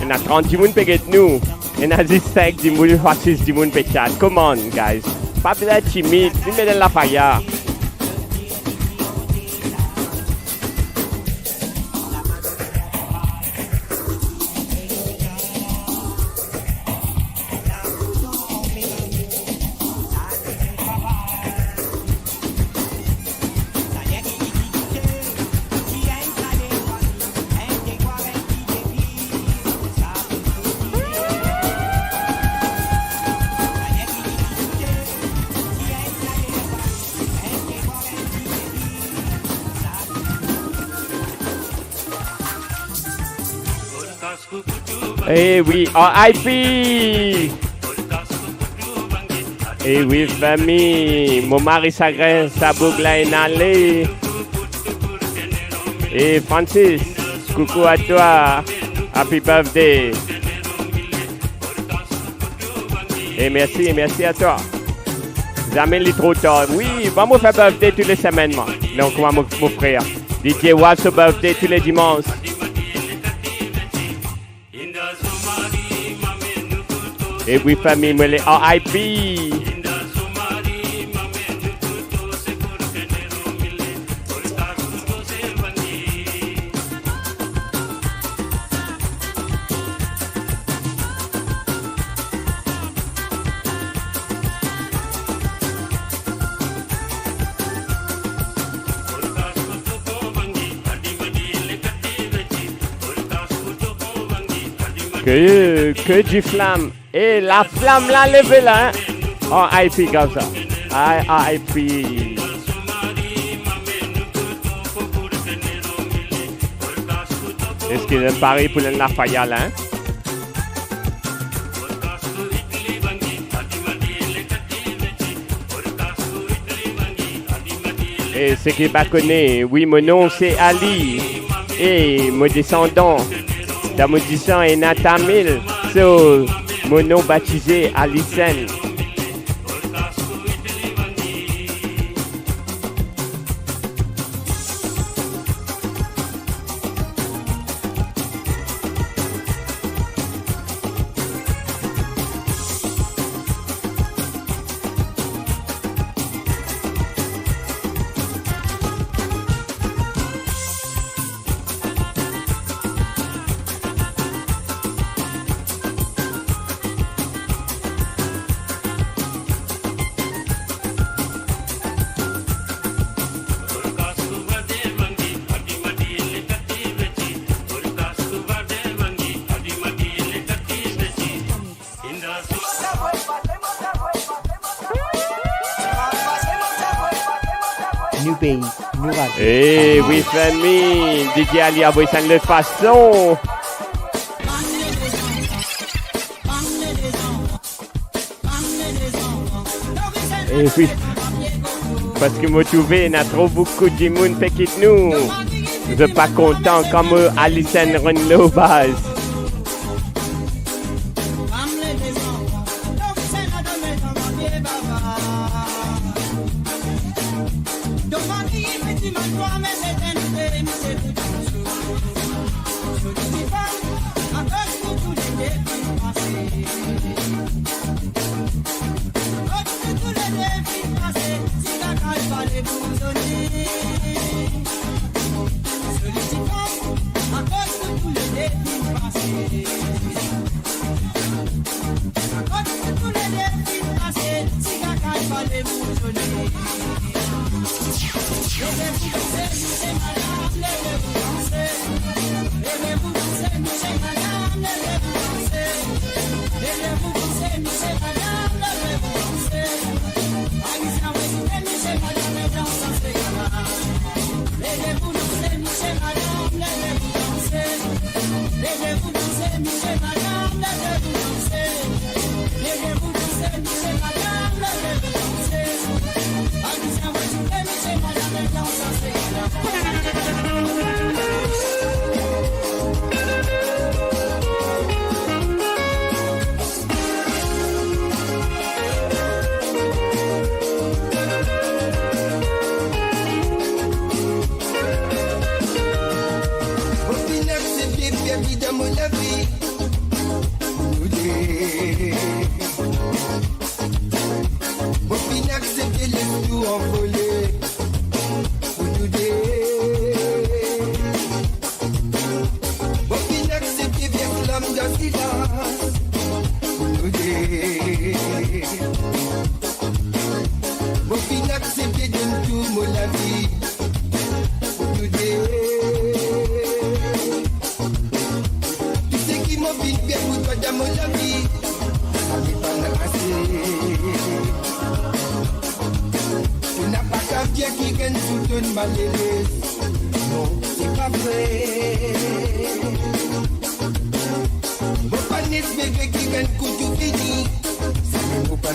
ena trant dimoun pe get nou. Ena zis sink dimoun, ouswa sis dimoun pe chat. Come on, guys. Pa bizin timid, vinn met enn lafaya. Eh wi, R I P E wi, fami, mo mari sagrin sa boug la inn ale. E Francis, coucou à toi. Happy birthday. E mersi, mersi à toi. Zame li tro tar. Wi, bon, mo fer birthday tou le semenn, mwa. Donk, mwa, mo, mo frer. D J Waz so birthday tou le dimans. E wi, fami, mo le R I P. Que, que du flamme. E laflam la leve la, hein. R I P koumsa. R I P. Eski zot pare pou enn lafaya la, hein? E seki pa kone, wi, mo nom se Ali. E mo desandan dan mo disan ena Tamil. So, mo nom batize Alisen. Nou pei, nou radio. E wi, fami, D J Ali avoy sa enn lot fason. E wi, parski mo trouve ena tro boukou dimoun pe kit nou. Zot pa kontan kan mo Alisen rann lor baz. Mo finn aksepte fer li dan mo lavi. Mo finn aksepte les tou anvole pou nou de. Mo finn aksepte ver lam dan silans pou nou de. Mo finn aksepte donn tou mo lavi pou nou de. Tou seki mo finn fer pou twa dan mo lavi, sa pe pa'nn ase. Ou napa kav dir kikenn tou tonn malere. Non, se pa vre. Mo pa'nn espere kikenn kou tou fini, sa mo pa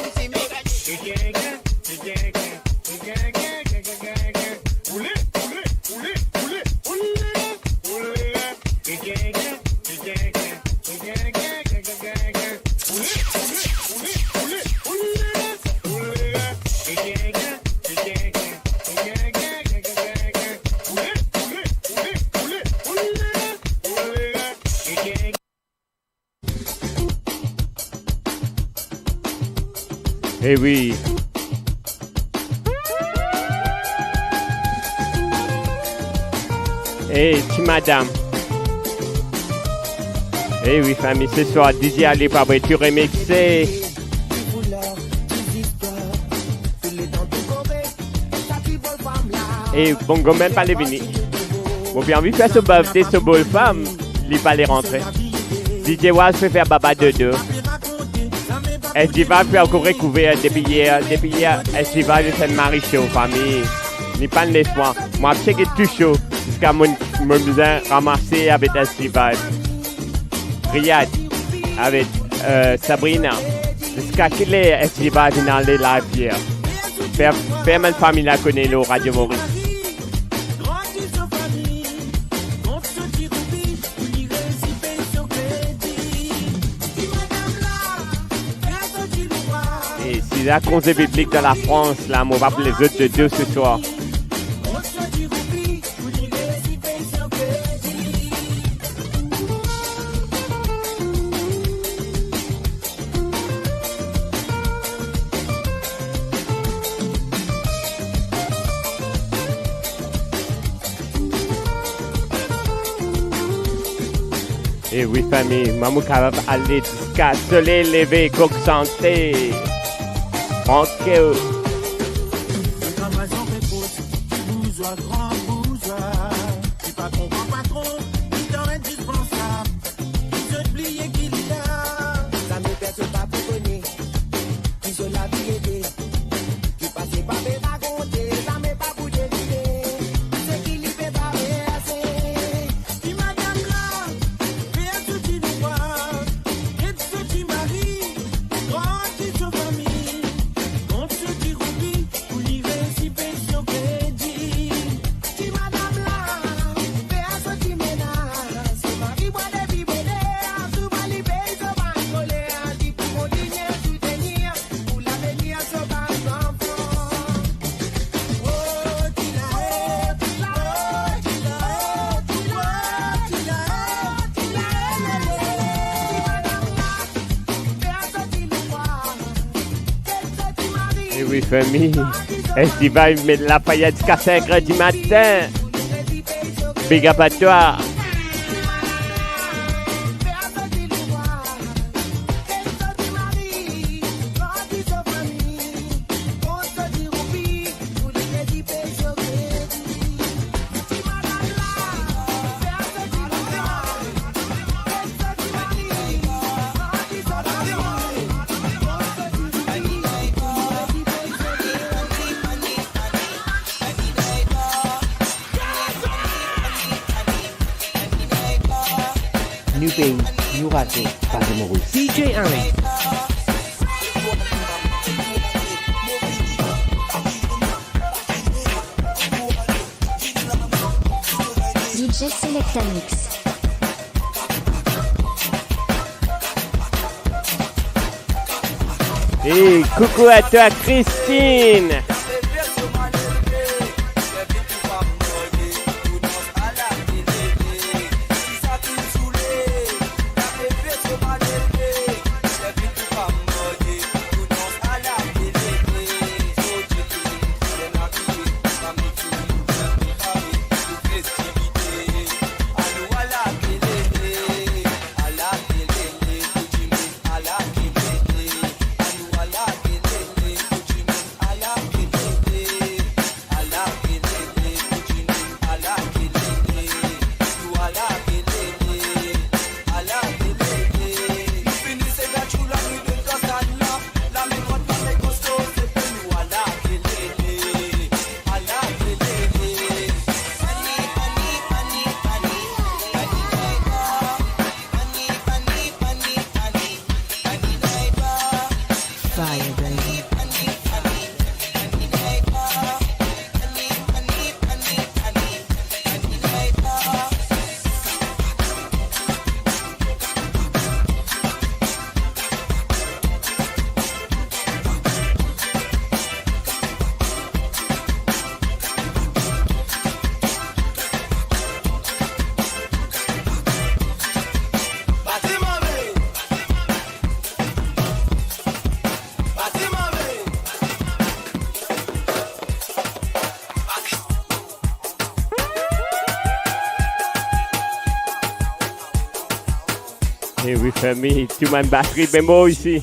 Eh wi. Eh, ti madam. Eh wi, fami, se swar, D J ale pa bre, tou remixe. Eh, Bongo mem pale vini. Mo pe anvi fer so birthday so bel fam, li pale rantre. D J Waz pe fer baba dodo. S D Vibe pe ankor rekouver depi yer, depi yer, S D Vibe fer mari sho, fami. Li pa'nn les mwa. Mwa, cheke tou sho, ziska mo, mo bizin ramase avek S D Vibe. Riyad, avek, euh, Sabrina. Ziska kiler S D Vibe inn ale live yer? Fer, fer bann fami la kone lor Radio Maurice. E si la konze piblik dan Lafrans la, mo pa pou les zot dodo se swar. E wi, fami, mwa mo kapav ale ziska soley leve, kok sante. Tranke. Ti bouzwa, gran bouzwa, ti pa konpran patron, li tann enn zis pran sa. Ki zot bliye ki li la, zame personn pa pou kone ki so lavi ete. Ki pase pa pe rakonte, zame pa pou devine. Seki li pe traverse. Ti madam la, fer so ti devwar, ed so ti mari, grandi so fami, kont so ti roubi, pou li resi pey so kredi. Ti madam la, fer so ti menas, so mari bwar depi boner, souvan li pey so bann koler, li pou kontinie soutenir, pou lavenir so bann zanfan. Oh, ti la, oh, ti la, oh, ti la, oh, ti la, oh, ti la, eh, le, le, le. Ti madam la, fer so ti devwar. E wi, fami, S D Vibe met lafayad ziska sink er dimatin. Big up à toi. Nou pei, nou raze, pa de Moris. D J Aaron. D J Selecta Mix. Hey, coucou à toi, Christine. Fire, baby. E wi, fami, tou bann batri bemol isi.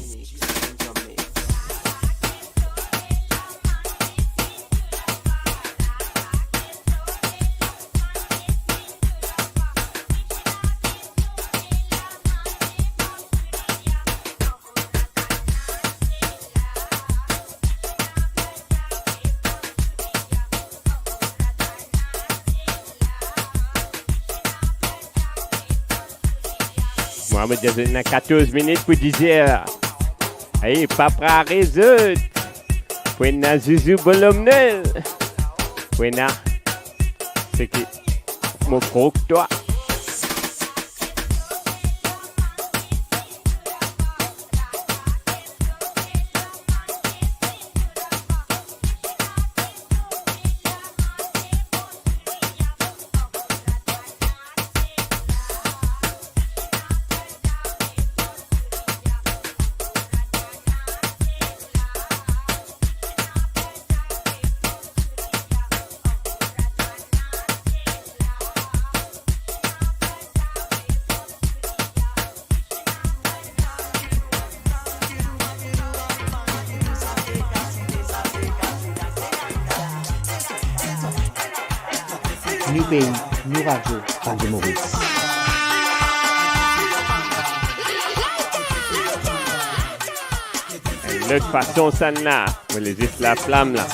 Mwa, mo dir zot ena katorz minit pou dizer. Aye, pa prare zot. Pou ena Zouzou Bolomnel. Pou ena seki mo krok twa. Nou pei, nou radio, Bann de Moris. Enn lot fason, sannla. Mo le zis laflam la.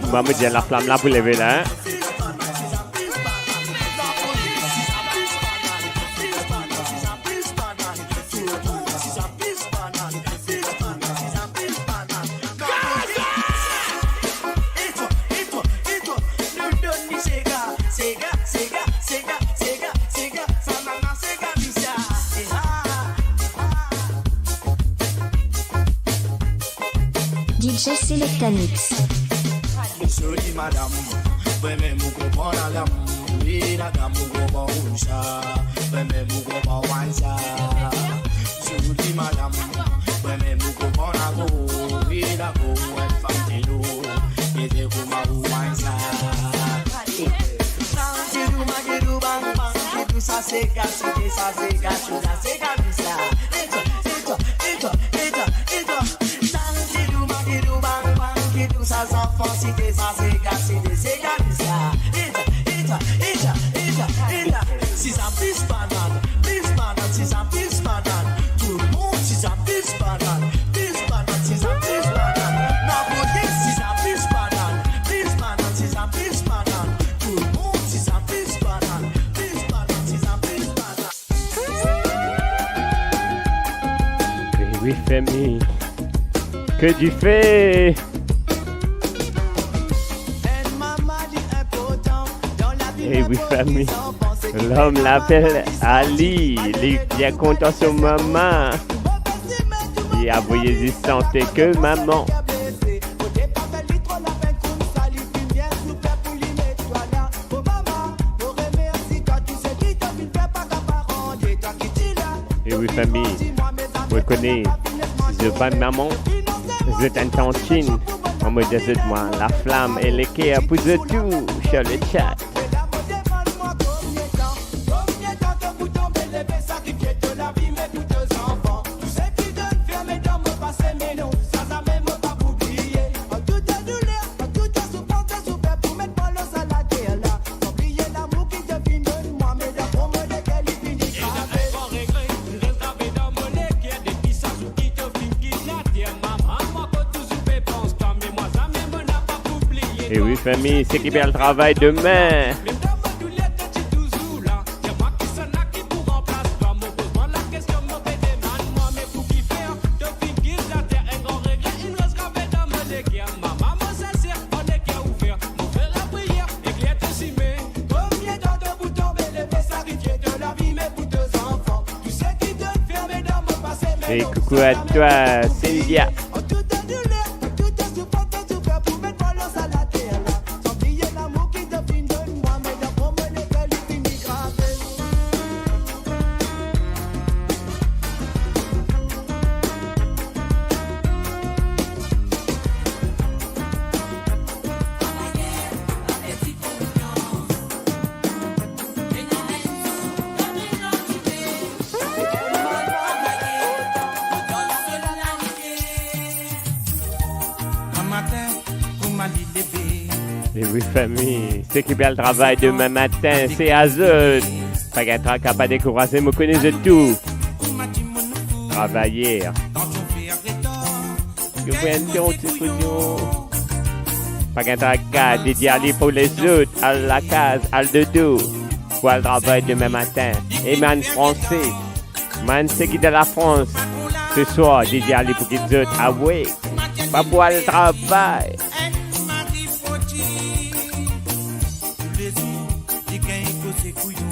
Mo dir laflam la pou leve la, en. D J Selecta Mix. Zoli madam, vremem ou konpran ladam. Wi, ladam, ou konpran koumsa. Vremem ou konpran wagn sa. Zoli madam, vremem ou konpran lago. Wi, lago, ou enn fam de nou. Gete kouma ou wagn sa. Sa, kidou, ma, kidou, bang, bang, kidou, sa, se gasi, sa, se gasi, sa, se gasi, sa. Eta, eta, eta, eta, eta. Sa, kidou, ma, kidou, bang, bang, kidou, sa, zanfan site, sa, se gasi, se gasi, sa. Eta, eta, eta, eta, eta. Si sa plis banann, plis banann, si sa plis banann. Tou lemonn, si sa plis banann, plis banann, si sa plis banann. Napoleon, si sa plis banann, plis banann, si sa plis banann. Tou lemonn, si sa plis banann, plis banann, si sa plis banann. Eh oui, fami. Que du feu! Eh oui, fami. Lom la apel Ali, li bien kontan so mama. Li avoye zis sante ke mama. Eh oui, fami, mo kone, si zot pa mama, zot enn tantinn, mo dir zot mwa, laflam e leker pou zot tou, sur le chat. Eh oui, fami, seki pe al travay demin. Et coucou à toi, Cynthia. E wi, fami, seki pe al travay demin matin, se a zot. Pa gagn traka, pa dekouraze, mo kone zot tou. Travayer. Yo pe enn ti kouyon. Pa gagn traka, Didier li pou lezot, al lakaz, al dodo. Pou al travay demin matin. E bann Franse, bann seki dan Lafrans, se swar, Didier li pou kit zot, awe, pa pou al travay. Toulezour, li gagn koze kouyon.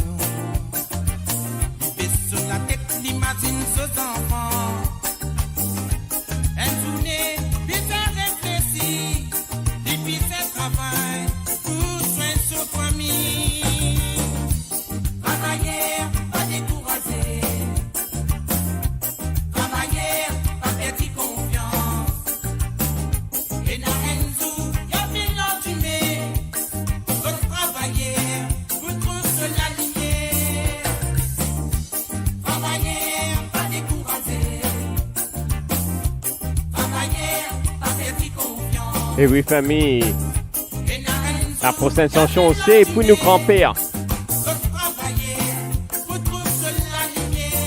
Li bes so latet, li mazinn so zanfan. Enn zourne, bizin reflesi, li bizin travay pou swegn so fami. Travayer, pa dekouraze. Travayer, pa perdi konfians. Ena enn zour, li ava vinn landime. Zot travayer pou trouv so lalimier. Travayer, pa dekouraze. Travayer, pa perdi konfians. E wi, fami, ena enn zour, la prosenn sanson, se pou nou granper. Zot travayer pou trouv so lalimier.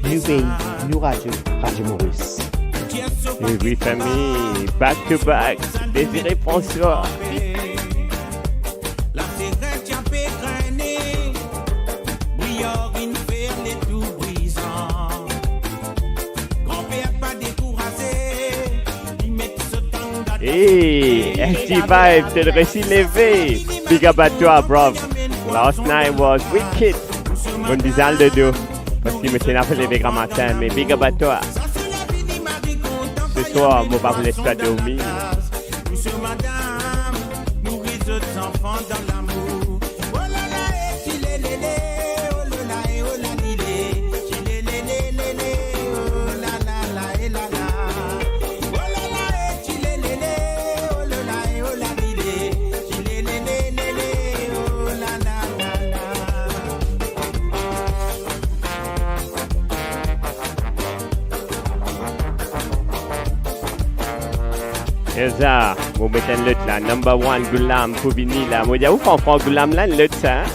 Nou pei, nou radio, Radio Moris. E wi, fami, back to back, Désiré François. Laserer ti pe grene, bwiyar inn fer letou brizan. Granper pa dekouraze, li met so tang dan... Hey, S G Vibes, to resi leve. Big up à toi, bro. Last night was wicked. Mo bizin al dodo. Parski mo ti ena pou leve gramatin, me big up à toi. Seswar, mo pa pou les twa dormi. Eza, mo met enn lot la, number one Goulam pou vini la. Mo dir ou, Franfran, Goulam la, enn lot sa, hein?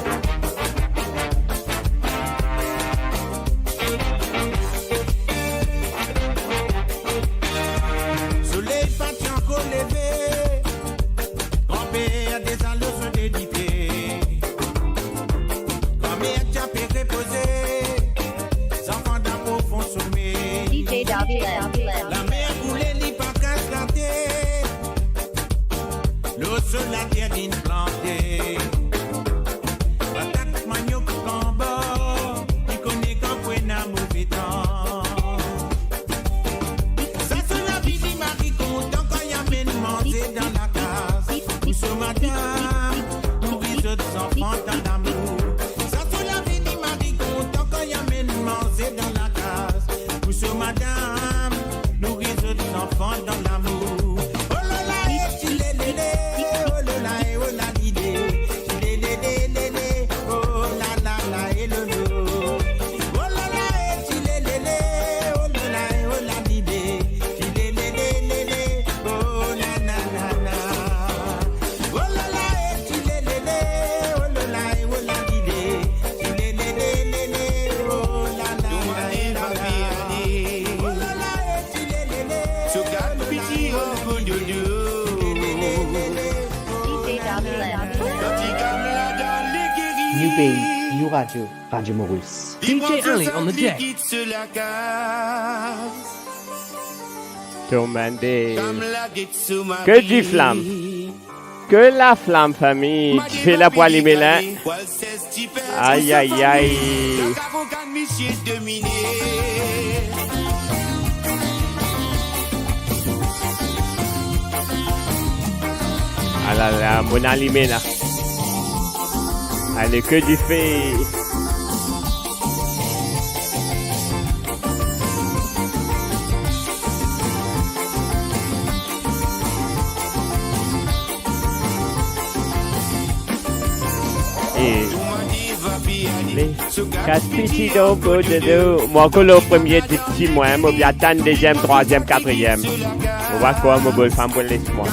Soley pa ti ankor leve, granper deza lor so de lipie. Granmer ti pe repoze, zanfan dan profon some. D J Davila. Lamer koule, li pa kas later. Lor so later linn plante. Patat, maniok, kanbor, li kone kan pou ena move tan. Sa so lavi, li mari kontan kan li amenn manze dan lakaz. Pou so madam, nouri zot zanfan dan lamour. Sa so lavi, li mari kontan kan li amenn manze dan lakaz. Pou so madam, nouri zot zanfan dan lamour. Oh la la, eh, ti le le le, oh la la, eh, oh la li le, ti le le le le le, oh la la la, eh, lo lo. Oh la la, eh, ti le le le, oh la la, eh, oh la li le, ti le le le le le, oh la la la la. Oh la la, eh, ti le le le, oh la la, eh, oh la li le, ti le le le le le, oh la la la la. New Page, New Radio, Radio Maurice. D J Ali on the deck. Tomande. Que du flamme. Ke laflam, fami, dife la pou alime la. Ay, ay, ay. Alala, mo'nn alime la. Ale, ke dife. E le kat piti dan bododo. Mwa ankor lor premie ti, ti mwa, mo pe atann deziem, trwaziem, katriem. Mo va krwar mo bofam pou les mwa.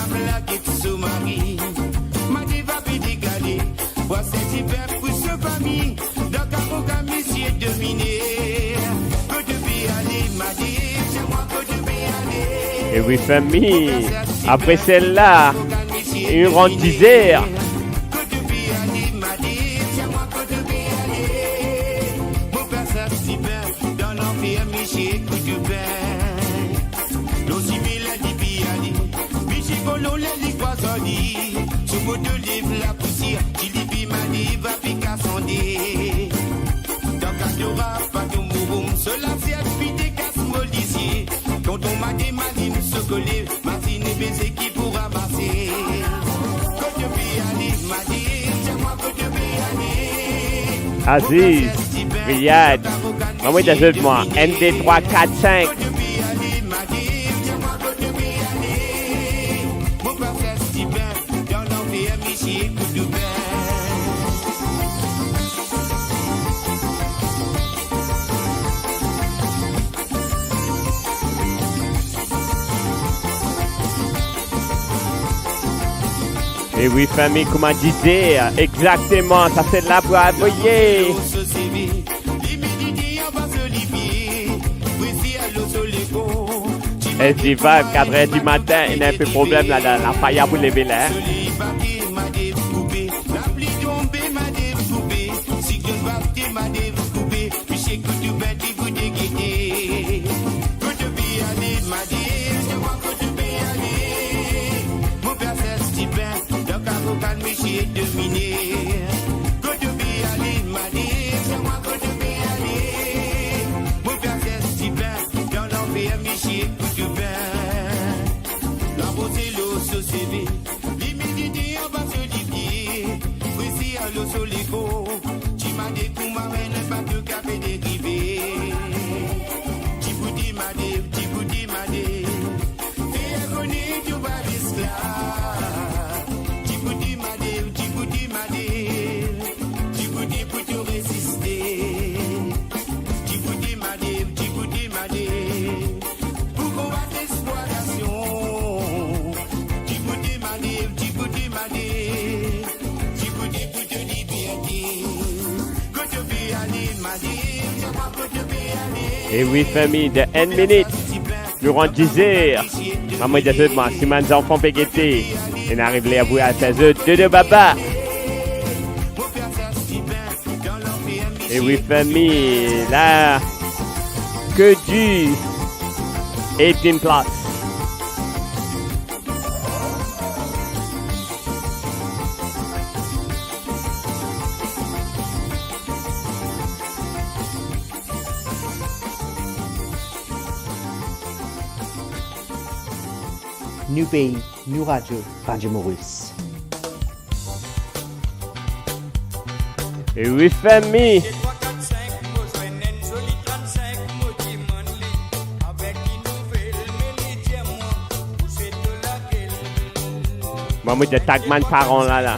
E wi, fami, apre sela, inn rant dizer. Lor sime la li pe ale, misie kolon la li krwaz ar li. So bodo lev lapousier, ti li pe mande, va pe kas ande. Dan kado rap, pa to mouroum, so lasiet pe dekas mo lizie. Tonton Made, Malim, so kole, masinn e beze ki pou ramase. Kot to pe ale, Made, dir mwa kot to pe ale. Aziz, Riyad, mwa, mwa, dir zot mwa, enn, de, trwa, kat, sink. E wi, fami, kouma dizer, exakteman, sa se la pou avoye. S D Vibe, kat er di matin, ena enpe problem la, la, la faya pou leve la, hein. Dan lanfer, misie kout dipin. Labor lor so seve, limidite anba so lipie. Fresier lor so lekor, ti mande kouma enn bato kapav derive. Ti pou demande, ti pou demande. Fer kone to pa esklav. Ti pou demande, ti pou demande. Ti pou, ti pou to reziste. Ti pou demande, ti pou demande. Pou konbat lexplwatasion. Ti pou demande, ti pou demande. Ti pou, ti pou to liberte. Kot to pe ale, mande, dir mwa kot to pe ale. E wi, fami, dan enn minit, nou rant dizer. Mwa, mwa, dir zot mwa, si bann zanfan pe gete, ena ariv ler pou al fer zot dodo baba. E wi, fami, la, ke Dieu est en place. Nou pei, nou radio, Radio Maurice. E wi, fami. Mwa, mo dir tag bann paran la, la.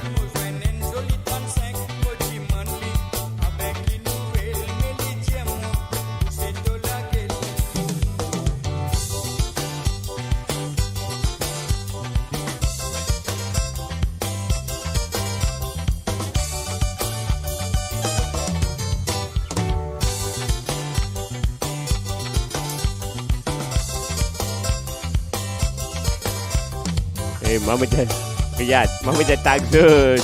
E mwa, mo dir, gard, mwa, mo dir tag zot.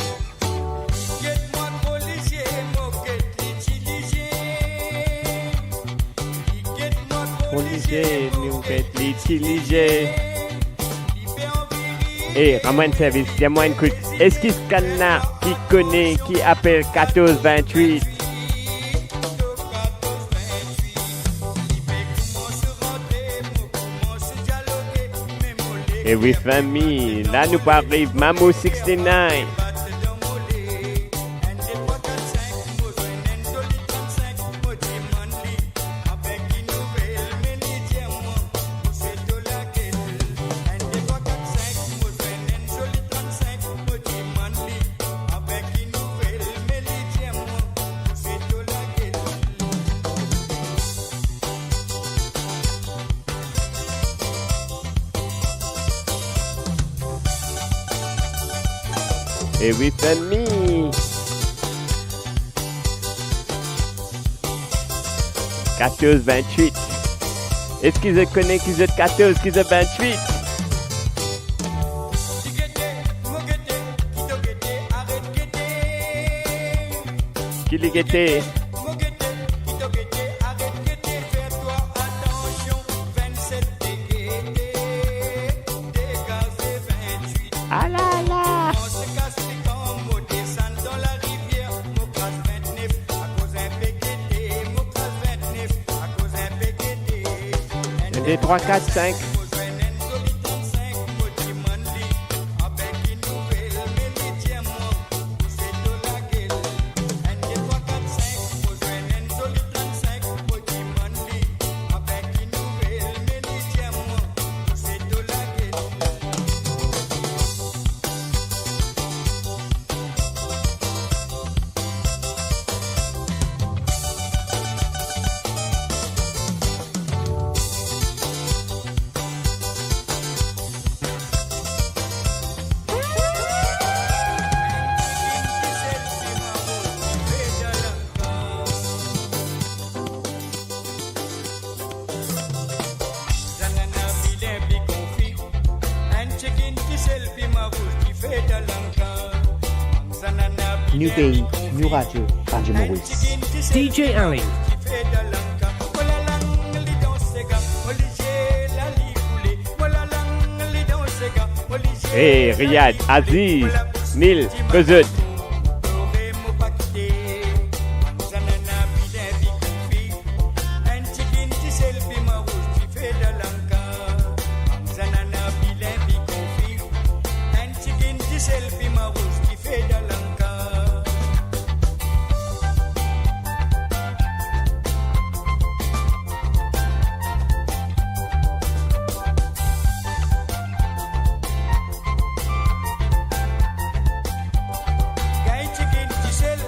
Polisie, nou get li itilize. E, rann mwa enn servis, dir mwa enn kout. Eski kannla ki kone ki apel katorz vintwit? E wi fami, la nou pou ariv Mamour sixty-nine. E wi fami. Katorz vintwit. Eski zot kone ki zot katorz, ki zot vintwit? Ki li gete? Alala! De, trwa, kat, sink. Nou pei, nou radio, Radio Maurice. D J Allen. Hey, Riyad, Aziz, Nil, kot zot? Gagn tigit disel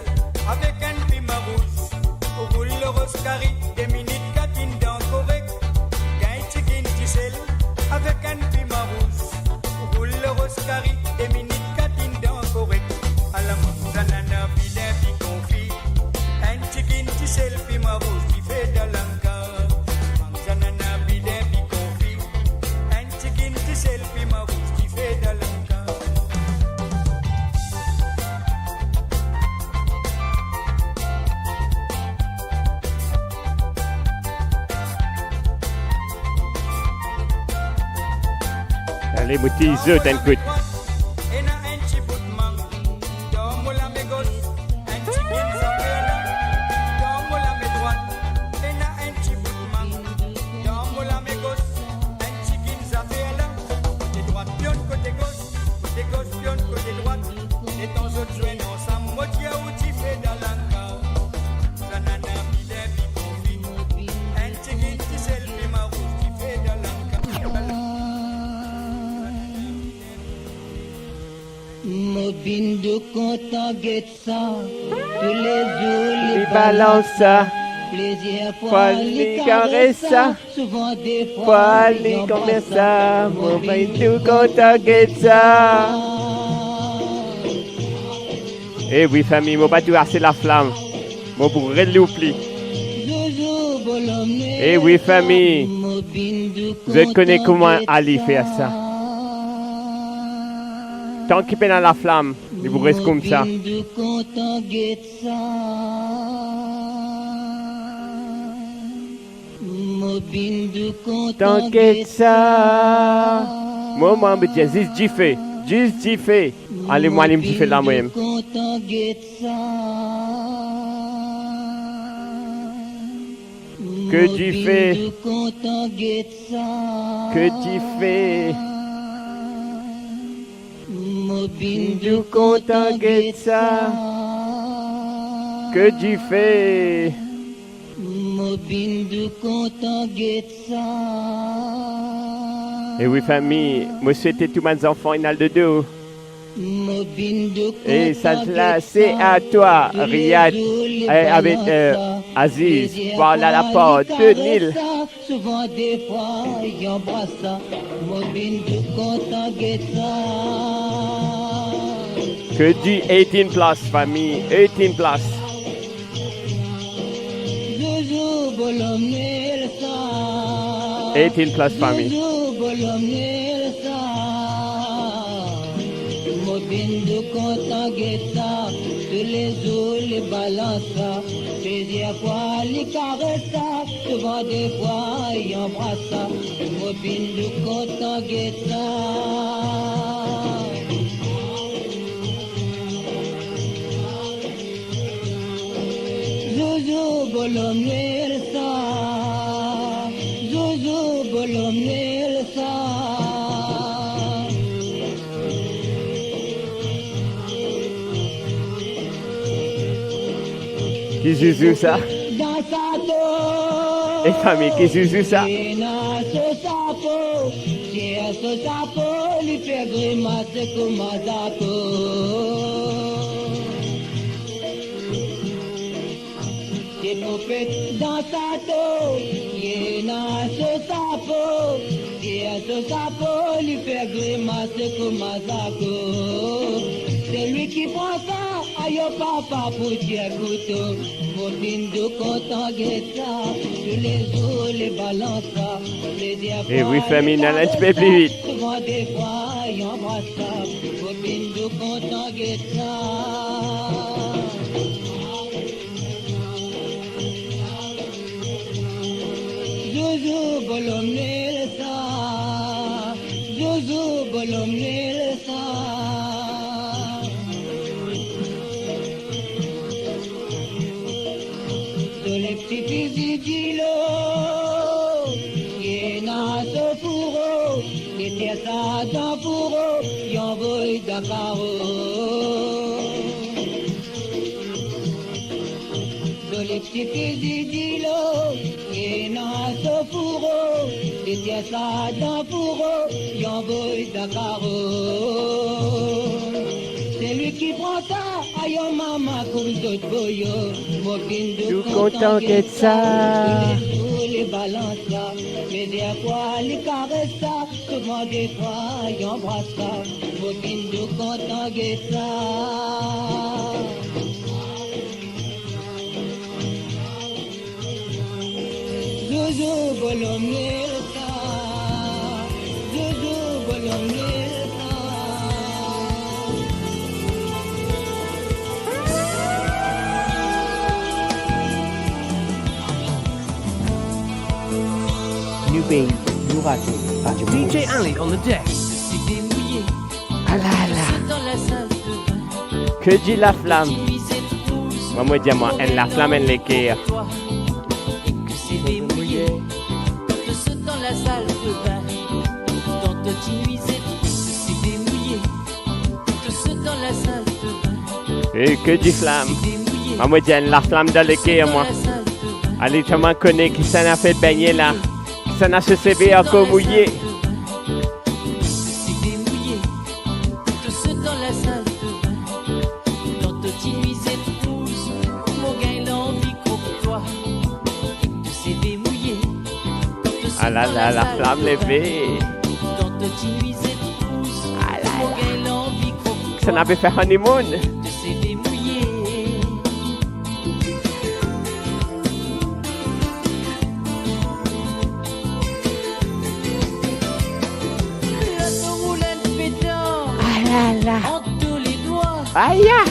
avek enn piman rouz. Roul lor ros kari, de minit, kat inn dan korek. Gagn tigit disel avek enn piman rouz. Roul lor ros kari, de minit, kat inn dan korek. Ala manz zanana, bilen, bikonfi. Enn tigit disel, piman rouz, dife dan lankar. Manz zanana, bilen, bikonfi. Enn tigit disel, piman rouz, dife dan lankar. Ale, mo tiz zot enn kout. Ena enn ti bout mang dan mo lame gos, enn tigit zafer la dan mo lame drwat. Ena enn ti bout mang dan mo lame gos, enn tigit zafer la. Kote drwat, pionn kote gos, kote gos, pionn kote drwat. Letan zot zwenn ansam, mo dir ou dife dan lankar. Zanana, bilen, bikonfi. Enn tigit disel, piman rouz, dife dan lankar. Mo bindouk kontan get sa, toulezour li balans sa, plizier fwa li kares sa, souvan defwa li konpans sa, mo bindouk kontan get sa. E wi fami, mo pa tou ase laflam, mo pou relouvri li. E wi fami, zot kone kouma li fer sa. Tan ki pena laflam, li pou res koumsa. Tan get sa. Mo, mo, mo dir zis dife. Zis dife. Ale, mo alim dife la mem. Kontan get sa. Ke dife. Kontan get sa. Ke dife. Mo bindou kontan get sa. Ke dife. Mo bindou kontan get sa. E wi, fami, mo swete tou bann zanfan inn al dodo. Mo bindou kontan get sa. E sa la, se a twa, Riyad, e, avek, e, Aziz, par la lapar de Nil. Souvan defwa, li anbras sa, mo bindou kontan get sa. Ke di eighteen plus, fami, eighteen plus. Zouzou bolom nwel sa. Eighteen plus, fami. Zouzou bolom nwel sa. Mo bindou kontan get sa, toulezour li balans sa. Plizier fwa li kares sa, souvan defwa li anbras sa. Mo bindou kontan get sa. Zouzou bolom nwel sa. Zouzou bolom nwel sa. Ki zouzou sa? Dan sa to. E fami, ki zouzou sa? Ena so sapo, tir so sapo, li fer grimas kouma zako. Se pou fet dan sa to, ena so sapo, tir so sapo, li fer grimas kouma zako. Selwi ki pran sa, ayo papa pou tir kouto. Mo bindou kontan get sa, toulezour li balans sa. Plizier fwa li kares sa, souvan defwa li anbras sa. E wi, fami, nou al enn tipe pli vit. Mo bindou kontan get sa. Zouzou bolom nwel sa. Zouzou bolom nwel sa. So lepti fizi dilo, ena so fouro, li tir sa dan fouro, li anvoy dan karo. So lepti fizi dilo, ena so fouro, li tir sa dan fouro, li anvoy dan karo. Selwi ki pran sa, ayo mama koum zot boyo. Mo bindou kontan get sa, toulezour li balans sa. Plizier fwa li kares sa, souvan defwa li anbras sa. Mo bindou kontan get sa. Zouzou bolom nwel sa. Zouzou bolom nwel sa. Nou pey, nou rate, pa dimoun. D J Ali on the deck. Ala, ala. Ke di laflam. Mwa, mo dir mwa, enn laflam, enn leker. E ke di flam. Mwa, mo dir enn laflam dan leker, mwa. Ale, kouma kone kisannla fer begne la? Kisannla so seve ankor mouye? Alala, laflam leve. Alala. Kisannla pe fer honeymoon? Alala. Aya.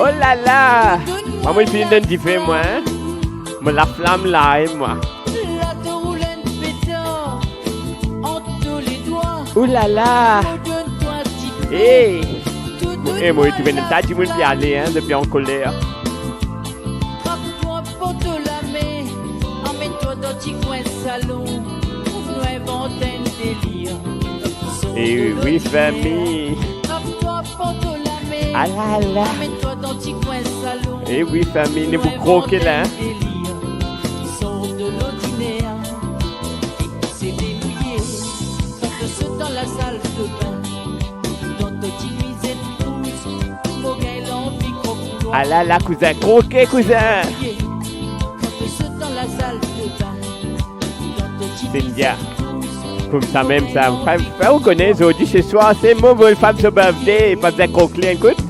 Oh la la. Mwa, mo finn donn dife, mwa, hein. Mo laflam la, e mwa. Oulala! Hey! Mo, eh, mo trouve enn ta dimoun pe ale, hein, depi ankoler. Eh wi, fami. Alala. Eh wi, fami, nou pou kroke la, hein. Alala, kouzin, kroke, kouzin. Cynthia. Koumsa mem sa, fer, fer ou kone, zordi, se swar, se mo, mo fam so birthday, pa bizin krok li, ekout.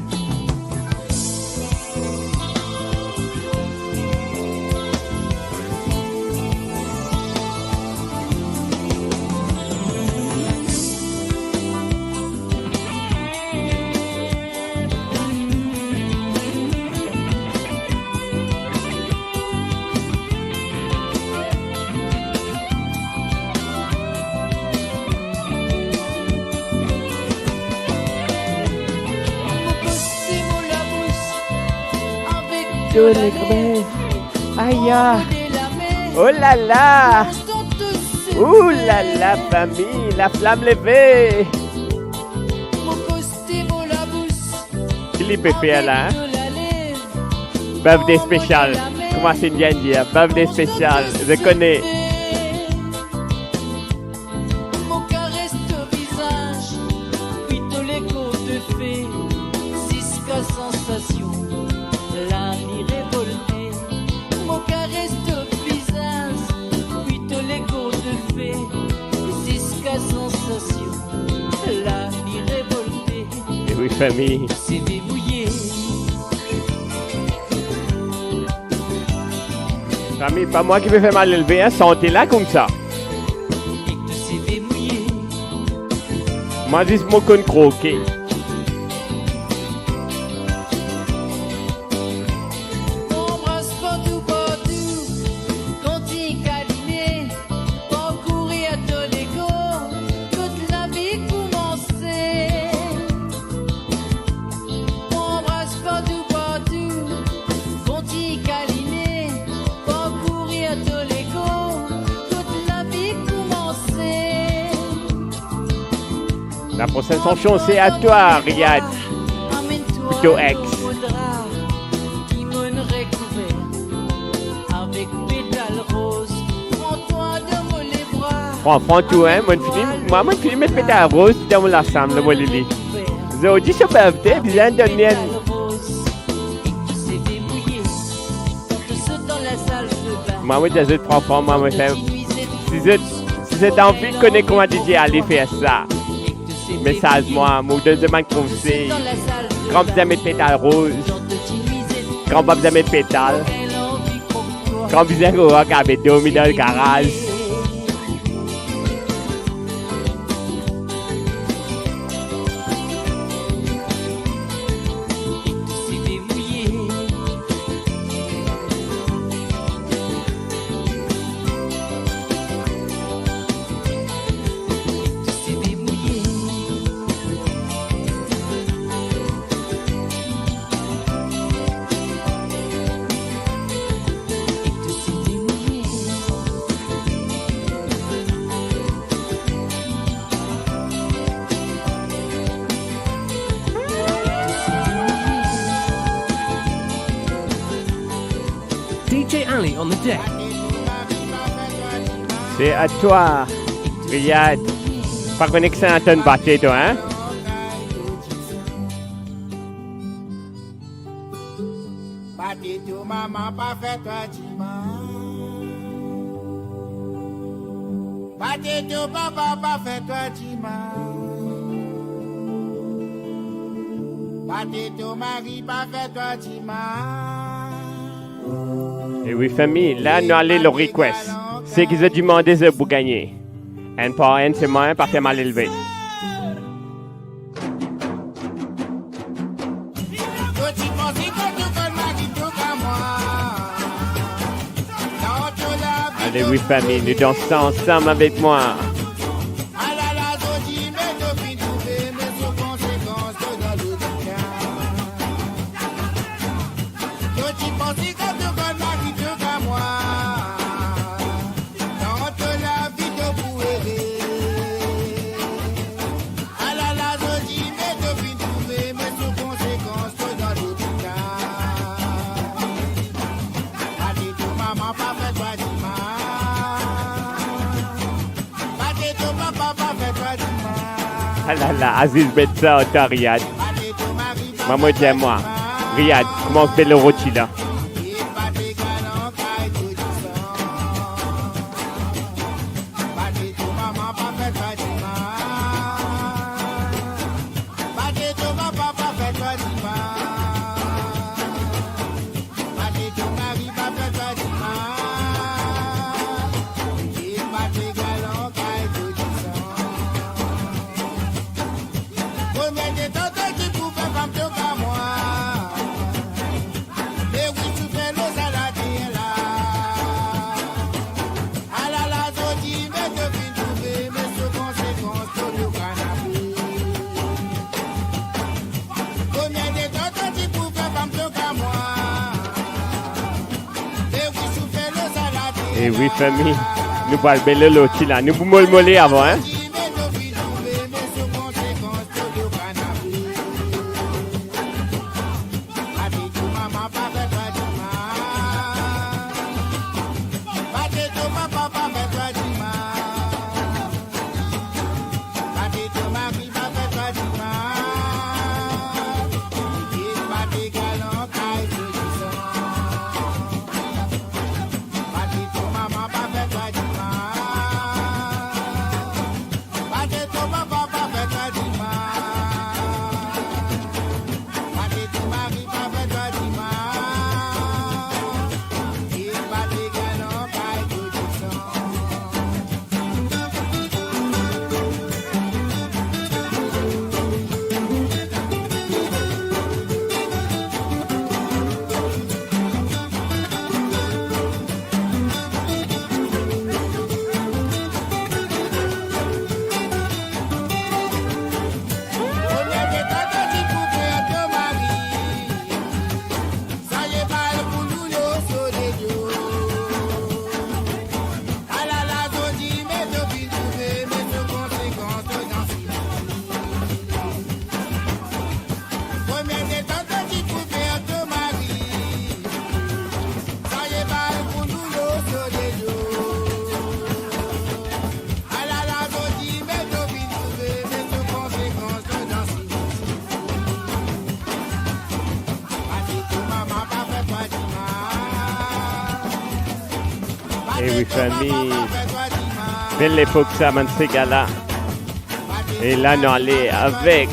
Aya. Oh la la. Ouh la la, fami, laflam leve. Ki li pe fer la, hein? Birthday special. Kouma Cynthia inn dir, birthday special. Zot kone. Mo kares to vizaz, pli to lekor to fe, ziska sansasion, lam li revolte. Mo kares to vizaz, pli to lekor to fe, ziska sansasion, lam li revolte. Eh wi, fami. Seve mouye. Fami, pa mwa ki pe fer malelve, hein, sante la koumsa. Mwa zis mo konn kroke. Anbras partou, partou, kontign kaline, parkouri a to lekor, kot lavi koumanse. Anbras partou, partou, kontign kaline, parkouri a to lekor, kot lavi koumanse. La prochaine chanson, c'est à toi, Riyad. Plutôt ex. Pran, pran tou, hein. Mo'nn fini, mwa, mo'nn fini met petal roz dan mo lasam, dan mo lili. Zordi so birthday, bizin donn li enn. Mwa, mo dir zot, pran, pran, mwa, mo fer. Si zot, si zot anvi kone kouma D J Ale fer sa, mesaz mwa, mo donn zot bann konsey. Kan bizin met petal roz, kan pa bizin met petal, kan bizin rod, kapav dormi dan garaz. D J Ali on the deck. C'est à toi, Riyad. Pa kone ki sa inn atann bate twa, hein? Bate to mama pa fer twa dimal. Bate to papa pa fer twa dimal. Bate to mari pa fer twa dimal. E wi, fami, la nou ale lor request. Seki zot dimande, zot pou gagne. Enn par enn, se mwa, pa fer malelve. Ale wi, fami, nou dans sa ansam avek mwa. Si kan to konn mari to ka mwa, dan to lavi to pou ere. Alala, zot dime to finn trouve, me sou konsekans to dan lopital. Pa get to mama pa fer twa dimal. Pa get to papa pa fer twa dimal. Alala, Aziz, met sa ar twa, Riyad. Pa get to mari pa fer twa dimal. Mwa, mo dir mwa, Riyad, koumans bel roti la. Konbien de tan to ti pou fer fam to ka mwa? E wi, soufer lor sa later la. Alala, zot dime to finn trouve, me sou konsekans to lor kanape. Konbien de tan to ti pou fer fam to ka mwa? E wi, soufer lor sa later la. E wi, fami, nou pral bel roti la. Nou pou molmole avan, en. E wi, fami, bel lepok sa, bann sega la. E la, nou ale avek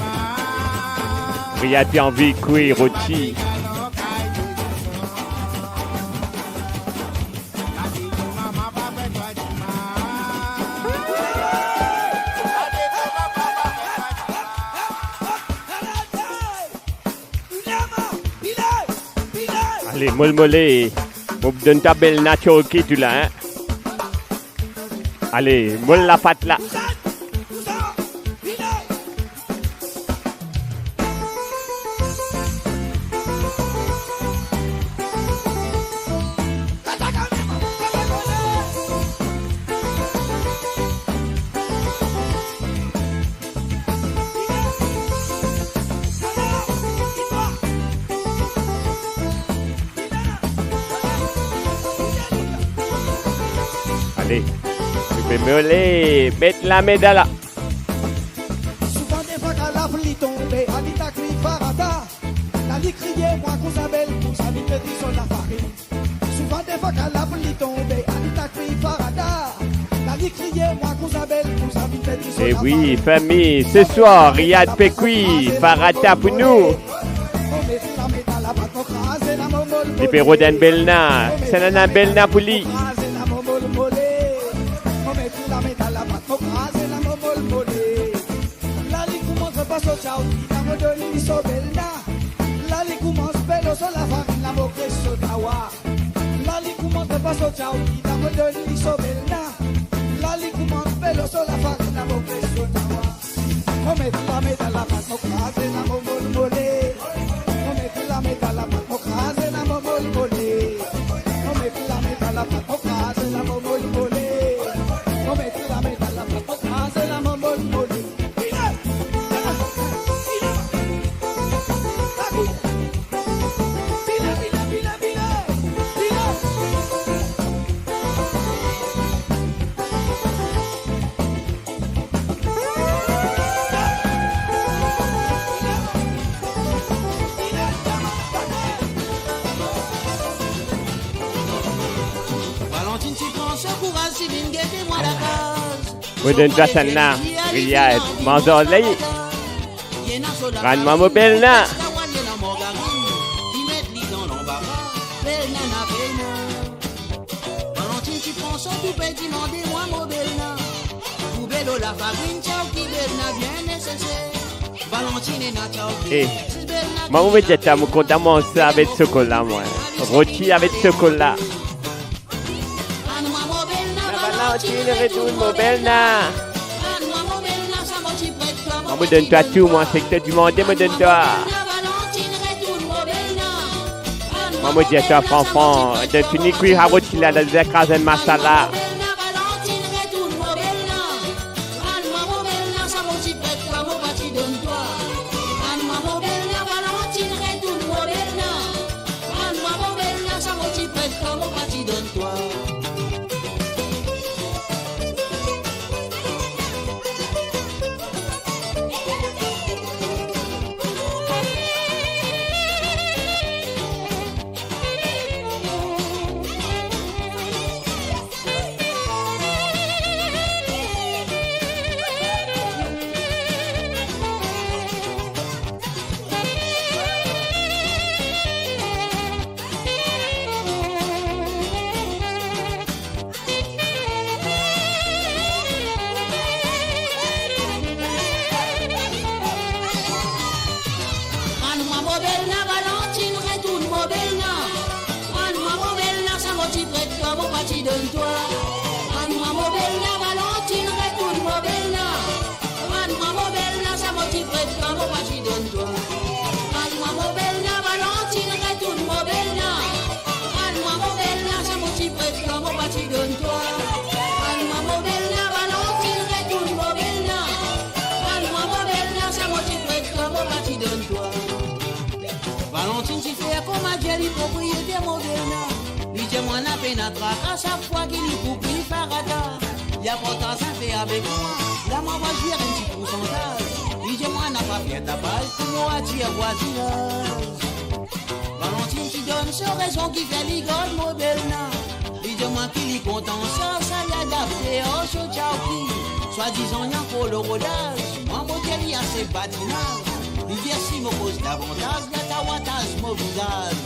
Riyad, anvi kwi roti. Ale, molmole. Mo donn twa bel natirel ki tou la, en. Ale, mol lapat la. Ale, nou pe mole, met lame dan la. Souvan defwa kan lapli tonbe, Anita kriy Farata. La li kriye, mwa kouzin bel kouzin, li pe dir so lafarinn. Souvan defwa kan lapli tonbe, Anita kriy Farata. La li kriye, mwa kouzin bel kouzin, li pe dir so lafarinn. E wi, fami, se swar, Riyad pe kwi Farata pou nou. Li pe rod enn belna. Sa ena enn belna pou li. La li koumans pas so tyaw, li dan mo do li so belna. La li koumans pe lor so lafarinn, la mo kres so tawa. La li koumans pas so tyaw, li dan mo do li so belna. La li koumans pe lor so lafarinn, la mo kres so tawa. Mo met lame dan lapat, mo kraze ena mo molmole. Mo met lame dan lapat, mo kraze ena mo molmole. Mo donn twa sannla, Riyad, manz ar li. Rann mwa mo belna. Valentine, ti pran so tou pe dimande mwa mo belna. Pou belo lafarinn, tchao ki belna bien neseser. Valentine ena tchao ki... Eh, mama, mo dir twa, mo kontan manz sa avek sokola, mwa. Roti avek sokola. Valentine, retourn mo belna. Mama, mo donn twa tou, mwa, seki to dimande, mo donn twa. Mama, mo dir twa, franfran, dan fini kwi sa roti la, la, deza kraz enn masala. Rann mwa mo belna, Valentine, retourn mo belna. Rann mwa mo belna, sa mo ti pret twa, mo pa ti donn twa. Rann mwa mo belna, Valentine, retourn mo belna. Rann mwa mo belna, sa mo ti pret twa, mo pa ti donn twa. Rann mwa mo belna, Valentine, retourn mo belna. Rann mwa mo belna, sa mo ti pret twa, mo pa ti donn twa. Rann mwa mo belna, Valentine, retourn mo belna. Rann mwa mo belna, sa mo ti pret twa, mo pa ti donn twa. Valentine ti fer kouma dir li propriyeter mo belna. Li dir mwa napa pena traka, sak fwa ki li pou pey farata, li a partaz inpe avek mwa, la mwa va zwir enn ti poursantaz. Li dir mwa napa fer tapaz pou mo atir vwazinaz. Valentine ti donn so rezon kifer li gard mo belna. Li dir mwa ki li kontan sa, sa li adapte ar so tchao ki. Swadizan li ankor lor rodaz, mwa mo dir li ase badinaz. Li dir si mo koz davantaz, li a tawataz mo vizaz.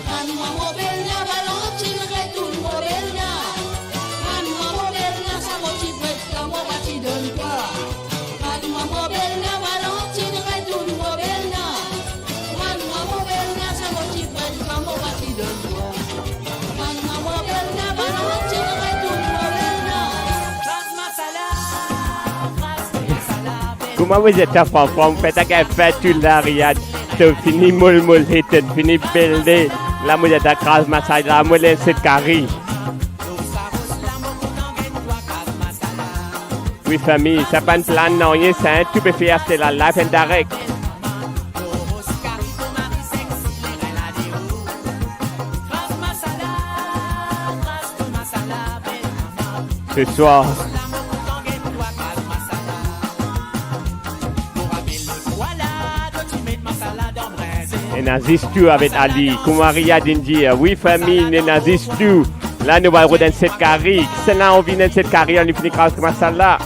Rann mwa mo belna, Valentine, retourn mo belna. Rann mwa mo belna, sa mo ti pret twa, mo pa ti donn twa. Rann mwa mo belna, Valentine, retourn mo belna. Rann mwa mo belna, sa mo ti pret twa, mo pa ti donn twa. Rann mwa mo belna, Valentine, retourn mo belna. Kouma mo zet sa, franfran, mo fer ta gagn fer tou la, Riyad. To fini molmole, to fini belde. La mo zet sa, kraz masala, mo le set kari. Wi fami, sa pa enn plan nanye, sa, tou pe fer aste la live and direct. Ce soir. Ena zis tou avek Ali, kouma Riyad inn dir. Wi fami, ena zis tou. La nou va rod enn set kari. Kisannla anvi enn set kari, ann fini kraz masala.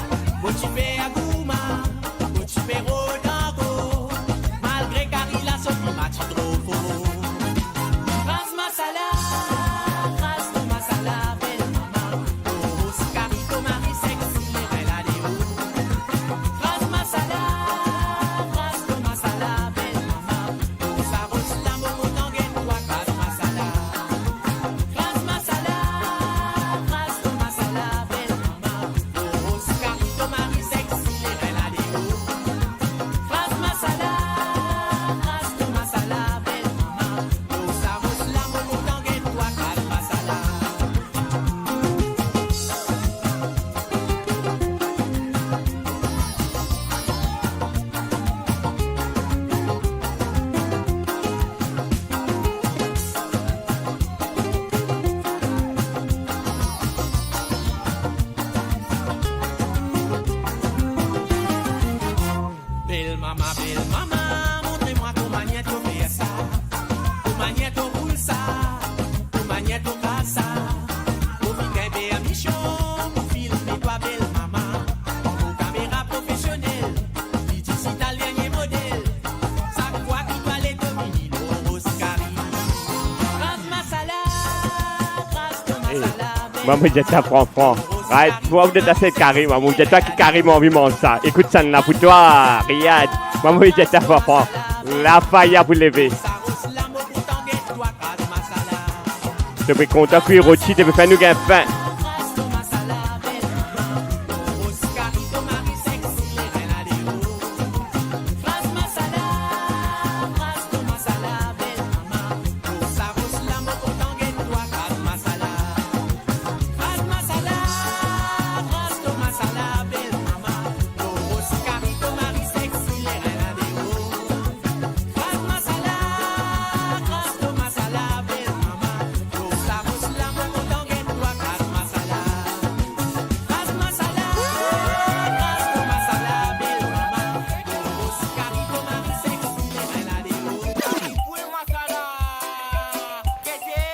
Mwa, mo dir twa, fran, fran. Right? Mwa, mo dir twa, se kari, mwa, mo dir twa ki kari mo anvi manz sa. Ekout sa la pou twa, Riyad. Mwa, mo dir twa, fran, fran. Lafaya pou leve. To pe kontan kwi roti, to pe fer nou gagn fin.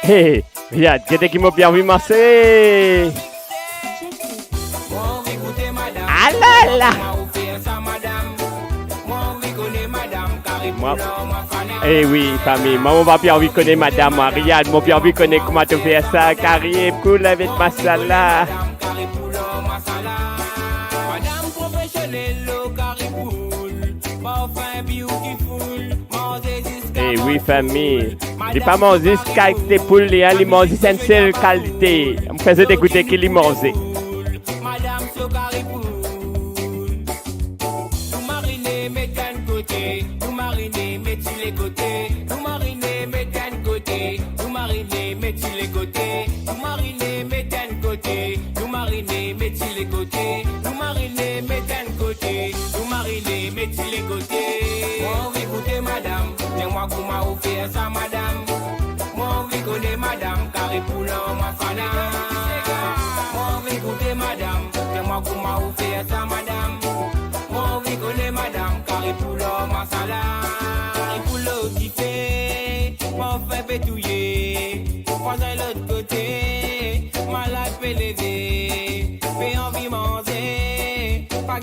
Hey, Riyad, gete ki mo pe anvi manze. Alala! Mwa, eh wi, fami, mwa, mo pa pe anvi kone madam, mwa, Riyad, mo pe anvi kone kouma to fer sa, kari poul avek masala. Eh wi, fami. Li pa manz zis kalite poul li, an, li manz zis enn sel kalite. Mo fer zot goute ki li manze. Madam so kari poul. Nou marine, met enn kote. Nou marine, met li lekote. Nou marine, met enn kote. Nou marine, met li lekote. Nou marine, met enn kote. Nou marine, met li lekote. Nou marine, met enn kote. Nou marine, met li lekote. Mo anvi goute madam. Dir mwa kouma ou fer sa, madam. Mo anvi kone madam, kari poul ar masala. Mo anvi goute madam. Dir mwa kouma ou fer sa, madam. Mo anvi kone madam, kari poul ar masala. Kari poul o dife, mo finn pe touye. Vwazin lot kote, malad pe leve, pe anvi manze.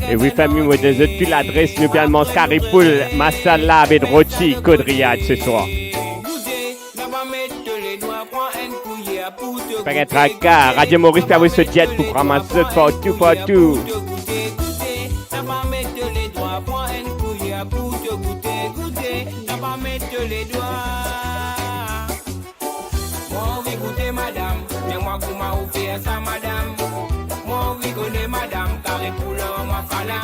E wi, fami, mo donn zot tou ladres, nou pe al manz kari poul, masala avek roti kot Riyad seswar. Pa gagn traka, Radio Maurice pe avoy so jet pou ramas zot partou, partou. Mo anvi goute madam, dir mwa kouma ou fer sa madam. Mo anvi kone madam, kari poul ar masala.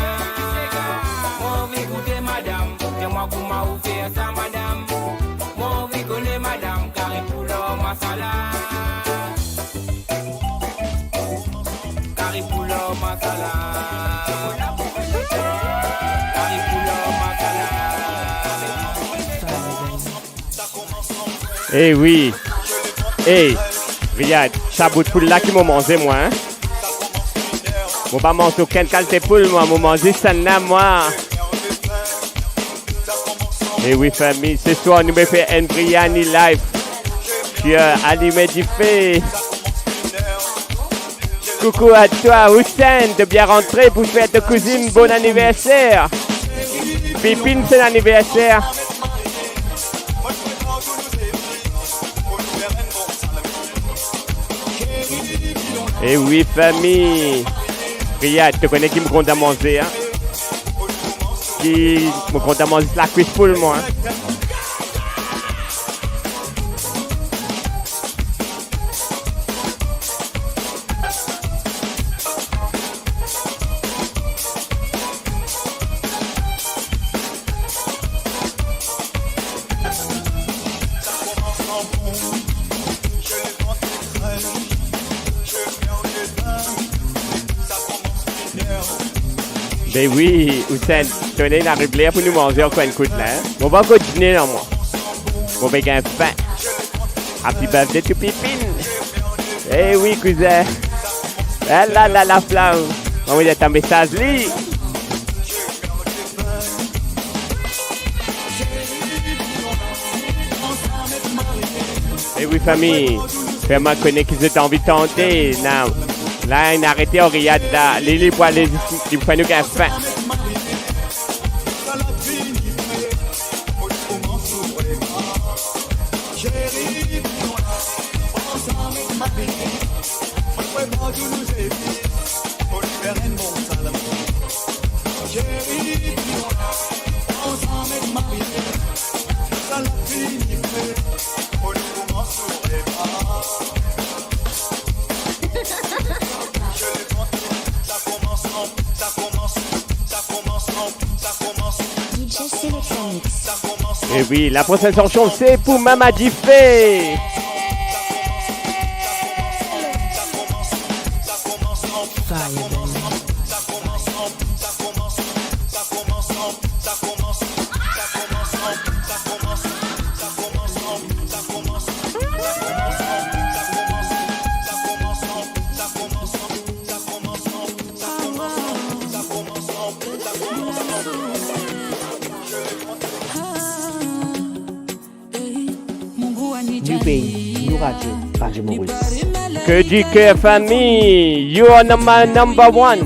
Mo anvi goute madam, dir mwa kouma ou fer sa madam. Mo anvi kone madam, kari poul ar masala. Kari poul ar masala. Kari poul ar masala. E wi. E, Riyad, sa bout poul la ki mo manze mwa, en. Mo pa manz okenn kalite poul mwa, mo manz zis sannla mwa. E wi, fami, seswar nou pe fer enn biryani live. Ti alime dife. Koukou a twa, Hussein, to bien rantre pou fer to kouzinn bon aniverser. Pipine, se laniverser. E wi, fami. Riyad, to kone ki mo kontan manze, en? Ki mo kontan manze lakwis poul, mwa, en? Be wi, Hussein, to ena ariv ler pou nou manze ankor enn kout la, en? Mo pa ankor dine non, mwa. Mo pe gagn fin. Happy birthday to Pipine. E wi, kouzin. E la la la, flam. Mo ena enn mesaz li. E wi, fami, fer mwa kone ki zot anvi tande. Na, la, inn arete ar Riyad la. Li, li pou ale zis, li pou fer nou gagn fin. E wi, la prosenn sanson, se pou Mama Dife. New page, new radio, Radio Maurice. Cœur du cœur, famille, you are number, number one.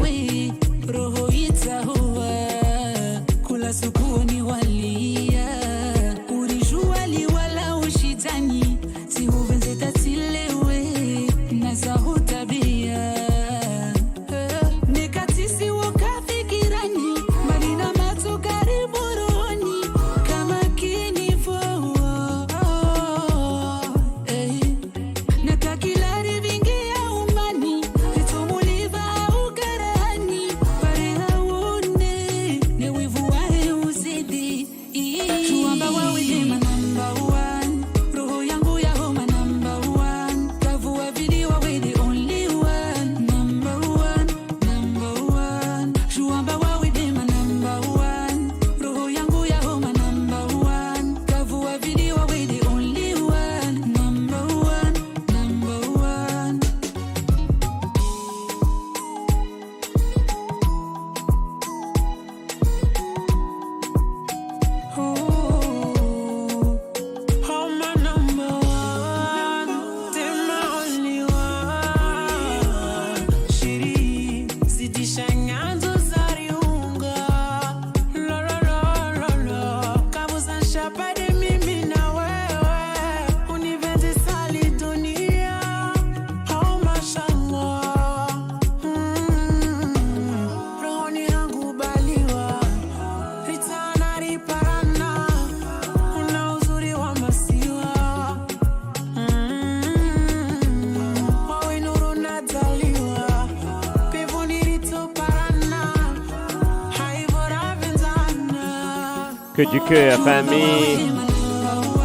Cœur du cœur, famille.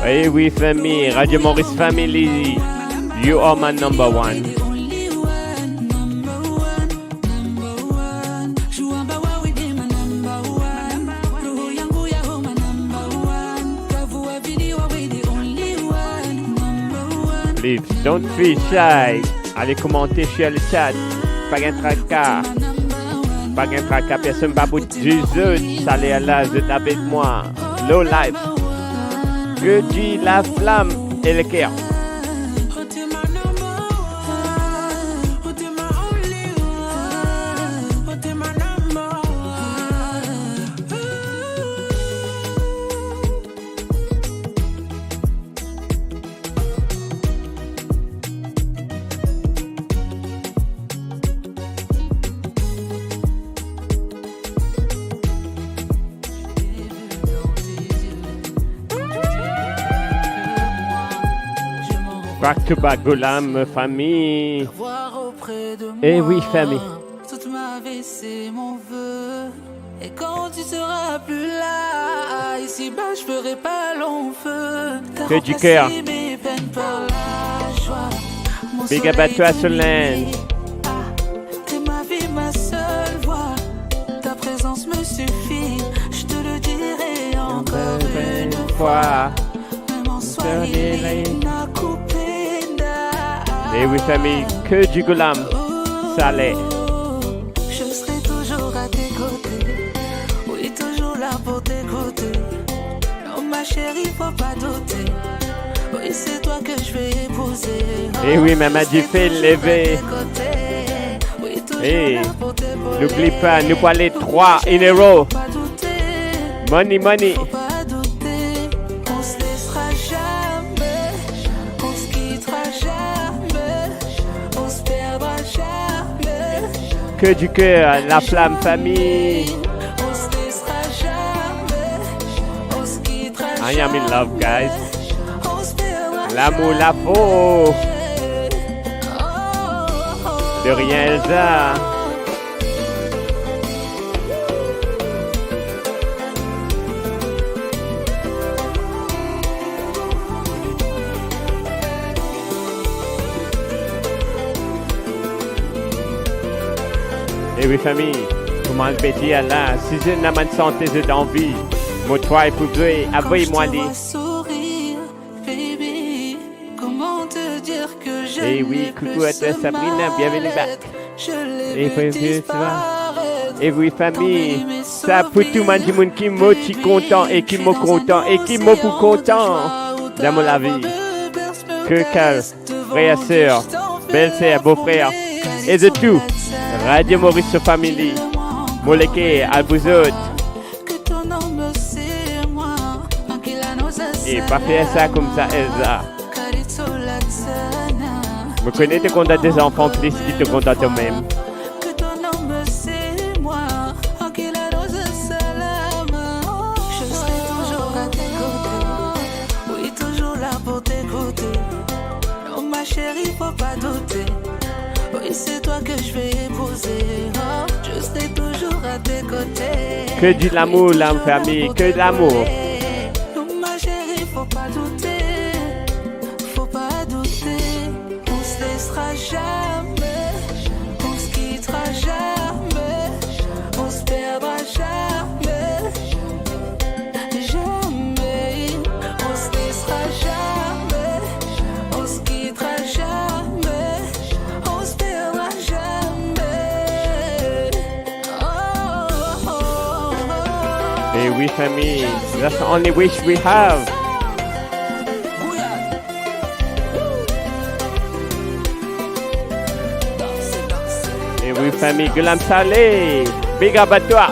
Eh oui, famille. Radio Maurice Family. You are my number one. Please, don't feel shy. Ale komante sur le chat. Pa gagn traka. Pa gagn traka, personn pa pou dir zot. Sa ler la, zot avek mwa. Low life. Cœur du la flamme et le cœur. Back to back, Goulam, famille. Eh oui, famille. Toute ma vie, c'est mon vœu. Et quand tu seras plus là, ici-bas, je ferai pas long feu. T'as remplacé mes peines par la joie. Cœur du cœur. Big up à toi, Solène. T'es ma vie, ma seule voix. Ta présence me suffit, je te le dirai encore une fois. Même en soirée, nakupenda. Eh oui, famille, Cœur du Goulam, Salé. Je serai toujours à tes côtés. Oui, toujours là pour t'écouter. Non, ma chérie, faut pas douter. Oui, c'est toi que je vais épouser. Eh oui, Mama Dife, leve. Eh, n'oubli pa, nou pou ale trwa in a row. Money, money. Cœur du cœur, la flamme, famille. I am in love, guys. Lamour, lafors. De rien, Elsa. E wi fami, kouma zot pe dir la, si zot ena bann sante zot anvi, mo try pou zwe, avoy mwa li. Quand je te vois sourire, baby, comment te dire que je n'ai plus ce mal-être. E wi, koukou à toi Sabrina, bienvenue back. E wi, fami, sa pou tou bann dimoun ki mo ti kontan e ki mo kontan e ki mo pou kontan dan mo lavi. Ke kal, frer, ser, belser, bofrer, e zot tou, Radio Maurice so family, mo leker al pou zot. E pa fer sa koumsa, Elza. Mo kone to kontan to zanfan plis ki to kontan tomem. Je serai toujours à tes côtés. Oui, toujours là pour t'écouter. Non, ma chérie, faut pas douter. Oui, c'est toi que je vais épouser. Oh, je serai toujours à tes côtés. Que de l'amour, la famille, que de l'amour. Non, ma chérie, faut pas douter. Faut pas douter. On se laissera jamais. On se quittera jamais. On se perdra jamais. Jamais. On se laissera jamais. On se quittera jamais. On se perdra jamais. Oh, oh, oh, oh. E wi, fami, that's the only wish we have. E wi, fami, Gulam Saleh, big up à toi.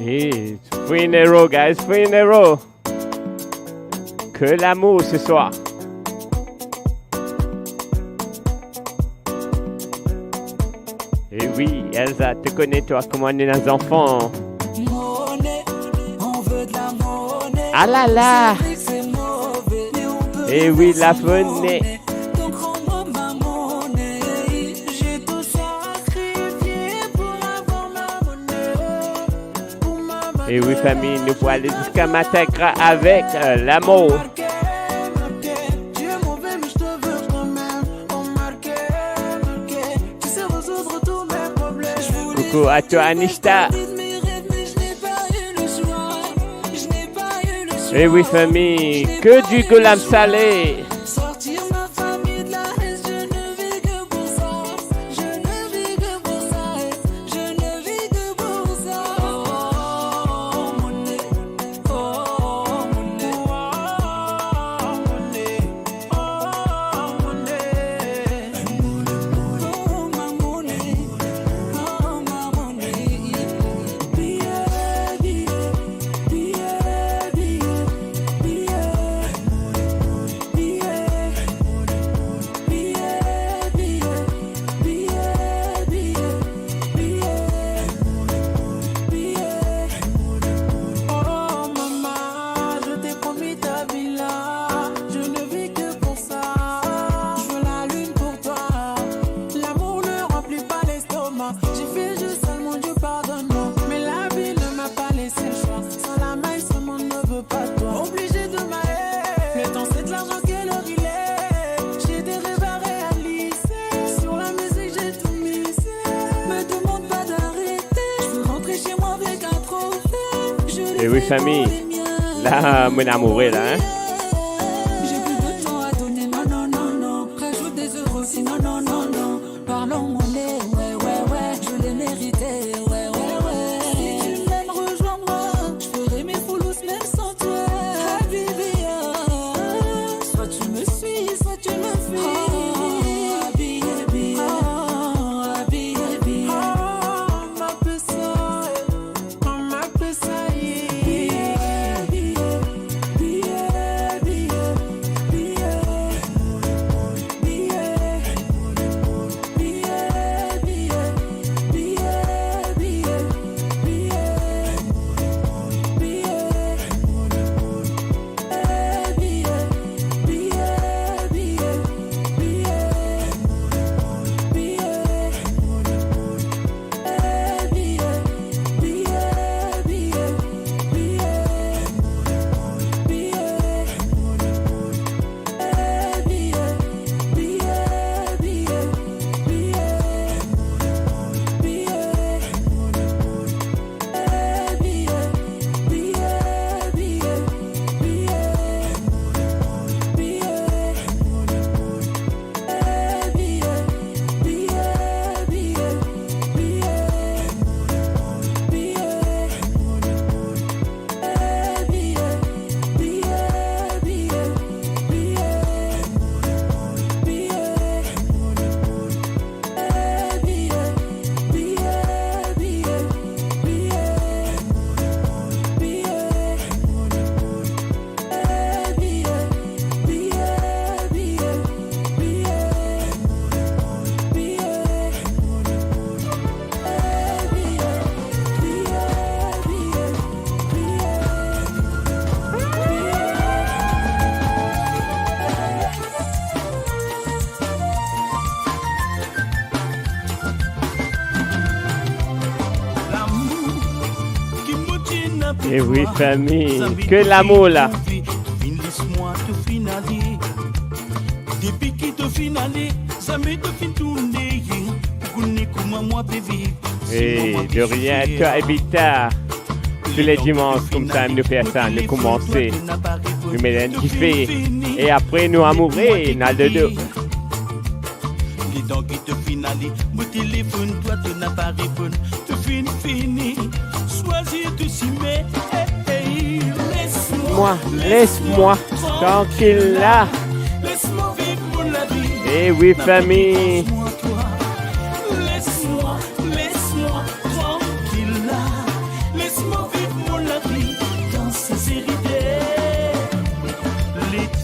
Hey, funeral, guys, funeral. Que l'amour ce soir. E wi, Elza, to kone twa kouma nou ena zanfan. Ah là là. E wi, la monnaie. E wi, fami, nou pou ale ziska matin gra avek, euh, L'amour. Coucou à toi, Anishta. E wi, fami, que du Gulam Saleh. Sortir ma famille de la haine, je ne vis que pour ça. Je ne vis que pour ça. Je ne vis que pour ça. Oh, mon nez. Oh, mon nez. Oh, mon nez. Oh, mon nez. Oh maman, je t'ai promis ta villa, je ne vis que pour ça. Je veux la lune pour toi, l'amour ne remplit pas l'estomac. J'ai fait juste ça, mon Dieu, pardonne-moi. Mais la vie ne m'a pas laissé le choix. Sans la main, ce monde ne veut pas de toi. Obligé de m'aller. Le temps, c'est de l'argent, quelle heure il est. J'ai des rêves à réaliser. Sur la musique, j'ai tout misé. Me demande pas d'arrêter. Je veux rentrer chez moi avec un trophée. Je l'ai fait pour toi. E wi, fami, la, mo amoure la, hein. J'ai plus de temps à donner, non, non, non, non. Rajoute des euros, sinon, non, non, non. Parlons monnaie, ouais, ouais, ouais. Je l'ai mérité, ouais, ouais, ouais. Si tu m'aimes, rejoins-moi. Je ferai mes foulousses même sans toi. Habibi, ah. Soit tu me suis, soit tu me fuis. Ah, habibi, ah, habibi, ah, ma puce. E wi, fami, ke lamour la. Finn les mwa, to finn ale. Depi ki to finn ale, zame to finn tourne, pou kone kouma mwa pe viv. E de rien, toi Evita. Tou le dimans koumsa nou fer sa, nou koumanse, nou met enn dife, e apre nou amoure, nou al dodo. Letan ki to finn ale, mo telefonn twa, to napa reponn, to finn fini, swazir to sime. Ey, ey, les mwa, les mwa trankil la. Les mwa viv mo lavi. E wi, fami. Les mwa, les mwa trankil la. Les mwa viv mo lavi dan sinserite.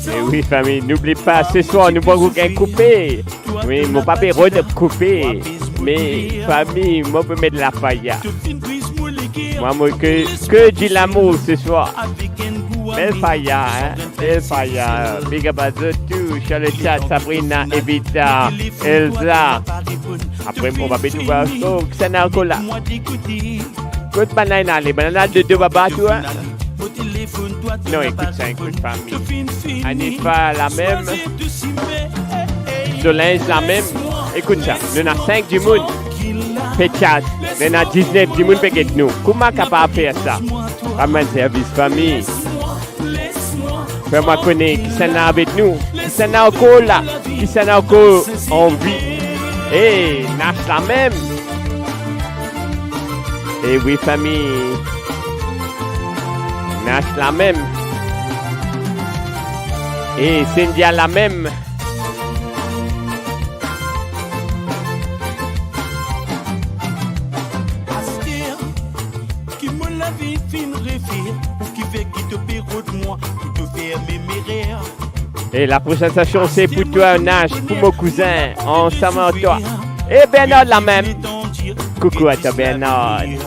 E wi, fami, n'oublie pas, se swar nou pou gagn koupe. Wi, mo pa pe rod koupe, me fami, mo pe met lapaya. Mwa, mo ke, ke di lamour se swar. Bel paya, hein? Bel paya. Big up a zot tou, Charlotte, Sabrina, Evita, Elsa. Apre, mo pa pe trouv, oh, kisannla ankor la? Kot bann la inn ale? Bann la al dodo baba tou, hein? Non, ekout sa, ekout fami. Anifa lamem. Solange lamem. Ekout sa, nou ena sink dimoun pe chat, nou ena diznef dimoun pe get nou. Kouma kapav fer sa? Rann mwa servis, fami. Fer mwa kone kisannla avek nou, kisannla ankor la, kisannla ankor anvi. E, Nash lamem. E wi, fami. Nash lamem. E Cynthia lamem. Aster ki mo lavi finn refer, ou kifer ki to pe rod mwa, pou to fer mem erer. E la prosenn session, se pou twa, Nash, pou mo kouzin, ansam ar twa. E Bernard lamem. Koukou a twa, Bernard.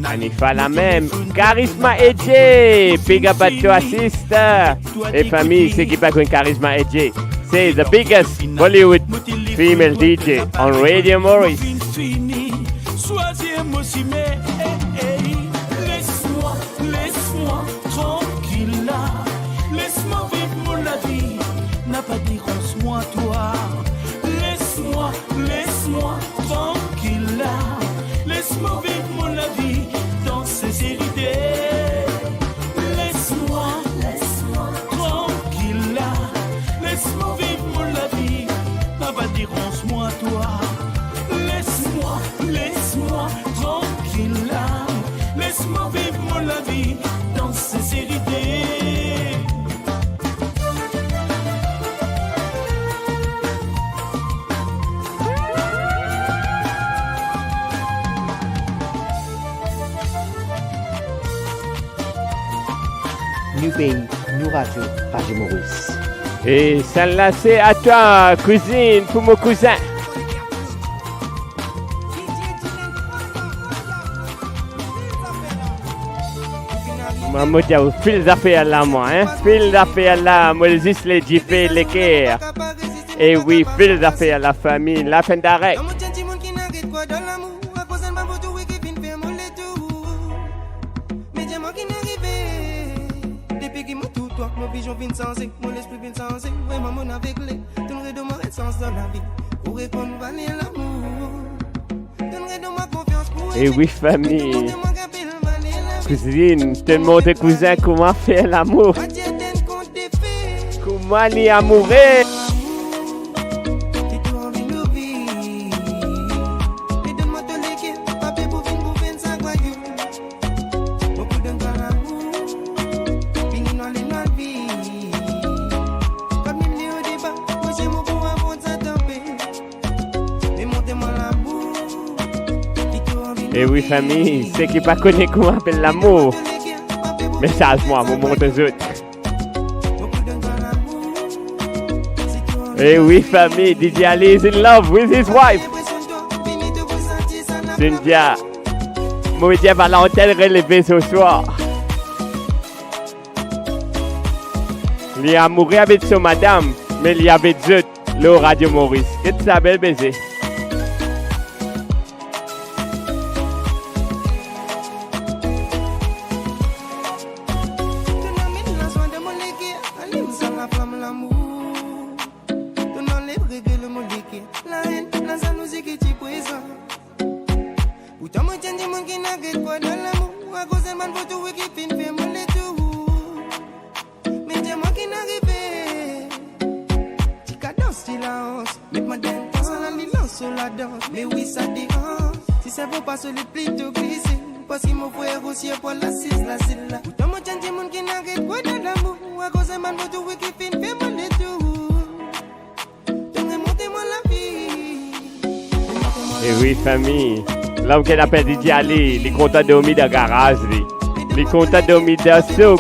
Anifa lamem. Karisma Edje, big up a twa, sister. E fami, seki pa konn Karisma Edje, se the biggest Bollywood female D J on Radio Maurice. Swazir mo sime, ey, ey, les mwa, les mwa trankil la. Les mwa viv mo lavi, napa derans mwa twa. Les mwa, les mwa trankil la. Les mwa viv mo lavi dan sinserite. Les mwa, les mwa trankil la. Les mwa viv mo lavi, napa derans mwa twa. Les mwa, les mwa trankil la. Les mwa viv mo lavi dan sinserite. Nou pei, nou radio, Radio Maurice. E sannla se a twa, kouzinn, pou mo kouzin. Mwa, mo dir ou, fil zafer la, mwa, hein? Fil zafer la, mo zis le dife, leker. E wi, fil zafer la, fami, la fin direct. Mo dir mwa ki arive, depi ki mo trouv twa, mo vizion finn sanze, mo lespri finn sanze, vremem mo avek li, tou red mo res sans dan lavi, ou reponn vale lamour. E wi, fami. Kouzinn, to montre kouzin kouma fer lamour. Kouma li amoure. E wi, fami, seki pa kone kouma apel lamour, mesaz mwa, mo montre zot. E wi, fami, D J Ali is in love with his wife. Cynthia, mo dir Valentin releve seswar. Li amoure avek so madam, me li avek zot lor Radio Maurice. Get sa bel beze. Akoz enn bann votou wi ki finn fer mo letour. Me dir mwa ki'nn arive. Ti kadans, ti laans. Met mwa dan enn dans, la li lans so ladans. Me wi, sa deranz. Si servo pa solid, plito glise. Parski mo frer osi pran lasiz, lasiz la. Pourtan mo ti enn dimoun ki'nn aret krwar dan lamour. Akoz enn bann votou wi ki finn fer mo letour. E wi, fami, lom ki ena perdi Diali, li kontan dormi dan garaz li. Li kontan dormi dan so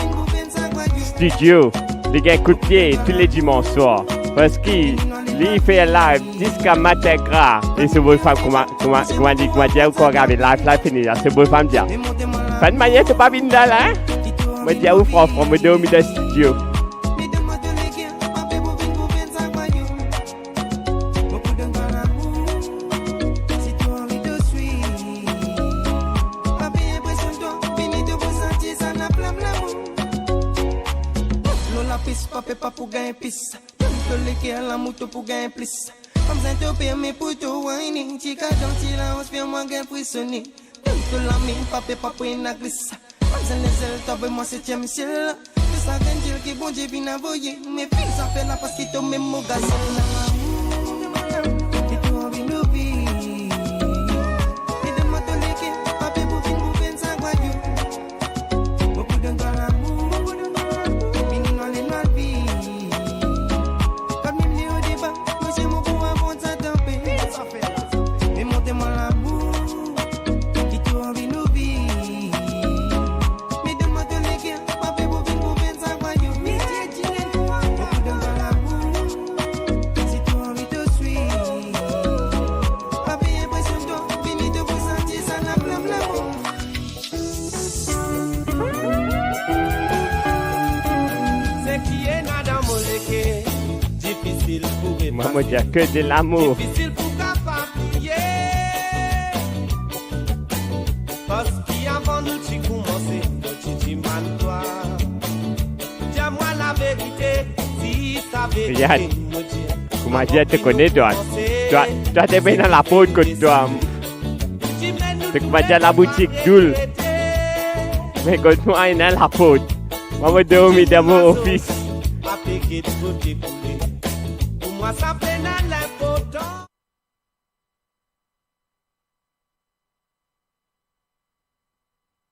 studio. Li gagn kout pie tou le dimans swar. Parski li fer live ziska matin gra. E so bofam, kouma, kouma, kouma li, kouma dir, ou krwar gave live la fini la, so bofam dir, finn manier to pa vinn la, hein? Mo dir ou, fran, fran, mo dormi dan studio. Mo pou donn twa lamour, si to anvi to swi. Pa pe inpresionn twa, vini to pou santi sa, na flam lamour. Lor lapis, pa pe pa pou gagn plis. Donn to leker, lamour to pou gagn plis. Pa bizin to permi pou to whine. Ti kadans, ti laans, fer mwa gagn frisone. Donn to lame, pa pe pa pou ena glis. Manzel, manzel, twa be mwa setiem siel la. Tou sa grann diel ki Bondie finn avoye. Me finn zafer la parski to mem mo gazel la. Ki to anvi nou viv. Li donn mwa to leker, pa pe pou vinn pou penn sa gwa yo. Mo pou donn twa lamour. Vini nou ale nou al viv. Kot mem li o deba, mo ti mo pou aprann sa tanpe. Me montre mwa lamour. Ki to anvi nou viv. Me donn mwa to leker, pa pe pou vinn pou penn sa gwa yo. Mo pou donn twa lamour, si to anvi to swi. Pa pe inpresionn twa, vini to pou santi sa, na flam lamour. Seki ena dan mo leker, difisil pou repas. Mwa mo dir ke de lamour. Difisil pou kapav bliye. Parski avan nou ti koumanse, mo ti dimann twa. Dir mwa laverite, si sa verite, Riyad, mo dir, kouma dir, to kone twa, twa, twa to pe ena laport kot twa. Ti koumadir laboutik Doul. Me kot mwa ena laport. Mwa mo dormi dan mo ofis. Pou mwa sa pena linportans.